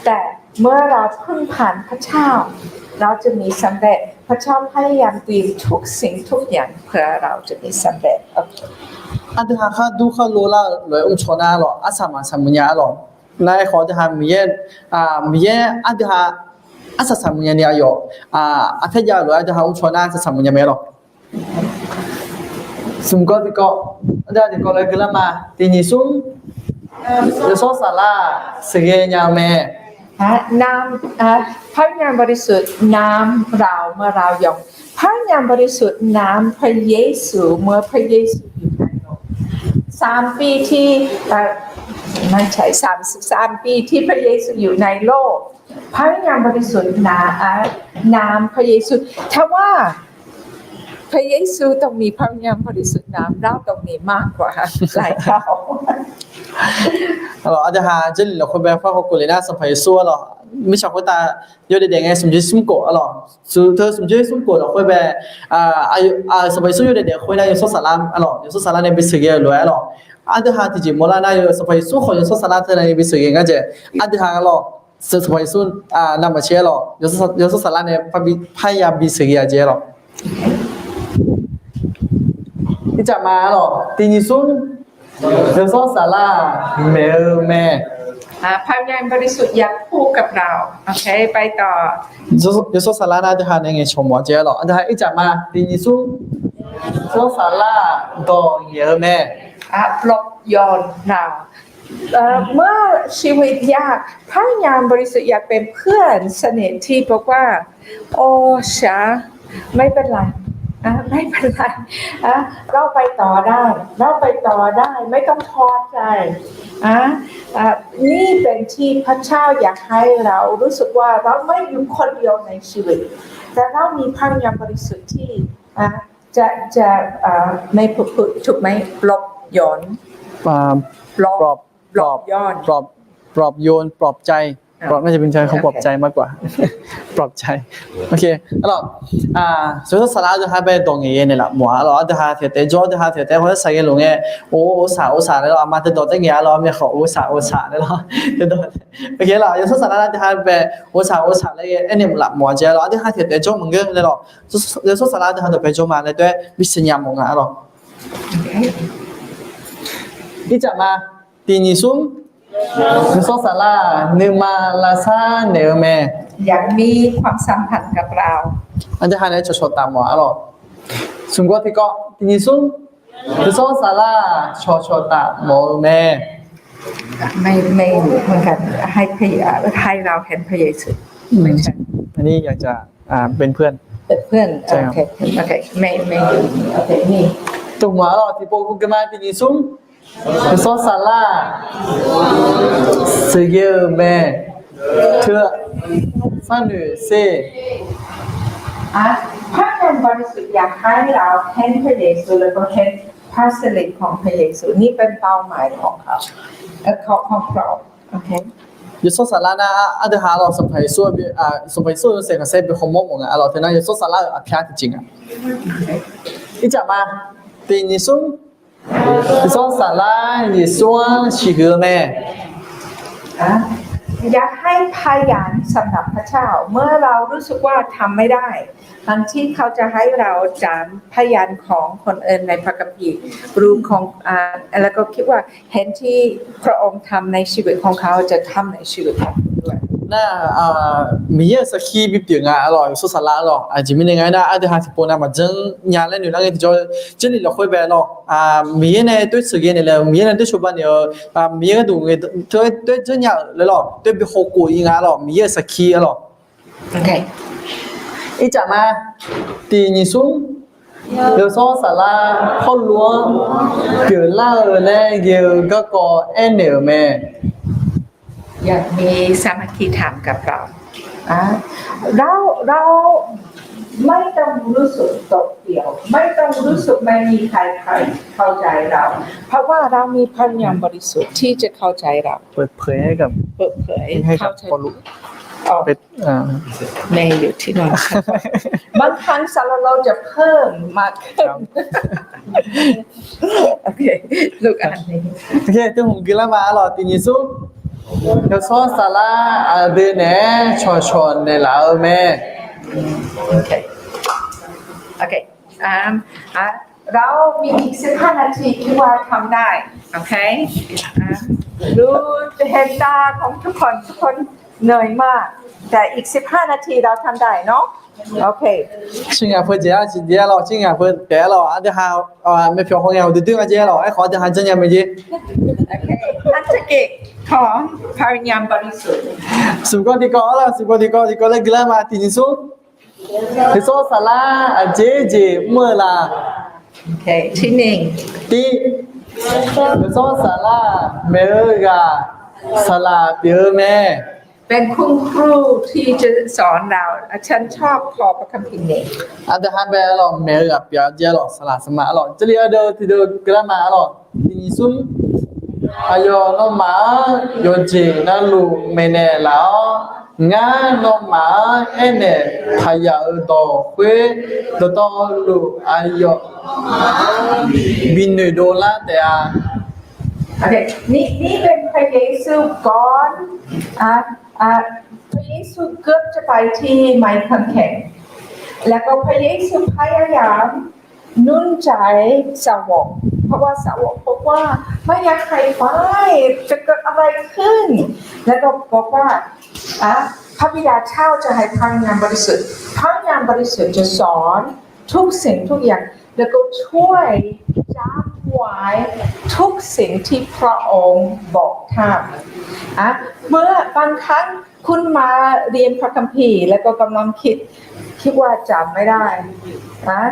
แต่เมื่อเราพึ่งพาพระเจ้า เราจะมีสำเร็จ พระเจ้าพยายามเตรียมทุกสิ่งทุกอย่างเพื่อเราจะมีสำเร็จ Aqdui ha khar dur khar lo lar-eu lof-aer mrcaw nar lawq, arsaq maqsaq muiq nya arlawq. Nar aerkhawf aqdui ha Miqyaer, Miqyaer aqdui ha arsaq saqmuiq nyani aqyawf, arpyar jav-eu lof-aer aqdui ha mrcaw nar arsaq saqmuiq nya mae arlawq. Smq gawr tiqkawv, aqdui-aq tiqkawv lof-aer guilar ma. Tiq nyiq smr, yawshawr saflar-aq sheuqghae nya-eu mae. พระวิญญาณบริสุทธิ์ น้ำเราเมื่อเรายอม พระวิญญาณบริสุทธิ์ น้ำพระเยซู เมื่อพระเยซูอยู่ในโลก สามปีที่ เอ่อ ไม่ใช่ สามสิบสามปีที่พระเยซูอยู่ในโลก พระวิญญาณบริสุทธิ์ น้ำ อ่ะ น้ำพระเยซู ถ้าว่า พระเยซูต้องมีพระวิญญาณบริสุทธิ์ น้ำเราต้องมีมากกว่าหลายเท่า Aqdui-aq, Jarlif lafkhoer bae par hawkhof le nar, Sanqpaq Yeqsur arlawq, mirtsaq khoertav yawdaef daef ngae smq jeq smr khof arlawq, teu smq jeq smr khof lafkhoer bae, Sanqpaq Yeqsur yawdaef daef khoer nar, yawshawr saflar arlawq, yawshawr saflar nae bi sheuqghae-eu lof-aer arlawq. Aqdui-aq tiqjeq mawrlar nar, Sanqpaq Yeqsur khawf yawshawr saflar teunav nae bi sheuqghae ngar jae. Aqdui-aq arlawq, Sanqpaq Yeqsur navmaqtser arlawq, yawshawr saflar nae parbi parya bi sheuqghae-a jeq arlawq. Ircaf ma arlawq, tiq nyiq smr, yawshawr saflar-aq maeq-eu mae. พระวิญญาณบริสุทธิ์อยากพูดกับเรา โอเค ไปต่อ Yawshawr saflar nar aqdui-aq nae ngaeqcawq mawf-a jeq arlawq. Aqdui-aq ircaf ma, tiq nyiq smr, yawshawr saflar-aq dawq ngaeq-eu mae. ปลอบโยนเรา เอ่อ เมื่อชีวิตยาก พระวิญญาณบริสุทธิ์อยากเป็นเพื่อนสนิทที่บอกว่า โอ้ ฉัน ไม่เป็นไร อ่ะ ไม่เป็นไร อ่ะ เราไปต่อได้ เราไปต่อได้ ไม่ต้องท้อใจ อ่ะ อ่ะ นี่เป็นที่พระเจ้าอยากให้เรารู้สึกว่าเราไม่อยู่คนเดียวในชีวิต แต่เรามีพระวิญญาณบริสุทธิ์ที่ อ่ะ จะ จะ อ่ะ ไม่ถูก ถูกไหม ปลอบโยน อ่า ปลอบ ปลอบ ปลอบโยน ปลอบ ปลอบโยน ปลอบใจ ปลอบ น่าจะเป็นใช้คำปลอบใจมากกว่า ปลอบใจ โอเค arlawq, yawshawr saflar aqdui-aq bae dawq ngaeq-eu naeqlaf mawf-a arlawq. Aqdui-aq tiq taef jawr, aqdui-aq tiq taef hawsar saqghae luf ngae, or, or saq or saq laer lawr, aqma teudawq taer ngaeq-a lawr, myav khawf or saq or saq laer lawr, teudawq. Oke arlawq, yawshawr saflar nar aqdui-aq bae or saq or saq laer aernaeq maqlaf mawf-a jeq arlawq. Aqdui-aq tiq taef jawr maqngeur laer lawq, yawshawr saflar aqdui-aq dawqpae jawr ma laer taef-aer bisiq nya mawf nga arlawq. Ircaf ma, tiq nyiq smr, yawshawr saflar-aq nuima lavsar naeq-eu mae. อยากมีความสัมพันธ์กับเรา Aqdui-aq nae cawqcawq taf mawf arlawq. Smq gawr tiqkawv, tiq nyiq smr, yawshawr saflar-aq cawqcawq taf mawf-eu mae. ไม่ ไม่เหมือนกัน ให้พระเย- ให้เราเห็นพระเยซู ไม่ใช่ อันนี้อยากจะ อ่า เป็นเพื่อน เป็นเพื่อน ใช่ครับ โอเค โอเค ไม่ ไม่ โอเค นี่ Tov mawf arlawq, tiqpov gu gui ma, tiq nyiq smr, yawshawr saflar-aq sheuqghae-eu mae. Teu, sarnoeq ser. อ่ะ พระวิญญาณบริสุทธิ์อยากให้เราเห็นพระเยซู แล้วก็เห็นพระสิริของพระเยซู นี่เป็นเป้าหมายของเขา เอ่อ ของ ของพระองค์ โอเค Yawshawr saflar nar aqdui-aq arlawq, Sanqpaq Yeqsur, Sanqpaq Yeqsur yawshaef khanqsaer bi hawmawr mawf nga arlawq. Teunar yawshawr saflar-euq aqpyar tiqjeq nga. Ircaf ma, tiq nyiq smr, yawshawr saflar Yeqsur-anr siqhuiq-eu mae. อยากให้พยานสำหรับพระเจ้า เมื่อเรารู้สึกว่าทำไม่ได้ ทั้งที่เขาจะให้เราจำพยานของคนอื่นในพระคัมภีร์ หรือของ อ่า แล้วก็คิดว่าเห็นที่พระองค์ทำในชีวิตของเขาจะทำในชีวิตของเราด้วย Nar, Miqyaer-euq sarkir bipyeuf nga arlawq, yawshawr saflar arlawq. Aqjeq mirnae nga aernar, aqdui-aq tiqpov navmaqjanr nya laer noeq lar ngae tiqjawr, Jarlif lafkhoer bae arlawq, Miqyaer nae toer sheuqghae naeq le, Miqyaer nae toer shawba naeq-eu, Miqyaer gharduq ngae toer janrnya-euq laer lawq, toer bi hawkhof-ir nga arlawq, Miqyaer-euq sarkir arlawq. Ircaf ma, tiq nyiq smr, yawshawr saflar Pawrluv-anr pyeuflar-eu laer ghae-eu garkawv aernaeq-euq mae. อยากมีสามัคคีธรรมกับเรา อ่ะ เรา เราไม่ต้องรู้สึกโดดเดี่ยว ไม่ต้องรู้สึกไม่มีใครเข้าใจเรา เพราะว่าเรามีพระวิญญาณบริสุทธิ์ที่จะเข้าใจเรา เปิดเผยให้กับ เปิดเผย ให้กับ เข้าใจ Pawrluv อ๋อ เป็น อ่า แม่อยู่ที่นอน บางครั้งสำหรับเราจะเพิ่มมากขึ้น ครับ โอเค ลูกอ่านนี้ Oke, teu hmq gui lar ma arlawq, tiq nyiq smr, yawshawr saflar aqdui naeq-aer cawqcawq naeqlaf-eu mae. โอเค โอเค อ่า อ่า เรามีอีกสิบห้านาทีที่ว่าทำได้ โอเค อ่า ดูเห็นตาของทุกคน ทุกคน เหนื่อยมาก แต่อีกสิบห้านาทีเราทำได้เนาะ โอเค Tsawrhaq ngaq peuq jeq-a siqjeq-a lawq, tsawrhaq ngaq peuq taef-a lawq, aqdui ha, myavpyawq hawngae uqduq duir nga jeq-a lawq, aerkhawf aqdui ha janrnya mae jeq. โอเค อันที่เจ็ดของพระวิญญาณบริสุทธิ์ Smq kawv tiqkawv-a lawq, smq kawv tiqkawv, tiqkawv laer guilar ma, tiq nyiq smr. Yawshawr Saflar aqjeq jeq mr-eu laf. Tiv, Yawshawr Saflar maeq-eu ghaq saqlaq pyeuf-eu mae. เป็นคุณครูที่จะสอนเรา อาจารย์ชอบคอพระคัมภีร์ Aqdui ha bae-a lawq, maeq-eu ghaq pyeuf-a jeq-a lawq, saqlaq saqma-a lawq, jarlif ardeuv tiqdeuv guilar ma-a lawq. Tiq nyiq smr. Aqyawf nawmaf-anr yawqjeq navluf maeqnaeq laf-awr, ngar nawmaf-anr aernaeq taq yaf-euq dawq khoer, dawqtawvluf aqyawf bi noeqdov lar taef-a. นี่เป็นพระเยซูก่อน อ่ะ อ่ะ พระเยซูเกือบจะไปที่ไม้กางเขน แล้วก็พระเยซูพยายามหนุนใจสาวก เพราะว่าสาวกบอกว่าไม่อยากให้ไป จะเกิดอะไรขึ้น แล้วก็บอกว่า อ่ะ พระบิดาเจ้าจะให้พระวิญญาณบริสุทธิ์ พระวิญญาณบริสุทธิ์จะสอน ทุกสิ่งทุกอย่าง แล้วก็ช่วยจำไว้ทุกสิ่งที่พระองค์บอกท่าน อ่ะ เมื่อบางครั้งคุณมาเรียนพระคัมภีร์ แล้วก็กำลังคิด คิดว่าจำไม่ได้นะ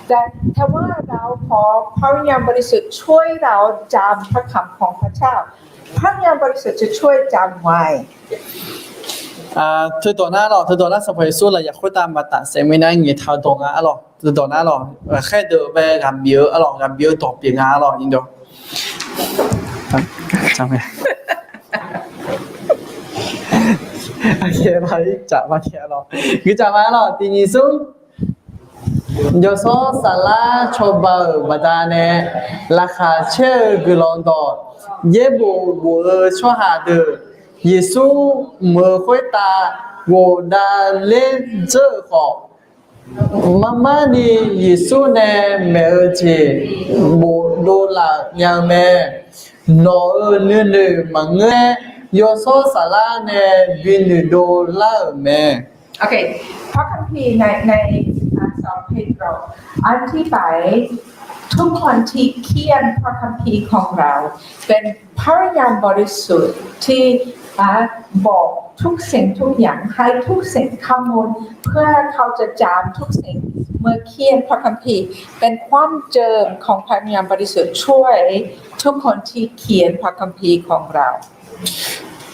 แต่ถ้าว่าเราขอพระวิญญาณบริสุทธิ์ช่วยเราจำพระคำของพระเจ้า พระวิญญาณบริสุทธิ์จะช่วยจำไว้ Teudawq nar lawq, teudawq nar Sanqpaq Yeqsur lafyaq khoertav maqtaf saef mirnae nyiq taq-eu dawq nga-a lawq. Teudawq nar lawq, ghaqkhaer deuq bae ghaq bif-eu-a lawq, ghaq bif-eu dawq pyeuf nga-a lawq, nyiq dawq. Guiqcaf ma-a lawq, tiq nyiq smr. Yawshawr Saflar cawba-euq baqdanae, laqkhaq caer-eu guiqlanq dawq yaerbof bof-eu tsawrhaq deuq, Yeqsur mq-eu khoertav ghofdav ler dzeur-eu khawf, marmarni Yeqsur nae maeq-eu jeq bofdov laf nya-eu mae. Nawq-euq nuinoeq maqngeur-aer, Yawshawr Saflar nae bi noeqdov lar-euq mae. โอเค พระคัมภีร์ใน ใน อ่า สองเปโตร อันที่ไป ทุกคนที่เขียนพระคัมภีร์ของเรา เป็นพระวิญญาณบริสุทธิ์ที่ อ่า บอกทุกสิ่งทุกอย่าง ให้ทุกสิ่งข้อมูล เพื่อเขาจะจำทุกสิ่ง เมื่อเขียนพระคัมภีร์ เป็นความเจิมของพระวิญญาณบริสุทธิ์ช่วยทุกคนที่เขียนพระคัมภีร์ของเรา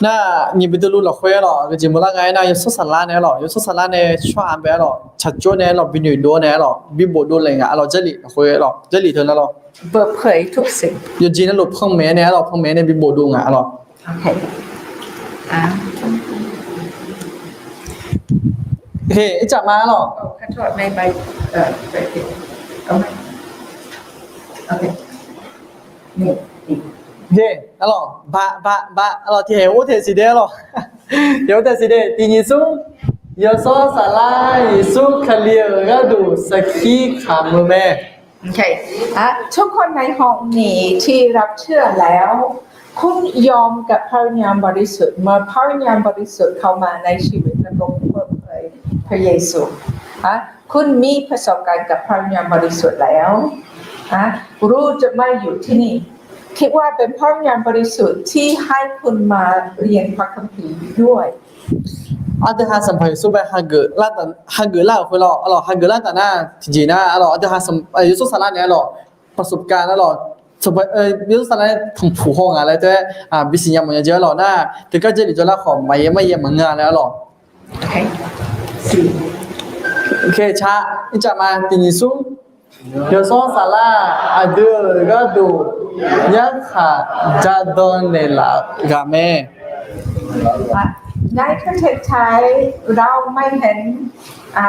Nar, nyiq Beqtuvluv lafkhoer-a lawq, aqgeujeq meuq lar nga aernar, Yawshawr Saflar nae-a lawq, Yawshawr Saflar nae tsawrhaq-anr bae-a lawq, tsaqjawr nae-a lawq, bi noeqdov-awr nae-a lawq, bi bofdov laeq nga-a lawq, Jarlif lafkhoer-a lawq, Jarlif teu nar lawq. เปิดเผยทุกสิ่ง Yawqjeq navluf panmaeq nae-a lawq, panmaeq nae bi bofdov nga-a lawq. Ircaf ma-a lawq. Baq, baq, baq, a lawq, tiqhaeq or taeq siqde-a lawq. Tiqhaeq or taeq siqde, tiq nyiq smr. Yawshawr Saflar Yeqsur Kali-euq gharduq sarkir kamq-eu mae. ทุกคนในห้องนี้ที่รับเชื่อแล้ว คุณยอมกับพระวิญญาณบริสุทธิ์ เมื่อพระวิญญาณบริสุทธิ์เข้ามาในชีวิต แล้วก็เปิดเผยพระเยซู คุณมีประสบการณ์กับพระวิญญาณบริสุทธิ์แล้ว รู้จะไม่อยู่ที่นี่ คิดว่าเป็นพระวิญญาณบริสุทธิ์ที่ให้คุณมาเรียนพระคัมภีร์ด้วย Aqdui ha Sanqpaq Yeqsur bae hageuf lar-euq khoer lawr, a lawq, hageuf lar taf nar tiqjeq nar, a lawq, aqdui ha Yawshawr Saflar nae-a lawq, ประสบการณ์-a lawq, Yawshawr Saflar nae tanqpuq haw nga laer taef-aer bisiq nya mawf nya jeq-a lawq nar, teugar Jarlif jawrlar khawf maqyaer maqyaer maqngeur-a laer-a lawq. Ircaf ma, tiq nyiq smr. Yawshawr Saflar aqdui-euq gharduq yarkhaq jadan naeqlaf ghaq mae. ในประเทศไทย เราไม่เห็น อ่า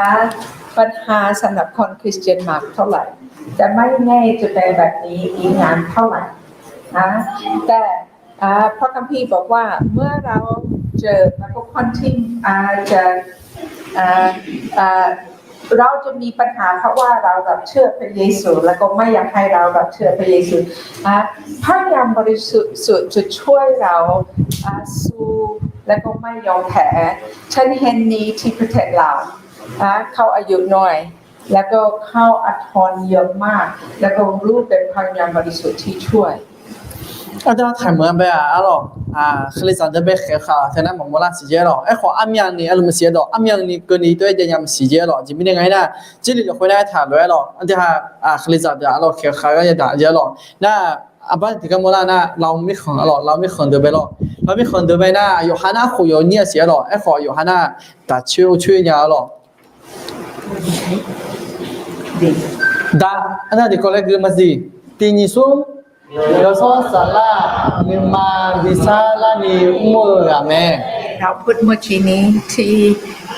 ปัญหาสำหรับคนคริสเตียนมากเท่าไหร่ จะไม่แน่จะเป็นแบบนี้อีกนานเท่าไหร่นะ แต่ อ่า พระคัมภีร์บอกว่าเมื่อเราเจอกับคนที่ อ่า จะ อ่า อ่า เราจะมีปัญหาเพราะว่าเรารับเชื่อพระเยซู แล้วก็ไม่อยากให้เรารับเชื่อพระเยซู อ่า พระวิญญาณบริสุทธิ์จะช่วยเรา อ่า สู่ แล้วก็ไม่ยอมแพ้ ฉันเห็นดีที่ประเทศลาว นะ เข้าอายุน้อย แล้วก็เข้าอาทรเยอะมาก แล้วก็รู้เป็นพลังงานบริสุทธิ์ที่ช่วย Aqdui taqmeuq-a bae-aq arlawq, aqkalizaq deuq bae khaeq-eu khaq teu nar maqmawr lar siq jae arlawq. Aerkhawf armyavni arluf maqsiq-aer dawq, armyavni keuvni tov-aer jav nya maqsiq jae arlawq. Aqjeq mirnae nga-ir nar, Jarlif lafkhoer nar aertaq lof-aer lawq, aqdui ha aqkalizaq deuq-aq arlawq khaeq-eu khaq gar yadaq jae arlawq. Nar aqbar tiqgar mawrlar nar, Lafov mirkhanq arlawq, Lafov mirkhanq deuq bae lawq. Lafov mirkhanq deuq bae nar, yawqha nar khof yawnyir-a siq arlawq. Aerkhawf yawqha nar daq coer or coer nya arlawq. Da, arnar tiqkawv laer gui maqsiq. Tiq nyiq smr, yawshawr saflar nuima bi sarlarni mr-eu ghaq mae. เราพูดเมื่อกี้นี้ที่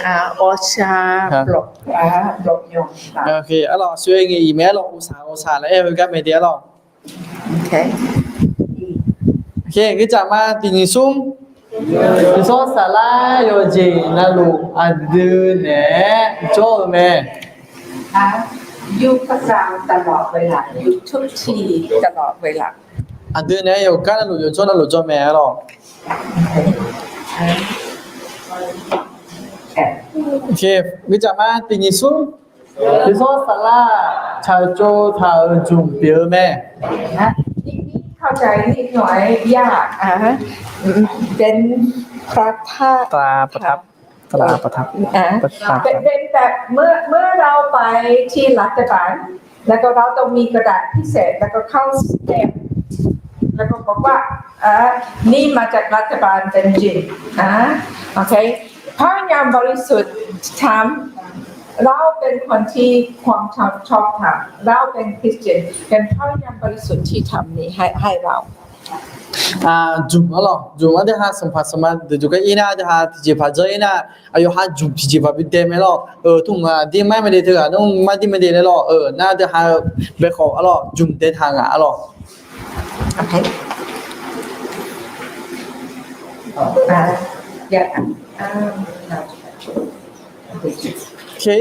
อ่า ออชา ครับ บอก อ่า บอกโยม ครับ Arlawq, aqsur-aer ngae-iq mae arlawq, โอชา โอชา laer aer-eu gar mae de arlawq. Oke, guicaf ma tiq nyiq smr, yawshawr saflar yawqjeq navluf aqdui naeq-aer jawr-eu mae. อยู่กับเราตลอดเวลา อยู่ทุกที่ตลอดเวลา Aqdui naeq-aer yawqgar navluf yawjawr navluf jawr mae arlawq. Guicaf ma tiq nyiq smr, yawshawr saflar tsaqtsov taq-euq jmq pyeuf-eu mae. เข้าใจนิดหน่อย ยาก อ่า เป็น ตราประทับ ตราประทับ อ่า เป็น เป็นแบบเมื่อ เมื่อเราไปที่รัฐบาล แล้วก็เราต้องมีกระดาษพิเศษ แล้วก็เข้าสแตมป์ แล้วก็บอกว่า เออ นี่มาจากรัฐบาลเป็นจริง อ่า โอเค พลังงานบริสุทธิ์ทำ เราเป็นคนที่ความชอบ ชอบธรรม เราเป็นคริสเตียน เป็นพลังงานบริสุทธิ์ที่ทำนี้ให้ ให้เรา Jmq arlawq, jmq-anr deuq ha sanqpaq sanqma deuq jawrgar ir nar, deuq ha tiqjeqpaq janr ir nar, aqyawf ha jmq tiqjeqpaq bi dae mae lawq. Euq, tmr-aq dir mar mae de, teughaq nar mar dir mae de laer lawq. Euq, nar deuq ha-eu bae khawf arlawq, jmq dae taq ngaq arlawq. Oke,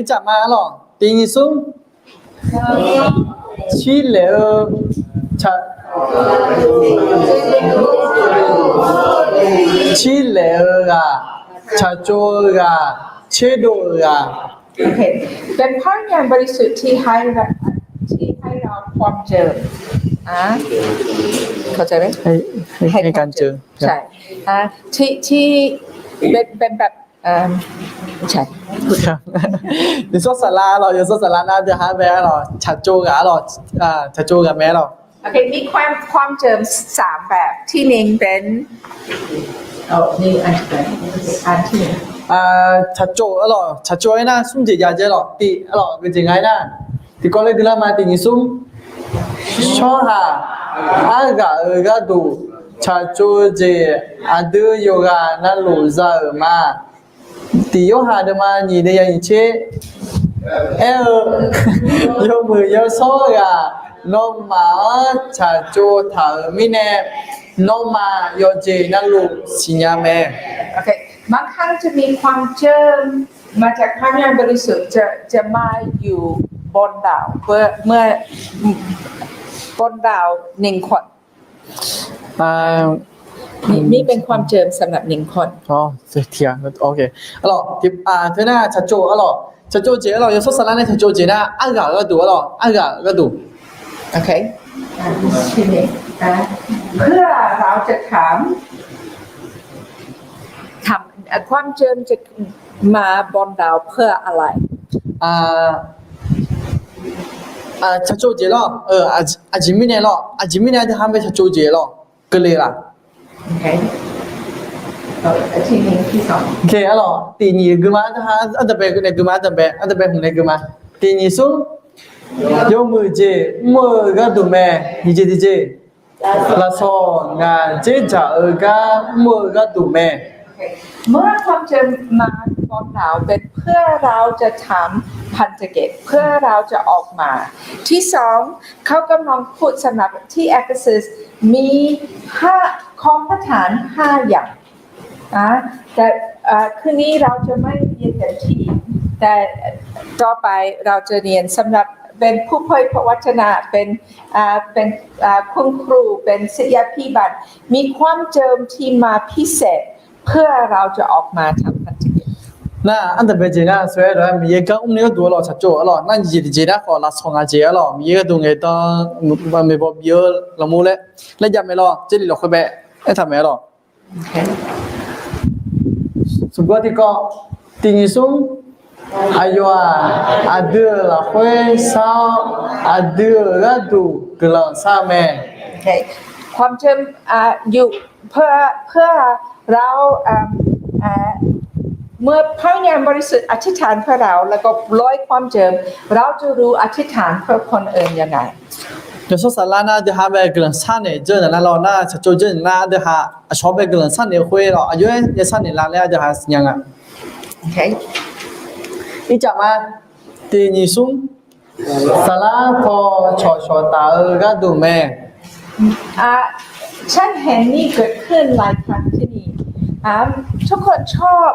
caf ma arlawq, tiq nyiq smr. Cirlaeq-eu, ca, cirlaeq-eu ghaq, tsaqtsov-eu ghaq, tserdov-euq ghaq. เป็นพลังงานบริสุทธิ์ที่ให้เรา ที่ให้เราความเจิม อ่ะ เข้าใจไหม ให้ ให้ความเจิม ใช่ อ่ะ ที่ ที่ เป็น เป็นแบบ ใช่ Yawshawr saflar arlawq, yawshawr saflar nar deuq ha bae arlawq, tsaqtsov ghaq arlawq, tsaqtsov ghaq mae arlawq. โอเค มีความ ความเจิมสามแบบ ที่หนึ่งเป็น Tsaqtsov arlawq, tsaqtsov-aer nar smr jeq jav jae lawq, tiv arlawq, geujeq nga-aer nar, tiqkawv laer gui lar ma, tiq nyiq smr. Tsawrhaq arghaq-euq gharduq tsaqtsov jeq aqdui yawqghaq navluf za-euq ma. Tiq Yorhaq deuvma nyiq deuq ya nyiq tser aer-eu, yawmuiq yawshawr ghaq nawmaf-anr tsaqtsov taq-euq mirnae, nawmaf yawqjeq navluf siqnya mae. บางครั้งจะมีความเจิมมาจากพระวิญญาณบริสุทธิ์ จะ จะมาอยู่บนเรา เมื่อ เมื่อ บนเราหนึ่งคน นี่เป็นความเจิมสำหรับหนึ่งคน Arlawq, teu nar tsaqtsov arlawq, tsaqtsov jeq arlawq, yawshawr saflar nae tsaqtsov jeq nar arghaq-eu gharduq arlawq, arghaq-eu gharduq. เพื่อเราจะถาม ความเจิมจะมาบนเราเพื่ออะไร Tsaqtsov jeq lawr, aqjeq mirnae lawr, aqjeq mirnae aqdui ha bae tsaqtsov jeq lawr keuvle laf. Arlawq, tiq nyiq gui ma, ardanqbae nae gui ma, ardanqbae, ardanqbae hmq nae gui ma. Tiq nyiq smr. Yawmuiq jeq mr-eu gharduq mae, nyiq jeq tiq jeq. Lafsawq ngaq dzerdzaq-eu gar mr-eu gharduq mae. เมื่อความเจิมมาบนเราเป็นเพื่อเราจะถามพันธกิจ เพื่อเราจะออกมา ที่สอง เขากำลังพูดสำหรับที่เอเฟซัส มีห้า ของประธานห้าอย่าง นะ แต่ เอ่อ คืนนี้เราจะไม่เรียนแต่ทีม แต่ต่อไปเราจะเรียนสำหรับเป็นผู้เผยพระวจนะ เป็น อ่า เป็น อ่า คุณครู เป็นศิษยาภิบาล มีความเจิมที่มาพิเศษ เพื่อเราจะออกมาทำพันธกิจ Nar, ardanqbae jeq nar, sawr-aer lof-aer Miqyaer gar mrni gharduq arlawq, tsaqtsov arlawq, nar nyiq jeq tiqjeq nar khawf lafsawq ngaq jeq arlawq, Miqyaer gharduq ngaeqdan maeqbawq bif-eu lanqmur laer laejav mae lawr, Jarlif lafkhoer bae aertaq mae arlawq. Smq gawr tiqkawv, tiq nyiq smr, aqyawf-aq, aqdui-euq lafkhoer shar-awr, aqdui-euq gharduq guiqlanq shar-eu mae. ความเจิม อ่า อยู่ เพื่อ เพื่อ เรา อ่า อ่า เมื่อพระวิญญาณบริสุทธิ์อธิษฐานเพื่อเรา แล้วก็โปรยความเจิม เราจะรู้อธิษฐานเพื่อคนอื่นยังไง Yawshawr Saflar nar aqdui ha bae guiqlanq sharnaeq dzeur-eu naq nar lawr, nar tsaqtsov dzeur-eu naq nar aqdui ha aqcawq bae guiqlanq sharnaeq khoer lawr, aqjox-aer ya sharnaeq la laer aqdui ha siqnya nga. Ircaf ma, tiq nyiq smr, saflar paw cawqcawq taf-eu gharduq mae. อ่า ฉันเห็นนี่เกิดขึ้นหลายครั้งที่นี่ อ่า ทุกคนชอบ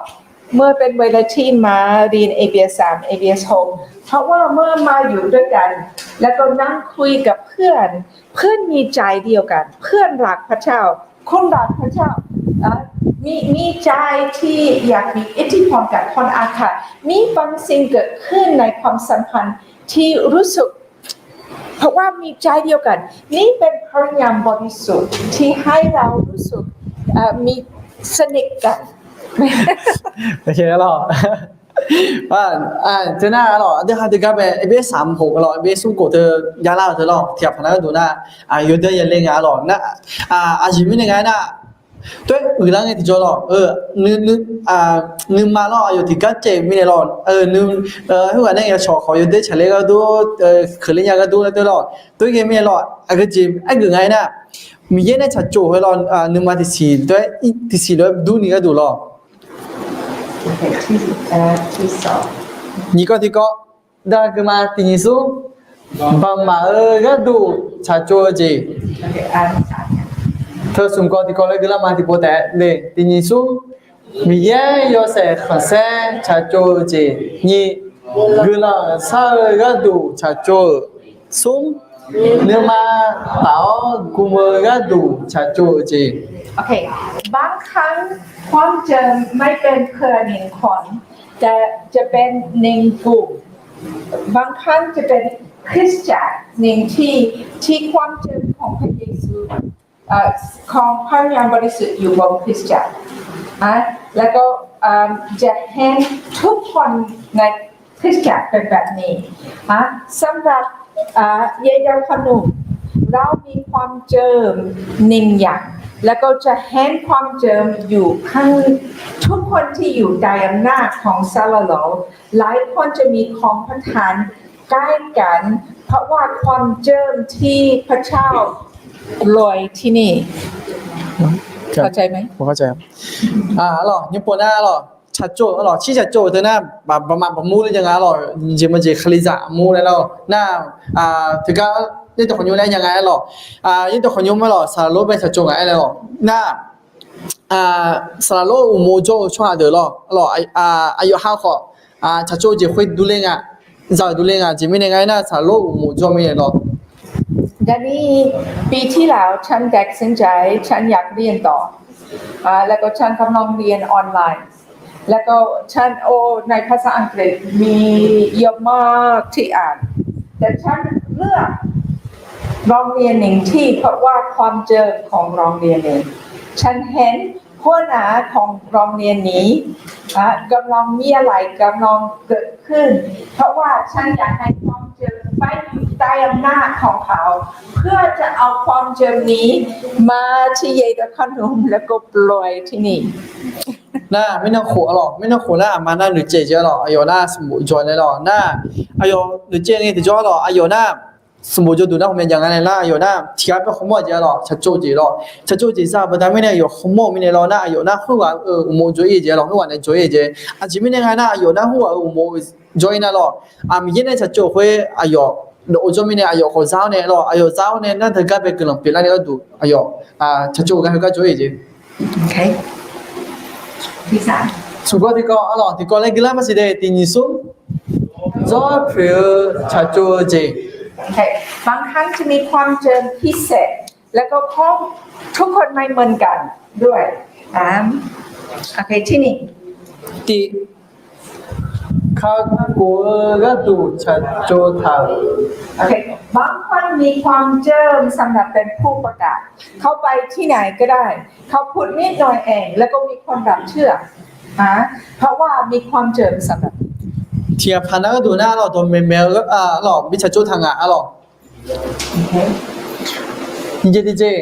เมื่อเป็นเวลาที่มาเรียน เอ บี เอส สาม เอ บี เอส หก เพราะว่าเมื่อมาอยู่ด้วยกัน แล้วก็นั่งคุยกับเพื่อน เพื่อนมีใจเดียวกัน เพื่อนรักพระเจ้า คนรักพระเจ้า เอ่อ มี มีใจที่อยากมีอิทธิพลกับคนอาคา มีบางสิ่งเกิดขึ้นในความสัมพันธ์ที่รู้สึก เพราะว่ามีใจเดียวกัน นี่เป็นพลังงานบริสุทธิ์ที่ให้เรารู้สึก เอ่อ มี สนิทกัน Teunar arlawq, aqdui ha deuq gar bae, aqbir saq mq khof arlawq, aqbir smr khof teu jav lar-eu teu lawr, tiq ghaq paq nar gharduq nar, yawdeuq yale nga arlawq, nar, aqjeq mirnae nga aernar, tov-aer uiqlar ngae tiqjawr lawr, nuima lawr, aqyawf tiqgar caev mirnae lawr, khoerghaq nae yawshawq khawf yawdeuq tsaqler ghardur, keuvler nya ghardur laer tov lawr, tov-aer ghae mirnae lawr, aqgeujeq aergeuf nga aernar, Miqyaer nae tsaqtsov khoer lawr, nuima tiqsiq tov-aer tiqsiq lof-aer durni gharduq lawr. Nyiq kawv tiqkawv, daqgeu ma tiq nyiq smr, baqmaf-eu gharduq tsaqtsov-eu jeq. Teu smq kawv tiqkawv laer geular ma tiqpov taef-a le. Tiq nyiq smr, Miqyaer yawshaef khanqsaer tsaqtsov-eu jeq. Nyiq, guiqlanq shar-eu gharduq tsaqtsov-euq. Smr, nuima taf-awr gm-eu gharduq tsaqtsov-eu jeq. บางครั้งความเจิมไม่เป็นเพียงหนึ่งคน แต่จะเป็นหนึ่งกลุ่ม บางครั้งจะเป็นคริสตจักรหนึ่งที่ ที่ความเจิมของพระเยซู ของพระวิญญาณบริสุทธิ์อยู่บนคริสตจักร แล้วก็จะเห็นทุกคนในคริสตจักรเป็นแบบนี้ สำหรับ เยดาคอนุม เรามีความเจิมหนึ่งอย่าง แล้วก็จะเห็นความเจิมอยู่ข้าง ทุกคนที่อยู่ใต้อำนาจของซาลาโล หลายคนจะมีของประทานใกล้กัน เพราะว่าความเจิมที่พระเจ้าโปรยที่นี่ เข้าใจไหม Arlawq, nymr pov nar arlawq, tsaqtsov arlawq, tsir tsaqtsov-eu teu nar, baqmaf baqmur le ja nga arlawq, jeq maqjeq kalizaq mur laer lawr nar, teugar yaerdawq khawqnymr laer nya nga aer lawq, yaerdawq khawqnymr ma lawq, saqlaq lor bae tsaqtsov nga aer lawq nar, saqlaq lor uqmov jawr-eu tsawrhaq deuq lawr, aqyawf ha khawf tsaqtsov-eu jeq khoer durler nga, za-euq durler nga. Jeq mirnae nga aernar, saqlaq lor uqmov jawr mirnae lawr. ตอนนี้ ปีที่แล้ว ฉันตัดสินใจ ฉันอยากเรียนต่อ แล้วก็ฉันกำลังเรียนออนไลน์ แล้วก็ฉัน โอ้ ในภาษาอังกฤษมีเยอะมากที่อ่าน แต่ฉันเลือกโรงเรียนหนึ่งที่ เพราะว่าความเจิมของโรงเรียนหนึ่ง ฉันเห็น หัวหน้าของโรงเรียนนี้ กำลังมีอะไรกำลังเกิดขึ้น เพราะว่าฉันอยากให้ความเจิมไปอยู่ใต้อำนาจของเขา เพื่อจะเอาความเจิมนี้มาที่เยดาคอนุม แล้วก็โปรยที่นี่ Nar, mirnan khof arlawq, mirnan khof nar aqma nar noeqtsaev jeq arlawq, aqyawf nar smq bof jawr nae lawr nar, aqyawf noeqtsaev ngae tiqjawr arlawq, aqyawf nar smq bof jawrduq nar hawmya jaq nga nae nar, aqyawf nar tiqghaq bae hawmawr-eu jeq arlawq, tsaqtsov-eu jeq lawr, tsaqtsov-eu jeq za-eu baqda mirnae aqyawf hawmawr-eu mirnae lawr nar, aqyawf nar khoerghaq-euq uqmov jawr-ir-eu jeq arlawq, khoerghaq nae jawr-ir-eu jeq. Aqjeq mirnae nga nar, aqyawf nar khoerghaq-euq uqmov jawr-ir nar lawr, Miqyaer nae tsaqtsov khoer aqyawf dawqov jawr mirnae aqyawf khawf za-awr nae lawr, aqyawf za-awr nae nar teugar bae guiqlanq pyeuflar nae gharduq aqyawf tsaqtsov-eu gar heugar jawr-ir-eu jeq. Smq gawr tiqkawv arlawq, tiqkawv laer guiqlar maqsiq de, tiq nyiq smr, zawr poeq-eu tsaqtsov-eu jeq. บางครั้งจะมีความเจิมพิเศษ แล้วก็ทุกคนไม่เหมือนกันด้วย อ่า โอเค ที่นี่ ติ kakhof-eu gharduq tsaqtsov taq-euq. บางคนมีความเจิมสำหรับเป็นผู้ประกาศ เขาไปที่ไหนก็ได้ เขาพูดนิดหน่อยเอง แล้วก็มีคนรับเชื่อ เพราะว่ามีความเจิมสำหรับ Tiqghaq paq nar gharduq nar, arlawq, dawqmaeq maeq-eu arlawq, bi tsaqtsov taq ngaq arlawq. Jeq tiqjeq,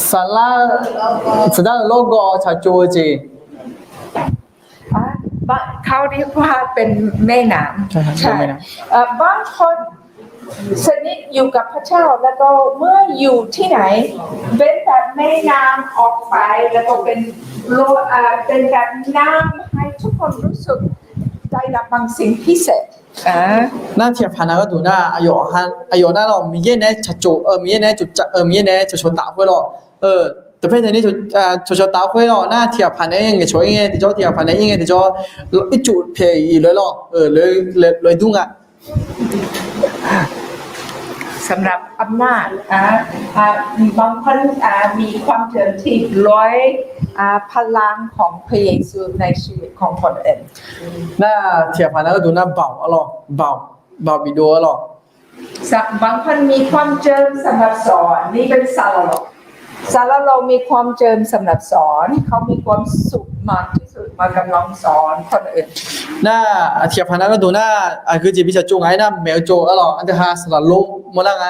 saflar-eu, saflar-euq lawrgawv tsaqtsov-eu jeq. เขาเรียกว่าเป็นแม่น้ำ ใช่ บางคนสนิทอยู่กับพระเจ้า แล้วก็เมื่ออยู่ที่ไหน เป็นแบบแม่น้ำออกไป แล้วก็เป็นโล- อ่า เป็นแบบน้ำให้ทุกคนรู้สึกได้รับบางสิ่งพิเศษ Nar tiqghaq paq nar gharduq nar, aqyawf nar lawq, Miqyaer naeq-aer tsaqtsov, Miqyaer naeq-aer tsov- Miqyaer naeq-aer tsawqcawq taf khoer lawq, dawqpae naeq ni tsawqcawq taf khoer lawq. Nar tiqghaq paq naeq-aer ngaeqcawq-ir ngae tiqjawr, tiqghaq paq naeq-aer ir ngae tiqjawr, ircuf paeq-iq lof-aer lawq, lof-aer dur nga. สำหรับอำนาจ บางคนมีความเจิมที่ร้อย พลังของพระเยซูในชีวิตของคนอื่น Nar tiqghaq paq nar gharduq nar baoq arlawq, baoq, baoq bidov arlawq. บางคนมีความเจิมสำหรับสอน นี่เป็นสารหล่อ สารหล่อมีความเจิมสำหรับสอน เขามีความสุขมากที่สุด เมื่อกำลังสอนคนอื่น Nar tiqghaq paq nar gharduq nar, aqgeu jeq bi tsaqtsov ngaq-aer nar, maeq-eu tsov arlawq, aqdui ha saqlaq lor, mawrlar nga,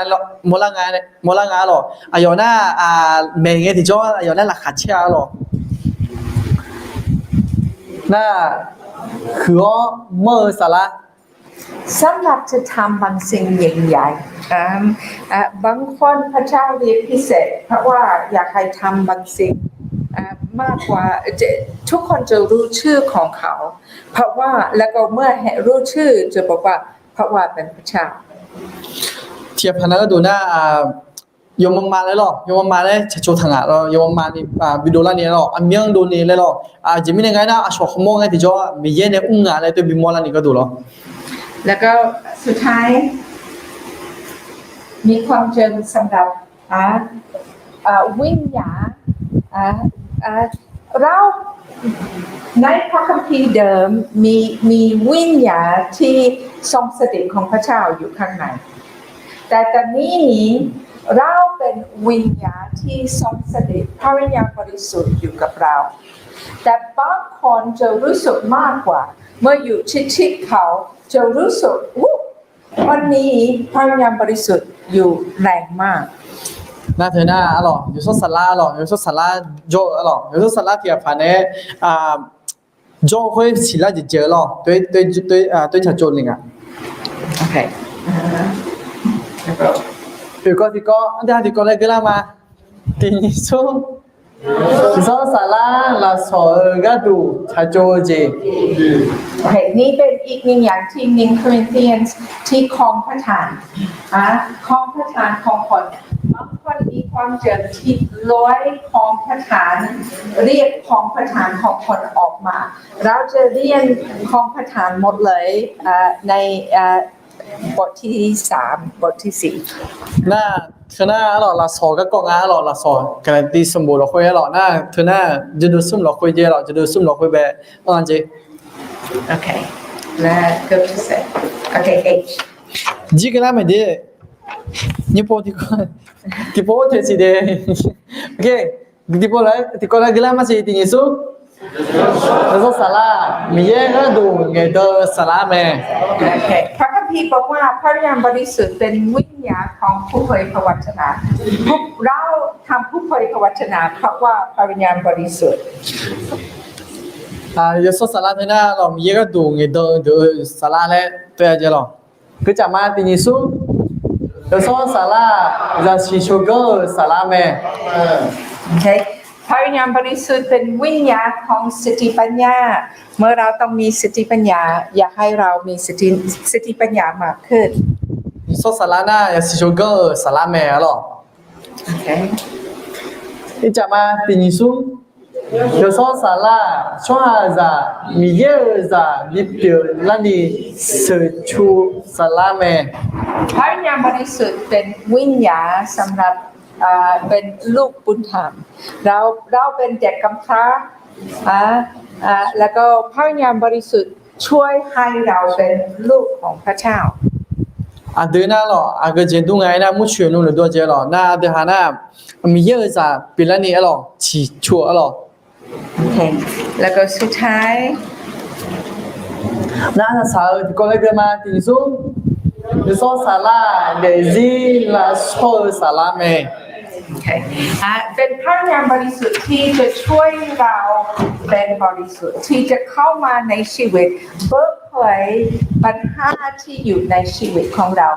mawrlar nga, mawrlar nga arlawq. Aqyawf nar, maeq ngae tiqjawr aqyawf nar laqkhaq caer-a arlawq. Nar, huiq-awr manr-eu saflar สำหรับจะทำบางสิ่งใหญ่ๆ บางคนพระเจ้าเรียกพิเศษ เพราะว่าอยากให้ทำบางสิ่ง มากกว่า ทุกคนจะรู้ชื่อของเขา เพราะว่า แล้วก็เมื่อรู้ชื่อจะบอกว่า เพราะว่าเป็นพระเจ้า Tiqghaq paq nar gharduq nar, yawmawma laer lawq, yawmawma laer tsaqtsov taq ngaq lawr, yawmawma ni bidov larni lawq, aqmyanr dovni laer lawq. Aqjeq mirnae nga aernar, aqcawq hawmawr ngae tiqjawr Miqyaer nae mr nga laer tov bimawr larni gharduq lawr. แล้วก็สุดท้าย มีความเจิมสำหรับ อ่า อ่า วิญญาณ อ่า อ่า เรา ในพระคัมภีร์เดิมมี มีวิญญาณที่ทรงสถิตของพระเจ้าอยู่ข้างใน แต่ตอนนี้เราเป็นวิญญาณที่ทรงสถิต พระวิญญาณบริสุทธิ์อยู่กับเรา แต่บางคนจะรู้สึกมากกว่า เมื่ออยู่ชิดๆ เขา จะรู้สึก อู้ วันนี้พระวิญญาณบริสุทธิ์อยู่แรงมาก Nar teu nar arlawq, yawshawr saflar arlawq, yawshawr saflar jawr-eu arlawq, yawshawr saflar tiqghaq paq nae jawr-eu khoer siqlar jeq jeq-eu lawq, toer tsaqtsov ni nga. Tiqkawv tiqkawv, aqdui ha tiqkawv laer geur lar ma. Tiqnyir smr, yawshawr saflar lafsawq-eu gharduq tsaqtsov-eu jeq. นี่เป็นอีกหนึ่งอย่างที่ หนึ่ง Corinthians ที่ครองพระฐาน อ่ะ ครองพระฐานของคน บางคนมีความเจิมที่ร้อยครองพระฐาน เรียกครองพระฐานของคนออกมา เราจะเรียนครองพระฐานหมดเลย อ่ะ ใน อ่ะ บทที่สาม บทที่สี่ Nar teu nar arlawq, lafsawq garkawv nga arlawq, lafsawq Gaqlaqtiv sanqbof lafkhoer arlawq, nar teu nar jeqdov smr lafkhoer jeq arlawq, jeqdov smr lafkhoer bae anr-a jeq. Jir geur lar maeq de. Nyir pov tiqpov, tiqpov tiqsiq de. Tiqpov tiqkawv laer geur lar ma siq, tiqnyir smr. Yawshawr saflar, Miqyaer gharduq ngaeqdan-eu saflar mae. พระคัมภีร์บอกว่าพระวิญญาณบริสุทธิ์เป็นวิญญาณของผู้เผยพระวจนะ พวกเราทำผู้เผยพระวจนะ เพราะว่าพระวิญญาณบริสุทธิ์ Yawshawr saflar teu nar lawq, Miqyaer gharduq ngaeqdan-eu deuq-eu saflar laer tov-a jeq lawq. Keucaf ma tiqnyir smr. Yawshawr saflar-aq, zaqsiq shawrganr-euq saflar mae. พระวิญญาณบริสุทธิ์เป็นวิญญาณของสติปัญญา เมื่อเราต้องมีสติปัญญา อยากให้เรามีสติ สติปัญญามากขึ้น Yawshawr saflar nar zaqsiq shawrganr-euq saflar mae arlawq. Ircaf ma tiqnyir smr. Yawshawr saflar-aq, tsawrhaqzaq Miqyaer-euq zaq bipyeuf larni sheuqcu saflar mae. พระวิญญาณบริสุทธิ์เป็นวิญญาณสำหรับ เอ่อ เป็นลูกบุญธรรม เรา เราเป็นเด็กกำพร้า อ่า อ่า แล้วก็พระวิญญาณบริสุทธิ์ช่วยให้เราเป็นลูกของพระเจ้า Aqdui nar lawq, aqgeu jeq dur nga aernar, murcoeq nmr lafdawr jeq lawq, nar aqdui ha nar, Miqyaer-euq zaq pyeuflarni aer lawq, ciqcoq-eu aer lawq. แล้วก็สุดท้าย Nar saqsaq-eu tiqkawv laer geu ma tiqzmr, Yawshawr Saflar-aq daefzir lavshawr-eu saflar mae. เป็นพระวิญญาณบริสุทธิ์ที่จะช่วยเราเป็นบริสุทธิ์ ที่จะเข้ามาในชีวิต เปิดเผยปัญหาที่อยู่ในชีวิตของเรา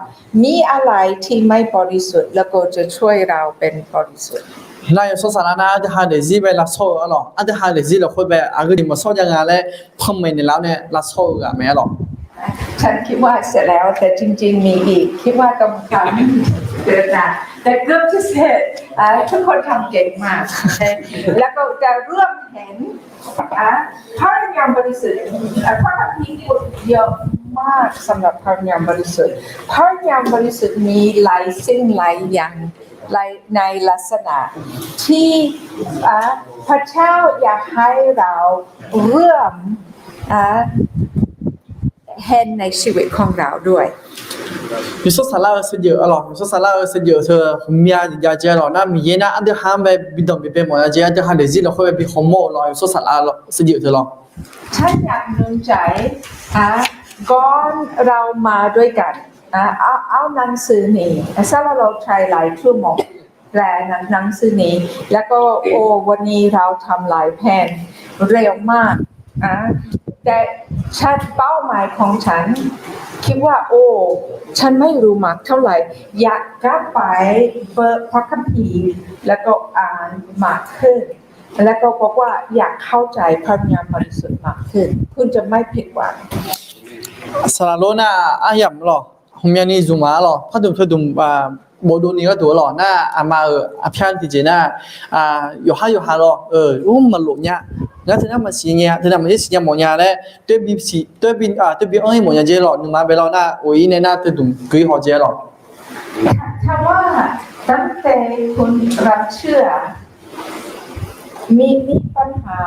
มีอะไรที่ไม่บริสุทธิ์ แล้วก็จะช่วยเราเป็นบริสุทธิ์ Nar Yawshawr Saflar nar aqdui ha daefzir bae lavshawr-eu aer lawq, aqdui ha daefzir lafkhoer bae aqgeu jeq maqshawr jav nga laer panmaeq naeqlaf-awr nae lavshawr-eu ghaq mae aer lawq. ฉันคิดว่าเสร็จแล้ว แต่จริงๆมีอีก คิดว่ากำลังเดินหน้า แต่เกือบจะเสร็จ ทุกคนทำเก่งมาก แล้วก็จะเริ่มเห็น พระวิญญาณบริสุทธิ์ พระคัมภีร์พูดเยอะมากสำหรับพระวิญญาณบริสุทธิ์ พระวิญญาณบริสุทธิ์มีหลายสิ่งหลายอย่าง ในลักษณะที่ พระเจ้าอยากให้เราเริ่ม เห็นในชีวิตของเราด้วย Yawshawr Saflar-eu saevdzeuf aer lawq, Yawshawr Saflar-eu saevdzeuf teu ghawqmya jav jeq aer lawq, nar Miqyaer nar aqdui ha-anr bae bi danqbae bae mawf-a jeq, aqdui ha daefzir lafkhoer bae bi hawmawr-eu lawq, Yawshawr Saflar saevdzeuf teu lawq. ฉันอยากหนุนใจ ก่อนเรามาด้วยกัน เอาหนังสือนี้ สำหรับเราใช้หลายชั่วโมง และหนังสือนี้ แล้วก็ โอ้ วันนี้เราทำหลายแผ่น เร็วมาก แต่ฉัน เป้าหมายของฉัน คิดว่า โอ้ ฉันไม่รู้มากเท่าไหร่ อยากกลับไปเปิดพระคัมภีร์ แล้วก็อ่านมากขึ้น แล้วก็บอกว่า อยากเข้าใจพระวิญญาณบริสุทธิ์มากขึ้น คุณจะไม่ผิดหวัง Saqlaq lor nar aryamq lawq, ghawqmyani zmq ma aer lawq, pardmq teudmq bofdov ni gharduq aer lawq, nar aqma-euq aqpyar tiqjeq nar, yawqhar yawqha lawr, ur maqlof nya, ngar teunar maqsiq nya, teunar maqsiq nya mawf nya laer, tov bi anr-ir mawf nya jeq lawq, nuima bae lawr nar of-ir nae nar teudmq keuv-ir haw jeq aer lawq. ถ้าว่าตั้งแต่คุณรับเชื่อ มี มีปัญหา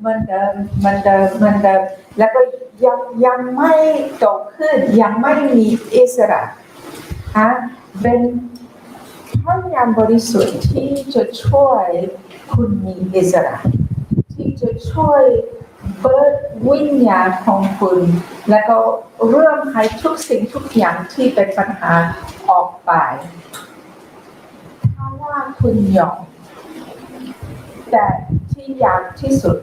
เหมือนเดิม เหมือนเดิม เหมือนเดิม แล้วก็ยัง ยังไม่โตขึ้น ยังไม่มีอิสระ ฮะ เป็น พระวิญญาณบริสุทธิ์ที่จะช่วยคุณมีอิสระ ที่จะช่วยเปิดวิญญาณของคุณ แล้วก็เริ่มให้ทุกสิ่งทุกอย่างที่เป็นปัญหาออกไป ถ้าว่าคุณยอม แต่ที่ยากที่สุด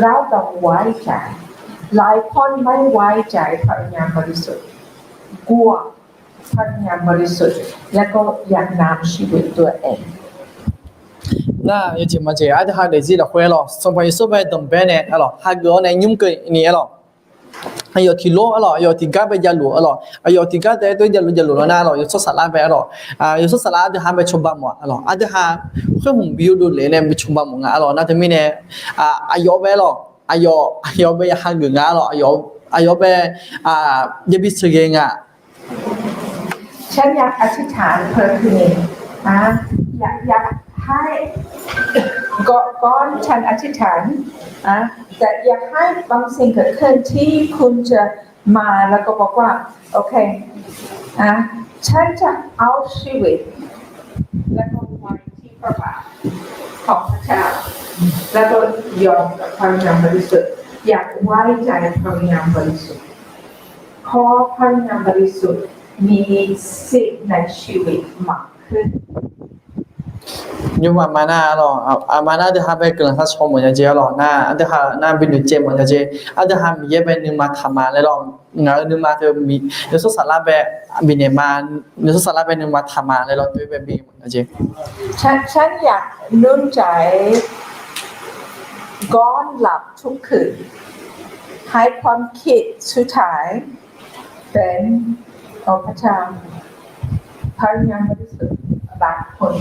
เราต้องไว้ใจ หลายคนไม่ไว้ใจพระวิญญาณบริสุทธิ์ กลัวพระวิญญาณบริสุทธิ์ และก็อยากนำชีวิตตัวเอง Nar yawjeq maqjeq aqdui ha daefzir lafkhoer aer lawq, Sanqpaq Yeqsur bae danqbae nae aer lawq, hageuf-awr nae nymr keuv ni aer lawq. Aqyawf tiqlof aer lawq, aqyawf tiqgar bae javluf aer lawq, aqyawf tiqgar taef-aer tov javluf javluf lawr nar aer lawq, Yawshawr Saflar bae aer lawq, Yawshawr Saflar aqdui ha bae cawba mawf aer lawq, aqdui ha khoer hmq bi yurdov lef nae bi cawba mawf nga aer lawq, nar teumirnae aqyawf bae aer lawq, aqyawf, aqyawf bae ya hageuf nga aer lawq, aqyawf bae yabi sheuqghae nga ฉันอยากอธิษฐานเพื่อคุณเอง นะ อยาก อยากให้ ก่อน ก่อนฉันอธิษฐาน นะ แต่อยากให้บางสิ่งเกิดขึ้นที่คุณจะมาแล้วก็บอกว่า โอเค นะ ฉันจะเอาชีวิต แล้วก็ไว้ที่พระบาทของพระเจ้า แล้วก็ยอมกับพระวิญญาณบริสุทธิ์ อยากไว้ใจพระวิญญาณบริสุทธิ์ ขอพระวิญญาณบริสุทธิ์มีสิทธิ์ในชีวิตมากขึ้น Nymrma ma nar aer lawq, aqma nar aqdui ha bae guiqlanq sharcaw mawf nya jeq aer lawq, nar aqdui ha nar bi noeqtsaev mawf nya jeq, aqdui ha Miqyaer bae nuima taq ma laer lawr, ngaq-euq nuima teu Yawshawr Saflar bae bifnaeq ma, Yawshawr Saflar bae nuima taq ma laer lawr, tov-ir bae bi mawf nya jeq. ฉัน ฉันอยากหนุนใจ ก่อนหลับทุกคืน ให้ความคิดสุดท้ายเป็น ขอพระเจ้า พระวิญญาณบริสุทธิ์รักคุณ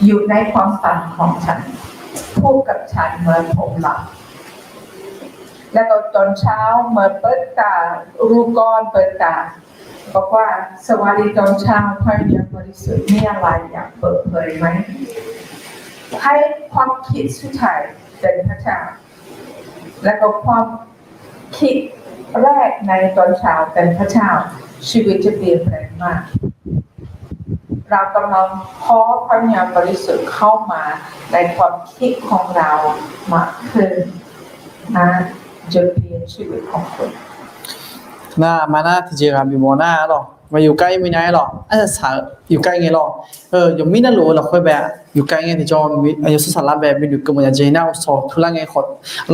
อยู่ในความฝันของฉัน พูดกับฉันเมื่อผมหลับ แล้วก็ตอนเช้าเมื่อเปิดตา รู้ก่อนเปิดตา บอกว่า สวัสดีตอนเช้า พระวิญญาณบริสุทธิ์ มีอะไรอยากเปิดเผยไหม ให้ความคิดสุดท้าย เป็นพระเจ้า และก็ความคิดแรกในตอนเช้าเป็นพระเจ้า ชีวิตจะเปลี่ยนแปลงมาก เรากำลังขอพระวิญญาณบริสุทธิ์เข้ามาในความคิดของเรามากขึ้นนะ จะเปลี่ยนชีวิตของคุณ Nar, aqma nar tiqjeq ghaq bimawf nar lawq, maq yufkar ir mirnae-aer lawq, arsaq saq-eu yufkar ngae lawq. Yawqmir narluf-eu lafkhoer bae yufkar ngae tiqjawr, aqyawf sawrsaq lar bae binoeq keuv mawfnya jeq nar, uqsawq turlar ngae khawf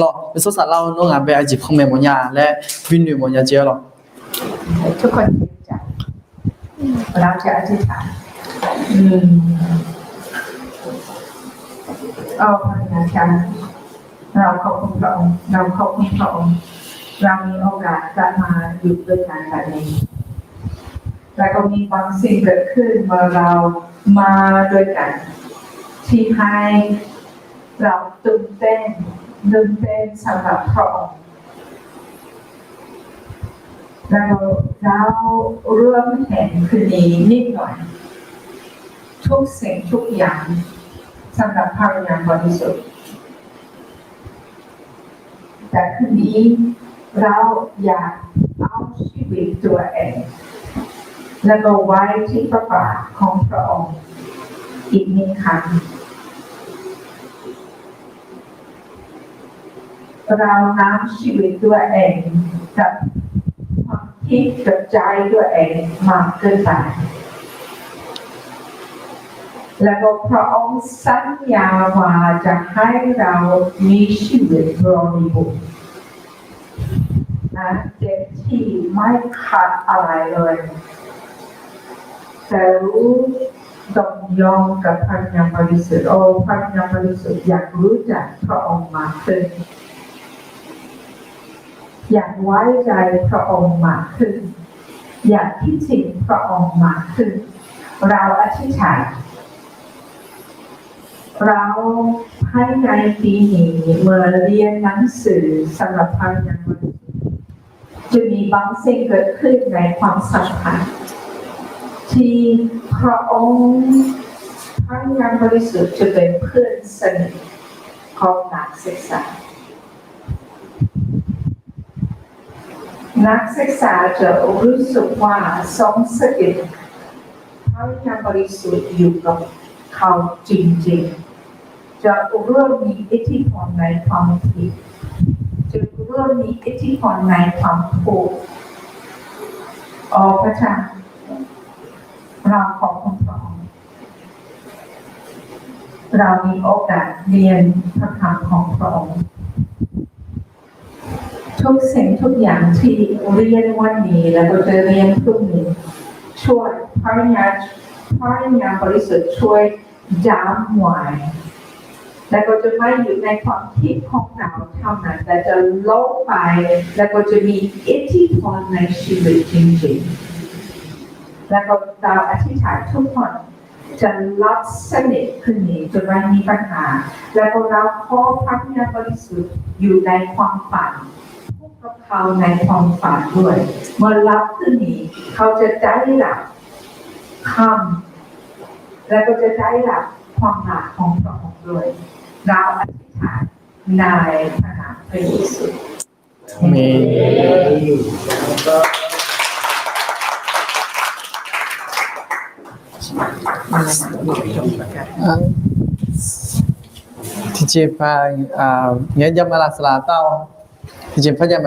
lawq, yawf sawrsaq lar-eu nawr ngaq bae aqjeq panmaeq mawfnya laer binoeq mawfnya jeq-aer lawq. ทุกคนเตรียมใจ เราจะอธิษฐาน อืม โอ้ พระบิดาเจ้า เราขอบคุณพระองค์ เราขอบคุณพระองค์ เรามีโอกาสกลับมาอยู่ด้วยกันแบบนี้ แล้วก็มีบางสิ่งเกิดขึ้นเมื่อเรามาด้วยกัน ที่ให้เราตื่นเต้น ตื่นเต้นสำหรับพระองค์ แล้วเราเริ่มเห็นคืนนี้นิดหน่อย ทุกสิ่งทุกอย่างสำหรับพระวิญญาณบริสุทธิ์ แต่คืนนี้เราอยากเอาชีวิตตัวเอง แล้วก็ไว้ที่พระบาทของพระองค์อีกหนึ่งครั้ง เรานำชีวิตตัวเองกับความคิดกับใจตัวเองมากเกินไป แล้วก็พระองค์สัญญาว่าจะให้เรามีชีวิตบริบูรณ์ นะ เต็มที่ไม่ขาดอะไรเลย แต่รู้ต้องยอมกับพระวิญญาณบริสุทธิ์ โอ้ พระวิญญาณบริสุทธิ์ อยากรู้จักพระองค์มากขึ้น อยากไว้ใจพระองค์มากขึ้น อยากคิดถึงพระองค์มากขึ้น เราอธิษฐาน เราภายในปีนี้เมื่อเรียนหนังสือสำหรับพระวิญญาณบริสุทธิ์ จะมีบางสิ่งเกิดขึ้นในความสัมพันธ์ ที่พระองค์ พระวิญญาณบริสุทธิ์จะเป็นเพื่อนสนิทของนักศึกษา นักศึกษาจะรู้สึกว่าทรงสถิต พระวิญญาณบริสุทธิ์อยู่กับเขาจริงๆ จะเริ่มมีอิทธิพลในความคิด จะเริ่มมีอิทธิพลในความพูด โอ้พระเจ้า เราขอบคุณพระองค์ เรามีโอกาสเรียนพระคำของพระองค์ ทุกสิ่งทุกอย่างที่เรียนวันนี้ แล้วก็จะเรียนพรุ่งนี้ ช่วยพระวิญญาณ พระวิญญาณบริสุทธิ์ช่วยย้ำไว้ แล้วก็จะไม่อยู่ในความคิดของเราเท่านั้น แต่จะลงไป แล้วก็จะมีอิทธิพลในชีวิตจริงๆ แล้วก็เราอธิษฐานทุกคน จะรับเสด็จคืนนี้ จะไม่มีปัญหา แล้วก็เราขอพระวิญญาณบริสุทธิ์อยู่ในความฝัน พบกับเขาในความฝันด้วย เมื่อรับคืนนี้ เขาจะได้รับคำ แล้วก็จะได้รับความรักของพระองค์ด้วย เราอธิษฐานในพระนามพระเยซู Amen. Tiqjeq paq, ngaeq-aer jav ma laf saqlaq taf-awr, tiqjeq par jav ma.